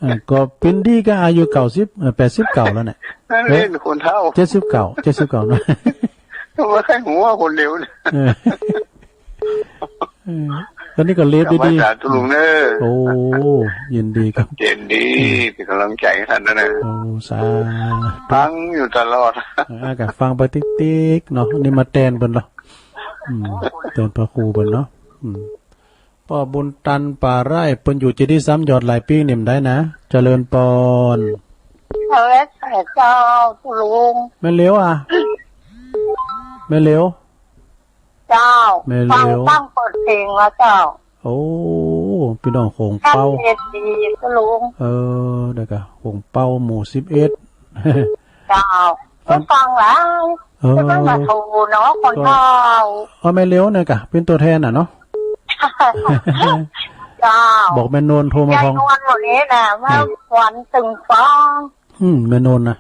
อ่า ก็ปินดีก็อายุเก้าสิบ เอ่อ แปดสิบเก้าแล้วเนี่ย นั่นเอง เอ๊ะ คนเฒ่า เจ็ดสิบเก้า เจ็ดสิบเก้าเนาะ ไม่ใช่หัวคนเดียวเนี่ย เออ เออ ตอนนี้ก็เลียบดีๆ สาธุลุงเนอะ โอ้ ยินดีครับ เจนดี เป็นกำลังใจให้ท่านด้วยนะ โอ้ สาธุ ฟังอยู่ตลอด อ่า ก็ฟังไปติ๊กๆ เนาะ นี่มาแตนเปิ้นเหรอ อืม แตนพระครูเปิ้นเนาะ อืม ป้อบุญตันป่าไร่ เปิ้นอยู่เจดีย์สามยอดหลายปี๋นี่บ่ได้นะ เจริญปอน เออ เจ้า ตุลุง แม่เหลียวอะ แม่เหลียว เจ้า แม่เหลียว ฟัง ฟังเปิดเพลงแล้วเจ้า โอ้ พี่น้องโขงเป้า เอฟซี ตุลุง เออ แล้วก็โขงเป้าหมู่สิบเอ็ด เจ้า ฟัง ฟังหลาย เออ จะไม่มาถูเนาะ คนเฒ่า ก็ เอาแม่เหลียวเนี่ยกะ เป็นตัวแทนน่ะเนาะ เจ้า บอกแม่นวลโทรมา แม่ พ้อง นวลหมดนี้นะ ว่า อืม วันตึงฟ้อง อืม แม่นวลนะ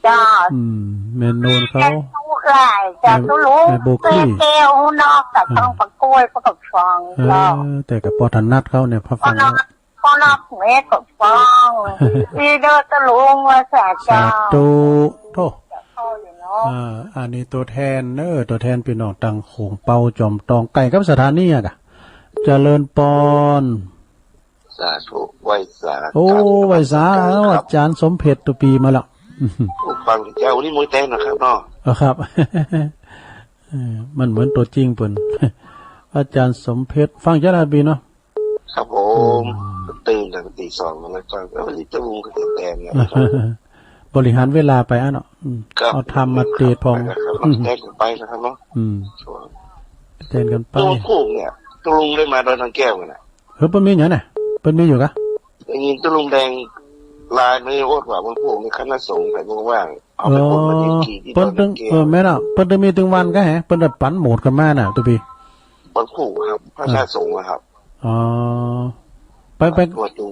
เจ้า อืม แม่นวลเขา เจ้าทุกข์หลาย เจ้า แม่ ทุลุง แม่โบกี้ แม่แก้ว นอกจาก อืม ต้องประกล้วย ประกับฟอง เออ เจ้า แต่กับปอถนัดเขาเนี่ย พอฟังแล้ว ปอนอก ปอนอกแม่ก็ฟ้อง อีเดอร์ตะลุงว่าสา สา เจ้า ธุ โธ่ เจ้าพ่ออยู่เนาะ อ่า อันนี้ตัวแทนเนอะ ตัวแทนพี่น้องตังโขงเปาจอมตอง ใกล้กับสถานีอะกะ เจริญปอน สาธุ ไหว้สา โอ้ ครับ ไหว้สา ครับ อาจารย์สมเพชรตุปีมาแล้ว โอ้ ฟังเจ้านี่มวยแตนนะครับเนาะ เออครับ เออ มันเหมือนตัวจริงเปิ้น อาจารย์สมเพชร ฟังเจ้าหน้าปีเนาะ ครับผม อืม ตื่นตั้งแต่ตีสองแล้วฟัง เอ้า วันนี้เจ้าลุงก็แตนเนี่ย บริหารเวลาไปอะเนาะ อืม ครับ เอาธรรมมาเตะพอง ไปแล้วครับ อืม แตนกันไปแล้วครับเนาะ อืม ช่วง แตนกันไป ตะวันโค้งเนี่ย ตะลุงได้มาดอยนางแก้วกันน่ะ เออ เปิ้นมีอยู่น่ะ เปิ้นมีอยู่กะ ได้ยินตะลุงแดงไลน์มาโอดว่าตะวันโค้งมีคณะสงฆ์ใครว่างๆ เอาไปบนมาเรียนกี่ที่ดอยนางแก้ว เปิ้นตึง เออ แม่นอ่ะ เปิ้นตึงมีตึงวันกะแหะ เปิ้นได้ปันโหมดกันมาน่ะ ตุปี ตะวันโค้งครับ คณะสงฆ์อะครับ อ๋อ ไป ไป ตัวจริง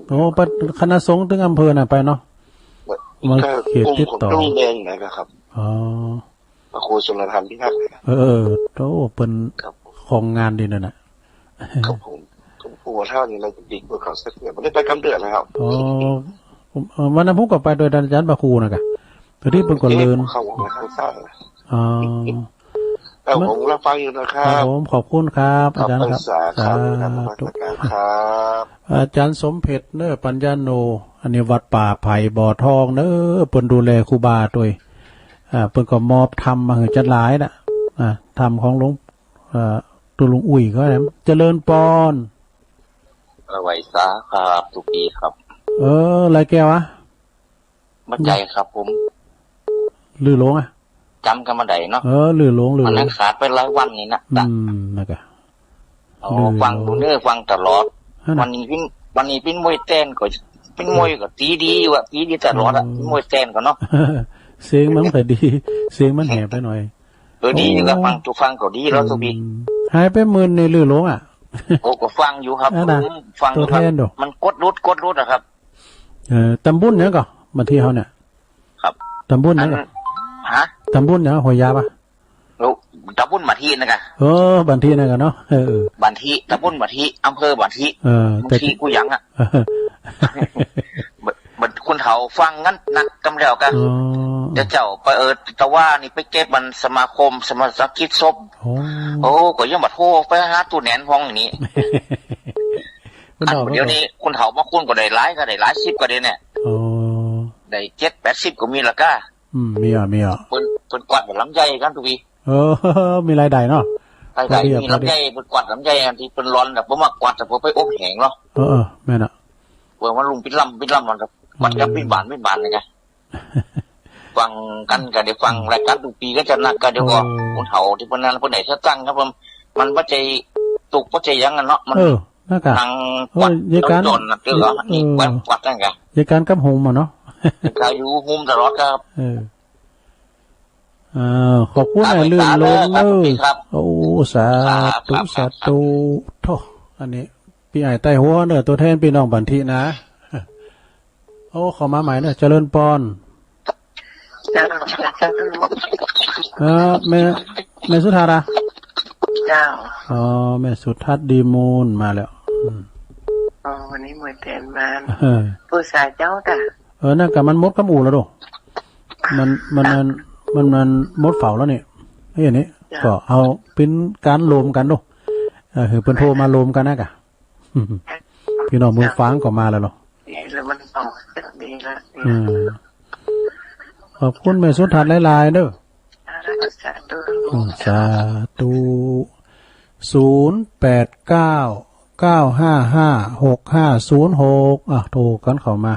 โอ้ ไปคณะสงฆ์ตึงอำเภอน่ะไปเนาะ มัน ก็ เขตติดต่อ กลุ่มของตะลุงแดงนะครับ อ๋อ พระครูสุนทรพิทักษ์ เออ เออ โอ้ เปิ้น ครับ ของงานดีนั่นน่ะ ครับผม ผมกลัวเท่านี้เราจะดีกว่าเขาสักเดือน ไม่ได้ไปกำเดือนนะครับ อ๋อ ผม เอ่อ วันนั้นผมก็ไปโดยอาจารย์พระครูนะกะ ตอนนี้เปิ้นก็เลิน เข้ามาข้างซ้าย อ๋อ ครับผม รับฟังอยู่นะครับ ครับผม ขอบคุณครับ ครับ อาจารย์ครับ พรรษาครับ สาธุ นมัสการครับ อาจารย์สมเพชรเนอะ ปัญญาโน อันนี้วัดป่าไผ่บ่อทองเนอะ เปิ้นดูแลครูบาโดย อ่า เปิ้นก็มอบธรรมมาหื้อจัดหลายน่ะ อ่า ธรรมของหลวง เอ่อ ตุลุงอุ้ยเขานะ เจริญปอน ไหว้สาครับ ตุปีครับ เออ หลายแก้วอะ บ่ใจ้ครับผม ลือหลงอะ จ๋ำกั๋นบ่ได้เนาะ เออ ลือหลง ลือหลง มันขาดไปหลายวันนี่นะ อืม นั่นกะ อ๋อ ลือหลง ฟังอยู่เนอะ ฟังตลอด นั่นน่ะ วันนี้ปิ้น วันนี้ปิ้นมวยแตนก็ ปิ้นมวยก็ตีดีว่ะ ตีดีตลอดอะ อืม ปิ้นมวยแตนก็เนาะ เสียงมันก็ดี เสียงมันแหบไปหน่อย เออ ดีอยู่ครับ โอ้ ฟัง ตูฟังก็ดีแล้ว อืม ตูปี หายไปหมื่นนี่ลือหลงอะ โอ้ ก็ฟังอยู่ครับ นั่นน่ะ อืม ฟังอยู่ครับ ตัวแทนดู มันกดหลุด กดหลุดอะครับ เออ ตำบุญหยังก่อ บันทีเฮาเนี่ย ครับ ตำบุญหยังก่อ อัน ฮะ ตำบุญหยัง ห้วยยาปะ โอ้ ตำบุญบันทีนั่นกะ เออ บันทีนั่นกะเนาะ เออ เออ บันที ตำบุญบันที อำเภอบันที เออ บันที แต่ กูหยังอะ บัด บัดคนเฒ่าฟังงันนักกำแล้วกะ อ๋อ แต่เจ้าไป เออ ตะว่านี่ไปเก็บมันสมาคม สมาชิกศพ โอ้ โอ้ ก็ยังบ่โทรไปหาตู้แหนนพ้องนี่ คนเฒ่า อันเดี๋ยวนี้คนเฒ่าบางคนก็ได้หลาย ก็ได้หลายสิบก็ได้เนี่ย อ๋อ ได้เจ็ดแปดสิบก็มีละก้า อืม มีอ่ะ มีอ่ะ เปิ้น เปิ้นกวาดแบบลำไยกันทุกปี เออ มีรายได้เนาะ รายได้ พอดีอ่ะ มีลำไย พอดี เปิ้นกวาดลำไยอันตี้เปิ้นร้อนน่ะ บ่มากวาด แต่เปิ้นไปอบแห้งเนาะ เออ เออ แม่นอ่ะ เปิ้นว่าลุงปิดลำ ปิดลำมันก็กวาด อืม กับปิดบ้าน ปิดบ้านนี่ไง ฟังกันก็ได้ฟัง อืม รายการทุกปีก็จะนักก็เดี๋ยวก็ โอ้ คนเฒ่าที่เปิ้นนั้นเปิ้นได้สตังค์ครับผม มันบ่ใจ้ตุกข์บ่ใจ้หยังอะเนาะ มัน เออ นั่นกะ นั่ง โอ้ กวาด ยายการ จนๆน่ะ เออ นี่กวาด กวาดนั่นกะ ยายการกับโฮมอะเนาะ ก็อยู่โฮมตลอดครับ เออ อ่า ขอบคุณ ครับ อ้ายลื่นลมเนอะ ครับ โอ้ สาธุ ครับ ครับ สาธุ ครับ โธ่ อันนี้ พี่อ้ายใต้หัวเนอะ ตัวแทนพี่น้องบันทีนะ โอ้ เข้ามาใหม่เนอะ เจริญปอน เจ้า เออ แม่ แม่สุทัศน์อะ เจ้า อ๋อ แม่สุทัศน์ดีมูลมาแล้ว อืม อ๋อ วันนี้หมดแทนมัน เออ ผู้สาวเจ้าจ้ะ เออ นั่นก็มันหมดกำอู่แล้วโด มัน มัน มัน มัน มันหมดเฝ้าแล้วนี่ ไอ้อันนี้ จ้ะ ก็เอาปิ้นการโลมกันโด เออ คือเปิ้นโทรมาโลมกันนะกะ พี่น้องเมืองฝางก็มาแล้วเนาะ ดีแล้วมันออกดีแล้ว อืม ขอบคุณแม่สุทัศน์หลายๆเด้อ สาธุ อืม สาธุ ศูนย์แปดเก้า เก้าห้าห้า หกห้าศูนย์หก อ่ะ โทรกันเข้ามา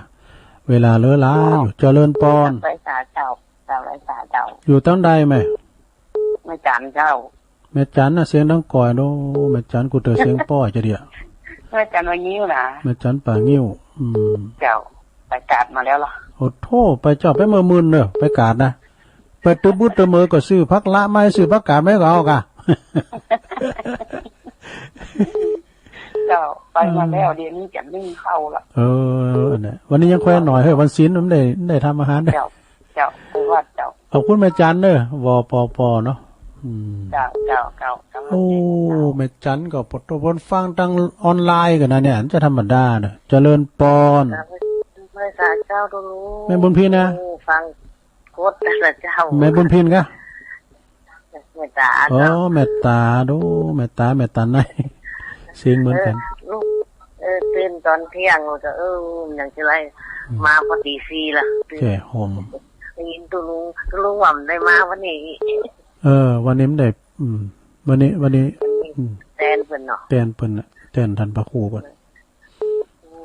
เวลาเหลือหลายอยู่ เจริญปอน ไหว้สาเจ้า เจ้า ไหว้สาเจ้า อยู่ตางใดแม่ แม่จันเจ้า แม่จันน่ะเสียงดังก้อยโด แม่จันกูเตอเสียงป้อยจะเดีย แม่จันว่างิ้วนะ แม่จันป่างิ้ว อืม เจ้า ไปกราบมาแล้วเหรอ โอ้โธ่ ไปเจ้าไปเมื่อมื่นเนอะ ไปกราบนะ ไปตึ๊บบึ๊ดตึ๊บเมือก็ซื้อผักละไม้ ซื้อผักกาดไม้ก็เอากะ เจ้า ไปมาแล้ว เดี๋ยวนี้จะนึ่งข้าวละ เออ อันเนี้ย วันนี้ยังค่อยหน่อย เฮ้ย วันศีลมันได้ ได้ทำอาหาร เจ้า เจ้า ไปวัดเจ้า ขอบคุณแม่จันเนอะ วปป เนาะ อืม เจ้า เจ้า เจ้า เจ้า โอ้ แม่จันก็ปวดตัวปวดฟังทางออนไลน์กันนะเนี่ย จะธรรมดาเนอะ เจริญปอน เจ้า พระสาเจ้า แม่บุญพินนะ โอ้ ฟัง โคตรแต่ละเจ้า แม่บุญพินกะ เมตตา อ๋อ เจ้า เมตตา ดู เมตตา เมตตาใน เสียงเหมือนกัน เออ ลูก เออ ตื่นตอนเที่ยง ก็ เออ ยังจะไร อืม มาพอตีสี่ละ แจ่ห่ม ได้ยินตุลุง ตุลุงว่ามันได้มาวันนี้ เออ วันนี้มันได้ อืม วันนี้ วันนี้ วันนี้ อืม แตนเปิ้นเนาะ แตนเปิ้นน่ะ แตนท่านพระครูเปิ้น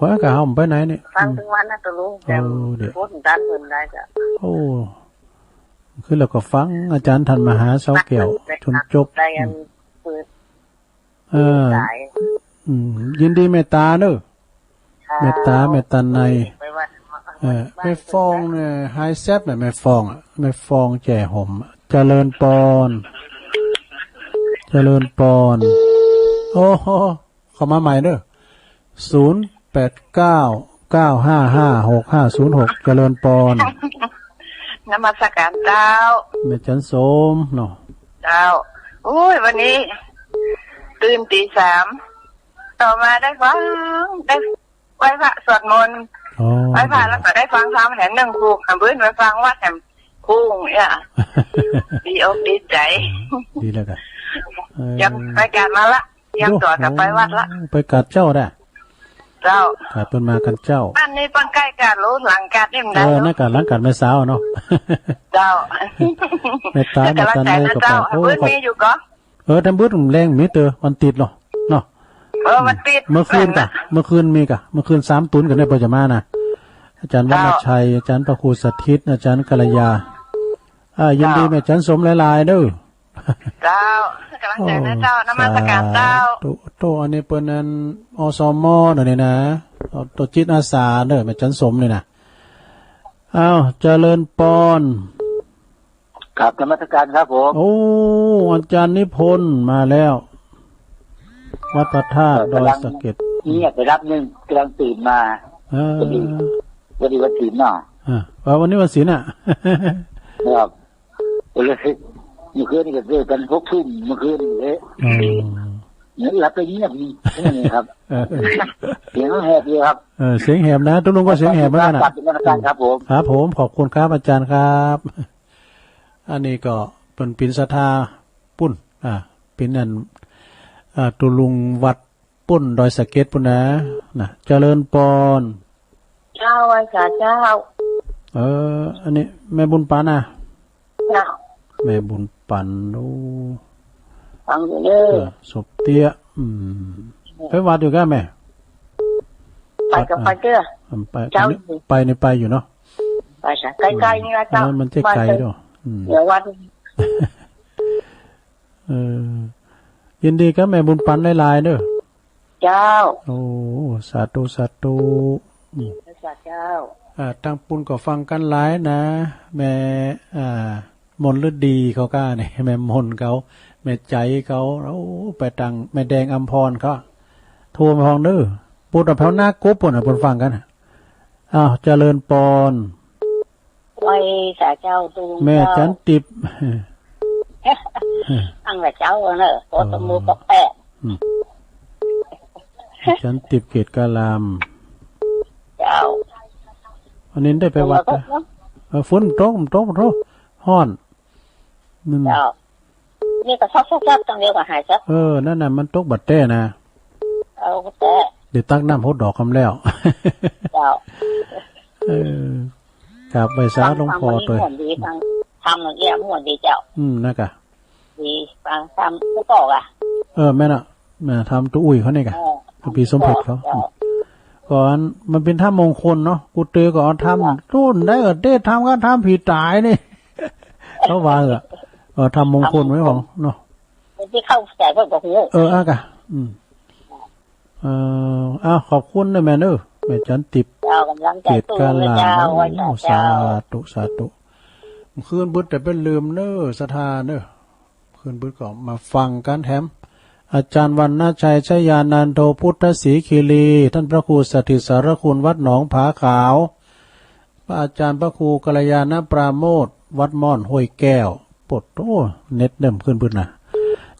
ว่าก็เฮาไปไหนนี่ ฟัง อืม ทุกวันนะตุลุง เออ แต่ เดี๋ยว พูดตันเปิ้นได้จ้ะ โอ้ คือเราก็ฟังอาจารย์ท่านมหาเสาแก้ว จนจบ ได้อัน อืม เปิด เออ สาย อืม ยินดีเมตตาเนอะ ค่ะ เมตตา เมตตาใน ไปวัด เออ แม่ฟองเนี่ย หายแซบเลย แม่ฟองอะ แม่ฟองแจ่ห่ม เจริญปอน เจริญปอน โอ้โห เข้ามาใหม่เด้อ ศูนย์แปดเก้า เก้าห้าห้า หกห้าศูนย์หก เจริญปอน นมัสการเจ้า แม่จันสมเนาะ เจ้า อุ้ย วันนี้ ตื่นตีสาม ต่อมาได้ฟัง ได้ไหว้พระสวดมนต์ อ๋อ ไหว้พระแล้วก็ได้ฟังธรรมแหมหนึ่งคู่ อ่ะ มื้อนี้ไปฟังวัดแหมคู่เนี่ย ดีอกดีใจ อืม ดีแล้วกัน เออ ยังไปกราบมาละ เตรียมตั๋วจะไปวัดละ โอ้ ไปกราบเจ้าได้ เจ้า ครับ เปิ้นมากันเจ้า บ้านนี้เปิ้นใกล้กัน รู้หลังกันนี่มันได้ เออ เนาะ นั่นก็หลังกันแม่สาวเนาะ เจ้า เมตตา เมตตาในก็ไป กำลังใจนะเจ้า โอ้ เปิ้น ขอบ มีอยู่ก็ เออ ทำบุญแรงมีเตอวันติดเนาะ เนาะ เออ วันติด เมื่อคืนกะ เมื่อคืนมีกะ เมื่อคืนสามตุนกันได้ปอจะมานะ อาจารย์วรรณชัย เจ้า อาจารย์พระครูสถิต อาจารย์กัลยา อ่า ยินดี เจ้า แม่จันสมหลายๆเด้อ เจ้า กำลังใจนะเจ้า โอ้ นมัสการเจ้า สาธุ โต อันนี้เปิ้นนั้น อสม เนาะนี่นะ เอาโตจิตอาสาเด้อ แม่จันสมนี่นะ อ้าว เจริญปอน ครับ นมัสการครับผม โอ้ อาจารย์นิพนธ์มาแล้ว วัดพระธาตุดอยสะเก็ด กำลังเงียบไปแป๊บนึง กำลังตื่นมา เออ พอดี พอดีวันศีลเนาะ อ่า เออ วันนี้วันศีลน่ะ ครับ ก็เลย เมื่อคืนนี้ก็เลิกกันหกทุ่มเมื่อคืนนี้เลย อ๋อ เนี่ยหลับไปเงียบนี่ ครับ เออ เสียงแหบเลยครับ เออ เสียงแหบนะ ตุ๊ลุงก็เสียงแหบเหมือนกันน่ะ ครับ นมัสการครับผม ครับผม ขอบคุณครับ อาจารย์ครับ อันนี้ก็เปิ้นเป๋นศรัทธาปุ้น อ่า เป๋นอัน อ่า ตุ๊ลุงวัด ปุ้นดอยสะเก็ดปุ้นนะ นะ เจริญปอน เจ้า ไหว้สาเจ้า เออ อันนี้แม่บุญปันนะ เจ้า แม่บุญปัน โอ้ ฟังอยู่เด้อ เออ ศพเตี้ย อืม ไปวัดอยู่ก้าแม่ ไปกับ วัด ไปเด้อ อ่ะ ไป เจ้า ไปนี่ ไปนี่ไปอยู่เนาะ ไปสา ใกล้ๆนี่นะเจ้า เออ มันจะไกล บ้านเจ้า ด้วย อืม เดี๋ยววัด เออ ยินดีกับแม่บุญปันหลายๆเด้อ เจ้า โอ้ สาธุ สาธุ อืม สาธุเจ้า อ่า ทางปุ้นก็ฟังกันหลายนะ แม่ อ่า มนฤดีเขาก้านี่ แม่มนเขา แม่ใจเขา โอ้ ไปทางแม่แดงอำพรเขา โทรมาฟังเด้อ ปุ้นเอาแผวหน้ากบปุ้นน่ะ ปุ้นฟังกันน่ะ อ้าว เจริญปอน ไหว้สาเจ้าตุ๊ลุง แม่ เจ้า จันติบ อังละเจ้าเนอะ ขอตบมือปอกแปะ อืม อาจารย์ติ๊บเกตกาลาม เจ้า อันนี้ได้ไปวัดนะ เออ ฝนตก ตก ตก ฮ้อน นั่น เจ้า นี่ก็ซอกๆๆ ตรงเดียวก็หายซะ เออ นั่นน่ะ มันตกบัดแต้นะ เอาแต้ เดี๋ยวตักน้ำโพธิ์ดอกกำแล้ว เจ้า เออ ครับ ไหว้สาหลวงพ่อ ฟังธรรม ตัว ม่วนดี ฟังธรรมอย่างเงี้ยม่วนดีเจ้า อืม นะกะ ดี ฟังธรรมผู้บอกอะ เออ แม่นอะ แม่นธรรมตู้อุ้ยเขานี่กะ เออ พี่สมเพชรเขา เจ้า อืม ก่อนมันเป็นธรรมมงคลเนาะ กูเตอก็เอาธรรม เจ้า รุ่นได้ก็เตะธรรมก็ธรรมผีตายนี่ เขาว่าเหรอ เออ ธรรมมงคลไว้ของเนาะ คนที่เข้าใจเพิ่นก็ฮู้ เออ อ่ะกะ อืม เออ อ้าว ขอบคุณนะแม่เนอะ แม่จันติบ เจ้ากำลังใจ เกตกาลาม สู้นะเจ้า โอ้ ไหว้สา สา เจ้า ธุ สาธุ คืนบึดแต่เป็นลืมเนอะ ศรัทธาเนอะ คืนบึดก็มาฟังกันแถม อาจารย์วรรณชัย ชยานันโท พุทธศรีคีรี ท่านพระครูสถิตสารคุณ วัดหนองผาขาว พระอาจารย์พระครูกัลยาณปราโมทย์ วัดม่อนห้วยแก้ว โปดโอ้ เน็ตเริ่มขึ้นพื้นนะ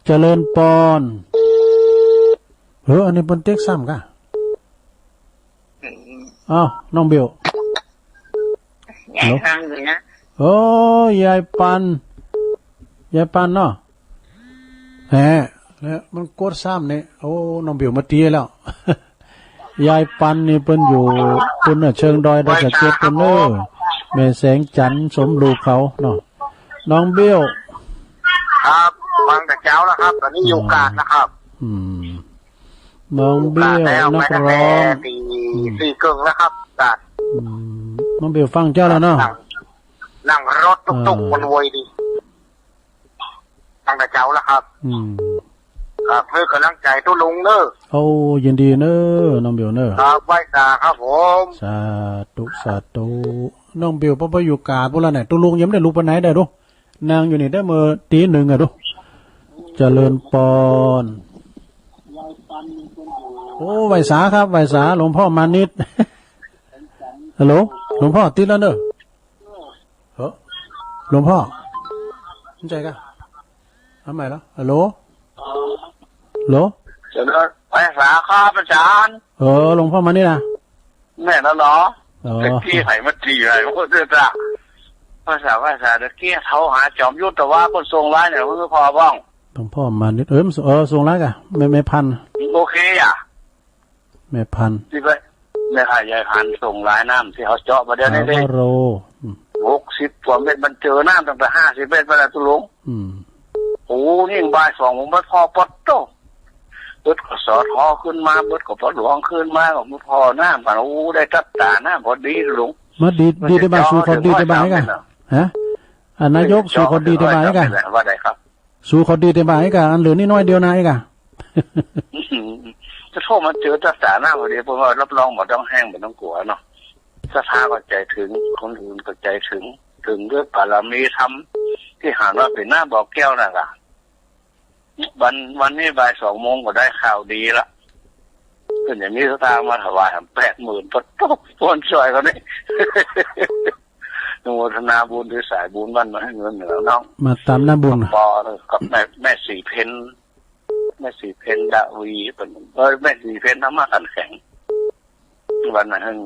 เจริญปอน เฮ้อ อันนี้เปิ้นเต็กซ้ำกะ อ้าว น้องเบล ยายฮังอยู่นะ โอ้ ยายปัน ยายปันเนาะ แหม เนี่ย มันกดซ้ำนี่ โอ้ น้องเบลมาตีแล้ว ยายปันนี่เปิ้นอยู่ เปิ้นน่ะเชิงดอยดอยสะเก็ดเปิ้นเน้อ แม่แสงจันทร์สมลูกเขาเนาะ น้องเบล ครับ ฟังแต่เช้าแล้วครับ ตอนนี้อยู่กาดนะครับ อืม น้องเบล อยู่กาดแล้ว นักร้อง มาตั้งแต่ตี อืม สี่ครึ่งแล้วครับ กาด อืม น้องเบลฟังเจ้าแล้วเนาะ นั่ง นั่งรถตุ๊กๆ อ่า มันโวยดี ตั้งแต่เช้าแล้วครับ อืม ครับ ให้กำลังใจตุ๊ลุงเนอะ โอ้ ยินดีเนอะ น้องเบลเนอะ ครับ ไหว้สาครับผม สาธุ สาธุ น้องเบล เปิ้นไปอยู่กาดพู้นแล้วเนี่ย ตุ๊ลุงยังไม่ได้ลุกไปไหนได้ดู นั่งอยู่นี่ได้เมื่อตีหนึ่งอะดู เจริญปอน โอ้ ไหว้สาครับ ไหว้สา หลวงพ่อมานิด ฮัลโหล หลวงพ่อติดแล้วเนอะ เฮ้อ หลวงพ่อ สนใจกะ เอาใหม่แล้ว ฮัลโหล ฮัลโหล เจริญไหว้สาครับอาจารย์ เออ หลวงพ่อมานี่นะ แม่นแล้วเนาะ เออ ตะกี้ไผมาตีไผ มันก็เจอจ้ะ ไหว้สา ไหว้สา ตะกี้โทรหาจอมยุทธ แต่ว่าเปิ้นส่งไลน์เนี่ย มันก็พอบ้าง หลวงพ่อมานิด เออ มันส่ง เออ ส่งไลน์กะ แม่ แม่พันธุ์ โอเคอ่ะ แม่พันธุ์ ที่ไป แม่ขายยายพันธุ์ส่งไลน์น้ำที่เขาเจาะมาเดี๋ยวนี้ดิ ฮาวาโร อืม หกสิบกว่าเมตร มันเจอน้ำตั้งแต่ห้าสิบเมตรไปแล้วตุ๊ลุง อืม โอ้ นี่บ่ายสองโมงมันพอปอดโต้ เบิดก็สอดฮอขึ้นมา เบิดก็ปอดหลวงขึ้นมา ก็มันพอน้ำกัน โอ้ ได้ตัดตาน้ำพอดีตุ๊ลุง มาดี ดีแต่บ่าย สู่เขาดีแต่บ่ายกะ ฮะ อ่ะ นายก สู่เขาดีแต่บ่ายกะ ว่าได้ครับ สู่เขาดีแต่บ่ายกะ อันเหลือนี่น้อยเดียวนะไอ้กะ จะโทษมาเจอตัดตาน้ำพอดี เพราะว่ารับรองบ่ต้องแห้ง บ่ต้องกลัวเนาะ ศรัทธาก็ใจถึง คนอื่นก็ใจถึง ถึงด้วยบารมีธรรม ที่หันว่าเป็นหน้าบ่อแก้วนั่นล่ะ วัน วันนี้บ่ายสองโมงก็ได้ข่าวดีละ เพิ่นจะมีศรัทธามาถวายแปดหมื่น ปะโต๊ะ คนช่วยเขานี่ อนุโมทนาบุญด้วยสายบุญบ้านมาให้เงินเหนือน้อง มาตามหน้าบุญ ปอเลยกับแม่ แม่สีเพ็ญ แม่สีเพ็ญดาวี เป็น เอ้ย แม่สีเพ็ญธรรมะขันแข็ง วันนั้น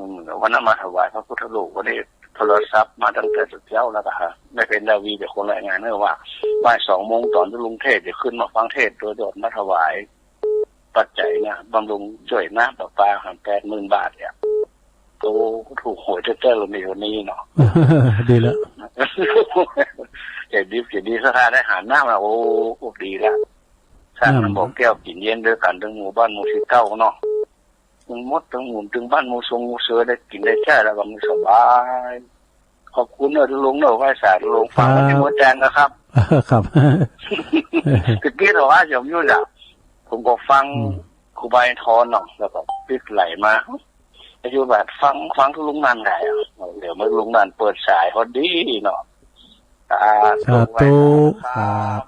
วันนั้นมาถวายพระพุทธรูป วันนี้โทรศัพท์มาตั้งแต่เช้าแล้วก็หา แม่เพ็ญดาวีเป็นคนรายงานให้ว่า บ่ายสองโมงตอนที่ลุงเทศน์จะขึ้นมาฟังเทศน์ โดยด่วนมาถวายปัจจัยนะ บำรุงช่วยน้ำประปาหันแปดหมื่นบาทเนี่ย โอ้ ถูกหวยแท้ๆ เลยในวันนี้เนาะ ดีแล้ว ใจดี ใจดี ศรัทธาได้หาน้ำนะ โอ้ ดีแล้ว สร้างน้ำบ่อแก้วกินเย็นด้วยกัน ทั้งหมู่บ้านหมู่สิบเก้าเนาะ ทั้งหมดทั้งหมู่ ทั้งบ้านหมู่ทรงหมู่เสือได้กินได้ใช้แล้วก็มันสบาย ขอบคุณเนอะตุ๊ลุงเนอะ ไหว้สาตุ๊ลุง ฟัง ครับ วันนี้หมดแจงนะครับ ครับ ตะกี้เราว่าผมอยู่น่ะ ผมก็ฟัง อืม ครูบาอินทรเนาะ แล้วก็ปิดไหลมา อายุบาดฟัง ฟังตุ๊ลุงนั่นไงอะ เดี๋ยวมาตุ๊ลุงนั่นเปิดสายพอดีเนาะ สาธุ สาธุ ครับ ครับ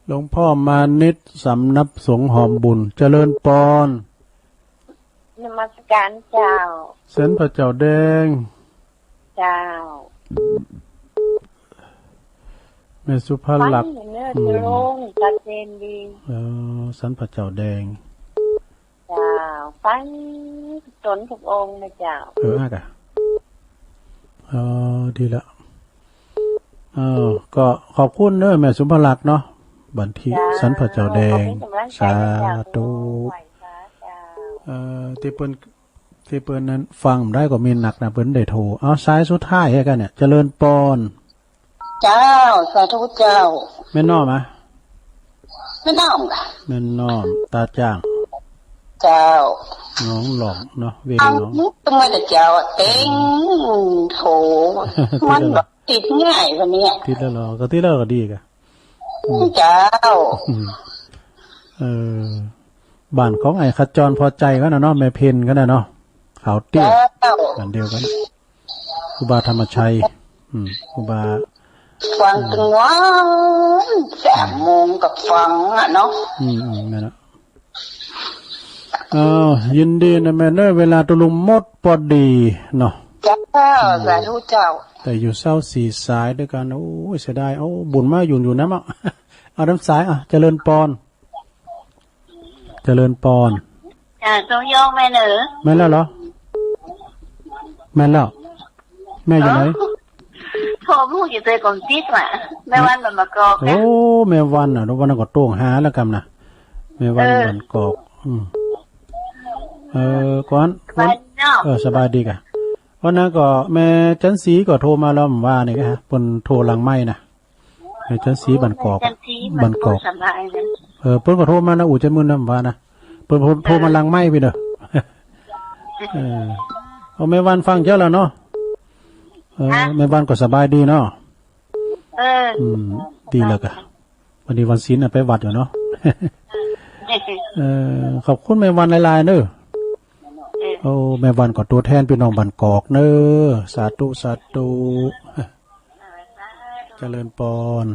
หลวงพ่อมานิด สำนักสงฆ์หอมบุญ เจริญปอน นมัสการเจ้า เส้นพระเจ้าแดง เจ้า แม่สุภาลักษณ์ ฟังอยู่เนอะ อืม ตุ๊ลุง ชัดเจนดี เออ สันพระเจ้าแดง เจ้า ฟังทุกตนทุกองค์นะเจ้า เออ อ่ะกะ เออ ดีละ เออ ก็ขอบคุณเนอะ แม่สุภลักษณ์เนาะ บันที เจ้า สันพระเจ้าแดง ขอบคุณกำลังใจนะเจ้า สาธุ ไหว้สาเจ้า เออ ที่เปิ้น ที่เปิ้นนั้นฟังได้ก็มีนักนะ เปิ้นได้โทร เอาสายสุดท้ายให้กันเนี่ย เจริญปอน เจ้า สาธุเจ้า แม่นน้อมอะ แม่นน้อมกะ แม่นน้อม ตาจ้าง เจ้า หนองหล่องเนาะ เวียงหนอง อันนี้ตัวเจ้าเต็งโถ มันแบบติดง่ายวันเนี้ย ติดแล้วเหรอ ก็ติดแล้วก็ดีกะ อืม เจ้า อืม เออ บ้านของไอ้ขจรพอใจเขาน่ะเนาะ แม่เพ็ญเขาน่ะเนาะ ขาวเตี้ย เจ้า อันเดียวกัน ครูบาธรรมชัย อืม ครูบา ฟังตึงวัน สามโมงก็ฟังอะเนาะ อืม อืม นั่นแหละ อ้าว ยินดีนะแม่เนอะ เวลาตุลุงหมดพอดีเนาะ เจ้า อืม สาธุเจ้า แต่อยู่เศร้าสี่สายด้วยกัน โอ้ย เสียดาย โอ้ บุญมาอยู่อยู่นะมั้ง เอาน้ำสาย อ่ะ เจริญปอน เจริญปอน จ้า ทรงยองแม่นเนอะ แม่นแล้วเหรอ แม่นแล้ว แม่อยู่ไหน โทรพูดอยู่ตัวกล่องติ๊กว่ะ แม่วันบ้านกอกนะ โอ้ แม่วันน่ะ วันนั้นก็โต้งหาแล้วกำนะ แม่วัน เออ บ้านกอก อืม เออ ก่อน วันเนาะ เออ สบายดีกะ วันนั้นก็แม่จันสีก็โทรมาแล้วว่านี่กะ เปิ้นโทรหลังไมค์นะ แม่จันสีบ้านกอก แม่จันสี บ้านกอก บ้านกอกสบายนะ เออ เปิ้นก็โทรมานะ อู่เจ้ามื่นนะว่านะ เปิ้นโทร โทรมาหลังไมค์พี้เด้อ เออ เอาแม่วันฟังเจ้าแล้วเนาะ เออ ฮะ แม่วันก็สบายดีเนาะ เออ อืม ดีแล้วกะ วันนี้วันศีลน่ะไปวัดอยู่เนาะ เออ ขอบคุณแม่วันหลายๆเนอะ เออ โอ้ แม่วันก็ตัวแทนพี่น้องบ้านกอกเนอะ สาธุ สาธุ เจริญปอน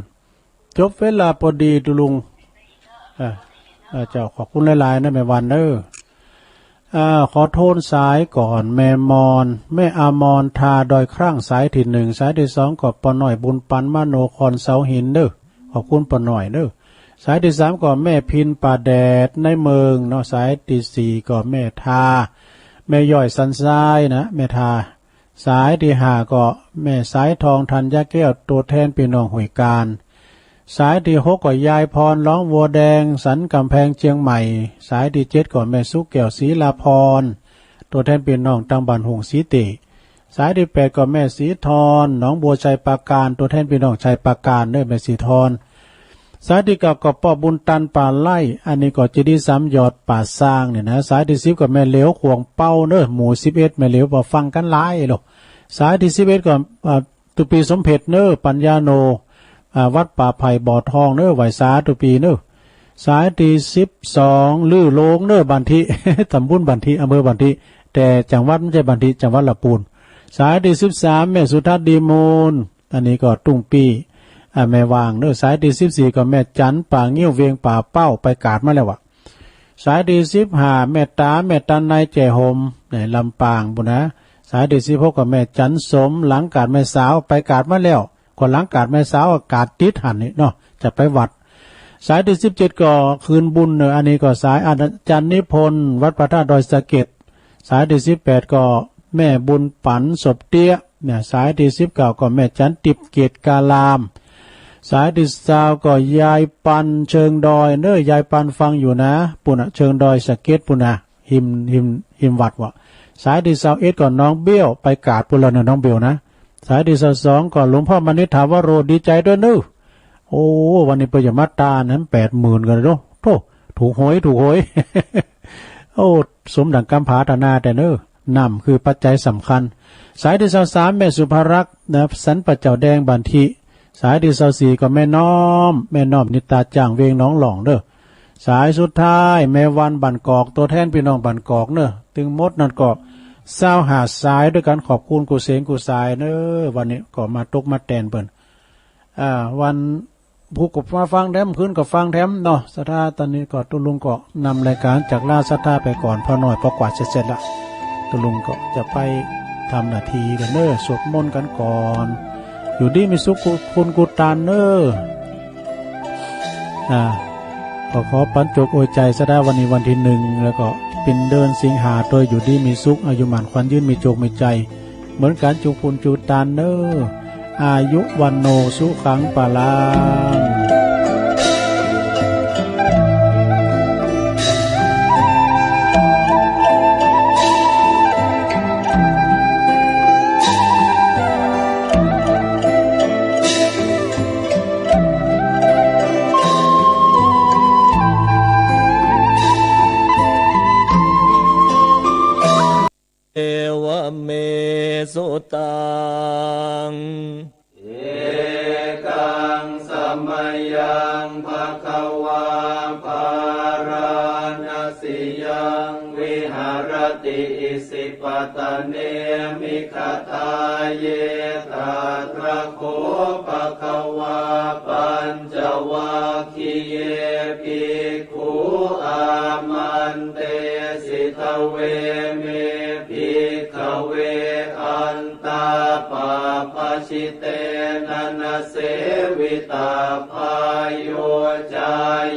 จบเวลาพอดีตุลุง อ่า อ่า เจ้า ขอบคุณหลายๆนะแม่วันเนอะ อ่า ขอโทนสายก่อน แม่มอน แม่อามอน ทาดอยครั่ง สายที่หนึ่ง สายที่สองก็ป้อน้อยบุญปัน มโนครเสาหินเนอะ ขอบคุณป้อน้อยเนอะ สายที่สามก็แม่พินป่าแดดในเมืองเนาะ สายที่สี่ก็แม่ทา แม่ย่อยสันทรายนะ แม่ทา สายที่ห้าก็แม่สายทอง ธัญญาแก้ว ตัวแทนพี่น้องห้วยกาญ สายที่หกก็ยายพร ร้องวัวแดง สันกำแพง เชียงใหม่ สายที่เจ็ดก็แม่สุแก้ว ศรีลาพร ตัวแทนพี่น้องตางบ้านหงส์ศรีเต สายที่แปดก็แม่ศรีทร หนองบัว ชัยปราการ ตัวแทนพี่น้องชัยปราการเด้อ แม่ศรีทร สายที่เก้าก็ป้อบุญตัน ป่าไร่ อันนี้ก็เจดีย์สามยอดป่าซางเนี่ยนะ สายที่สิบก็แม่เหลียว ขวงเป้าเนอะ หมู่สิบเอ็ด แม่เหลียว บ่ฟังกันหลายโล สายที่สิบเอ็ดก็ อ่า ตุปีสมเพ็จเนอะ ปัญญาโน อ่า วัดป่าไผ่บ่อทองเนอะ ไหว้สาตุปีเนอะ สายที่สิบสอง ลือโลงเนอะ บันทิ ตำบลบันทิ อำเภอบันทิ แต่จังหวัดไม่ใช่บันทิ จังหวัดละปูน สายที่สิบสาม แม่สุทัศน์ ดีมูล อันนี้ก็ตุ้งปี้ อ่า แม่วางเนอะ สายที่สิบสี่ก็แม่จัน ป่างิ้ว เวียงป่าเป้า ไปกราบมาแล้ววะ สายที่สิบห้า แม่ต๋า แม่ตัน นายแจ่โฮม ในลำปางปู้นนะ สายที่สิบหกก็แม่จันสม หลังกาดแม่สาว ไปกราบมาแล้ว ก็หลังกาดแม่สาว กาดติดหั้นนี่เนาะ จะไปวัด สายที่สิบเจ็ดก็คืนบุญเนอะ อันนี้ก็สายอาจารย์นิพนธ์ วัดพระธาตุดอยสะเก็ด สายที่สิบแปดก็แม่บุญปั๋น ศพเตี้ย เนี่ย สายที่สิบเก้าก็แม่จันติบ เกตการาม สายที่ซาวก็ยายปัน เชิงดอยเนอะ ยายปันฟังอยู่นะ ปู้นนะ เชิงดอยสะเก็ดปู้นนะ หิม หิม หิมวัดวะ สายที่ซาวเอ็ดก็น้องเบี้ยว ไปกราบปู้นแล้วเนอะ น้องเบี้ยวนะ สายที่ซาวสองก็หลวงพ่อมณิษฐาวโร ดีใจด้วยเนอะ โอ้ วันนี้เปิ้นจะมาตานนั้น แปดหมื่นกันเลยเนาะ โธ่ ถูกหวย ถูกหวย โอ้ สมดังกำผาตนาแต่เนอะ น้ำคือปัจจัยสำคัญ สายที่ซาวสาม แม่สุภารักษ์นะ สันป่าเจ้าแดง บันทิ สายที่ซาวสี่ก็แม่น้อม แม่น้อม นิตาจ่าง เวียงหนองหล่องเด้อ สายสุดท้าย แม่วัน บ้านกอก ตัวแทนพี่น้องบ้านกอกเนอะ ตึงหมดนั่นก็ซาวห้าสายด้วยกัน ขอบคุณกู้เสงกู้สายเนอะ วันนี้ก็มาตกมาแตนเปิ้น อ่า วันพุธก็มาฟังแถม คืนก็ฟังแถมเนาะ ศรัทธา ตอนนี้ก็ตุลุงก็นำรายการจากลาศรัทธาไปก่อน พอน้อยพอกวาดเสร็จๆละ ตุลุงก็จะไปทำหน้าที่กันเนอะ สวดมนต์กันก่อน อยู่ดีมีสุขกู้คนกู้ตานเนอะ อ่า ก็ขอปันจบอวยใจศรัทธา วันนี้วันที่หนึ่ง แล้วก็ เป็นเดือนสิงหา โดยอยู่ดีมีสุข อายุหมานขวัญยืน มีโชคมีชัย เหมือนกันจุกผู้จุกตานเนอ อายุ วันโณ สุขัง พลัง เอวะเม สุตัง เอกัง สะมะยัง ภะคะวา พาราณะสียัง วิหะระติ อิสิปะตะเน มิกขะทา เย ตัตระ โข ภะคะวา ปัญจวัคคีย์ ภิก ขู อามันเตสิ ทะเว เม ภิกขะเว อันตา ปัพพะชิเตนะ นะเสวิตะ พาโย จา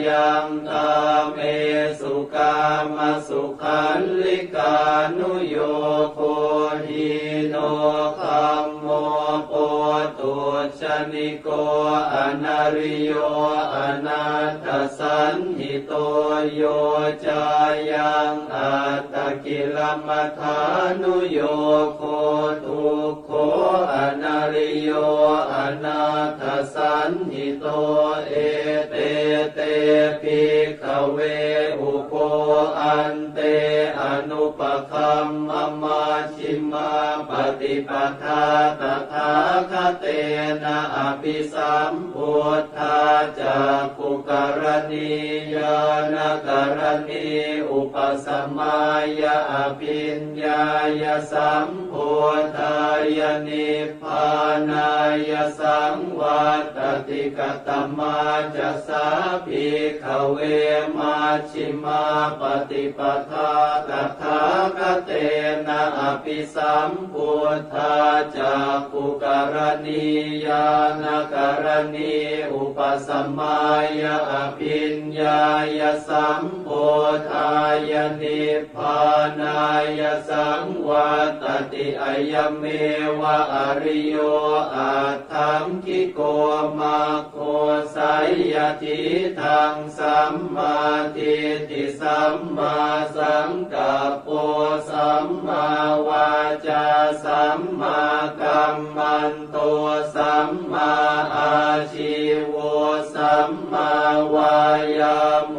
ยัง กาเมสุ กามะสุขัลลิกานุโยโค หีโน คัมโม โปตุชฌะนิ โก อะนะริโย อะนัตถะสันหิโต โย จายัง อัตตะกิลมถานุโยโค ทุกโข อะนะริโย อะนัตถะสันหิโต เอเต เต ภิกขะเว อุโภ อันเต อะนุปะคัมมะ มัชฌิมาปะติปะทา ตถาคะเตนะ อะภิสัมพุทธา จักขุกะรณี ญาณะกะรณี อุปะสะมายะ อะภิญญายะ สัมโพธายะ นิพพานายะ สังวัตติ กะตะมะจะสา ภิกขะเว มัชฌิมาปะติปะทา ตถาคะเตนะ อะภิสัม พุทธา จักขุกะรณี ญาณะกะรณี อุปะสะมายะ อะภิญญายะ สัมโพธายะ นิพพานายะ สังวัตติ อะยะเมวะ อะริโย อัตถังคิโก มัค โค ไสยะถีฏฐัง สัมมาทิฏฐิ สัมมาสังกัปโป สัมมาวาจา สัมมากัมมันโต สัมมาอาชีโว สัมมาวายาโม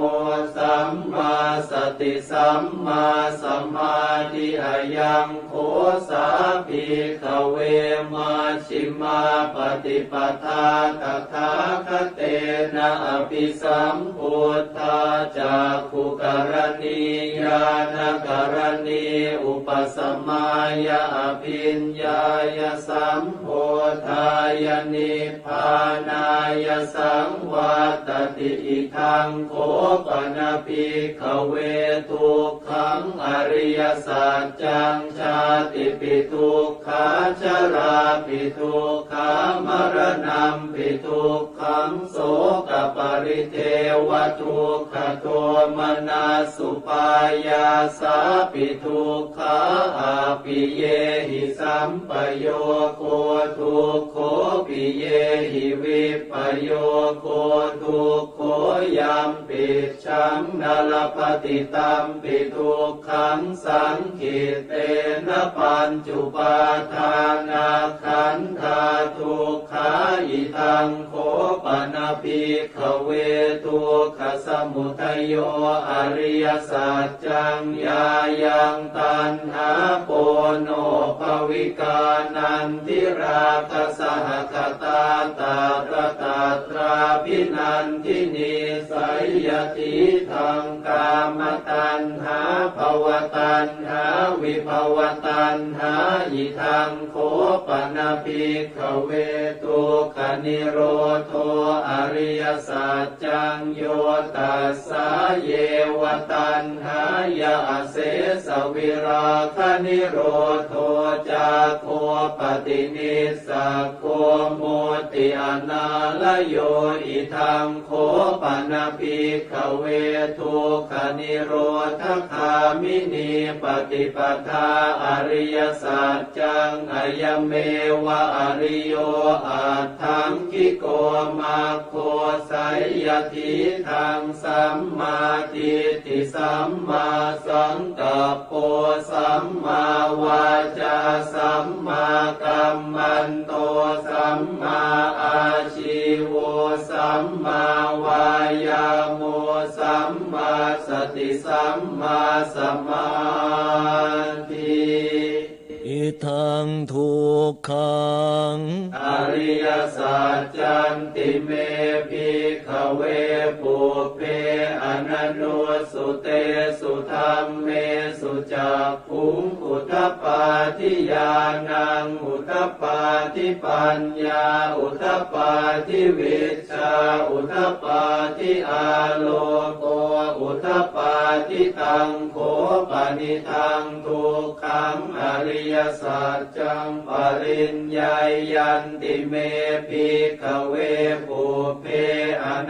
สัมมาสติ สัมมาสมาธิ อะยัง โข สา ภิกขะเว มัชฌิมาปะติปะทา ตถาคะเตนะ อะภิสัมพุทธา จักขุกะรณี ญาณะกะรณี อุปะสะมายะ อะภิญญายะ สัมโพธายะ นิพพานายะ สังวัตติ อิทัง โข ปะนะ ภิกขะเว ทุก ขัง อริยสัจจัง ชาติปิ ทุกขา ชราปิ ทุกขา มะระณัมปิ ทุกขัง โสกะปะริเทวะ ทุกขะโทมนัสสุปายาสาปิ ทุกขา อัปปิเยหิ สัมปะโยโค ทุกโข ปิเยหิ วิปปะโยโค ทุกโข ยัมปิ ชัง นะ ลัพพะติ ตัมปิ ทุกขัง สังขิตเตนะ ปัญจุปาทานะขันธา ทุกขา อิทัง โข ปะนะ ภิกขะเว ทุกขะสมุทะโย อริยสัจจัง ญายัง ตัณหา โปโนภะวิกา นันทิราคะสะหะกะตา ตัตระตัตราภินันทินี ไสยะถีฏฐัง กามะตัณหา ภวะตัณหา วิภวะตัณหา อิทัง โข ปะนะ ภิกขะเว ทุกขะนิโรโธ ariyasaccaṃ, yo tassāyeva taṇhāya asesavirāganirodho cāgo paṭinissaggo mutti anālayo. Idaṃ kho pana, bhikkhave, dukkhanirodhagāminī paṭipadā ariyasaccaṃ, ayameva ariyo aṭṭhaṅgiko maggo, seyyathīdaṃ: sammādiṭṭhi sammāsaṅkappo sammāvācā sammākammanto sammāājīvo sammāvāyāmo sammāsati sammāsamādhi. Idaṃ dukkhaṃ ariyasaccanti me, bhikkhave, pubbe ananussutesu dhammesu cakkhuṃ udapādi ñāṇaṃ udapādi paññā udapādi vijjā udapādi āloko udapādi. Taṃ kho panidaṃ dukkhaṃ ariyasaccaṃ pariññeyyanti me, bhikkhave, pubbe ananussutesu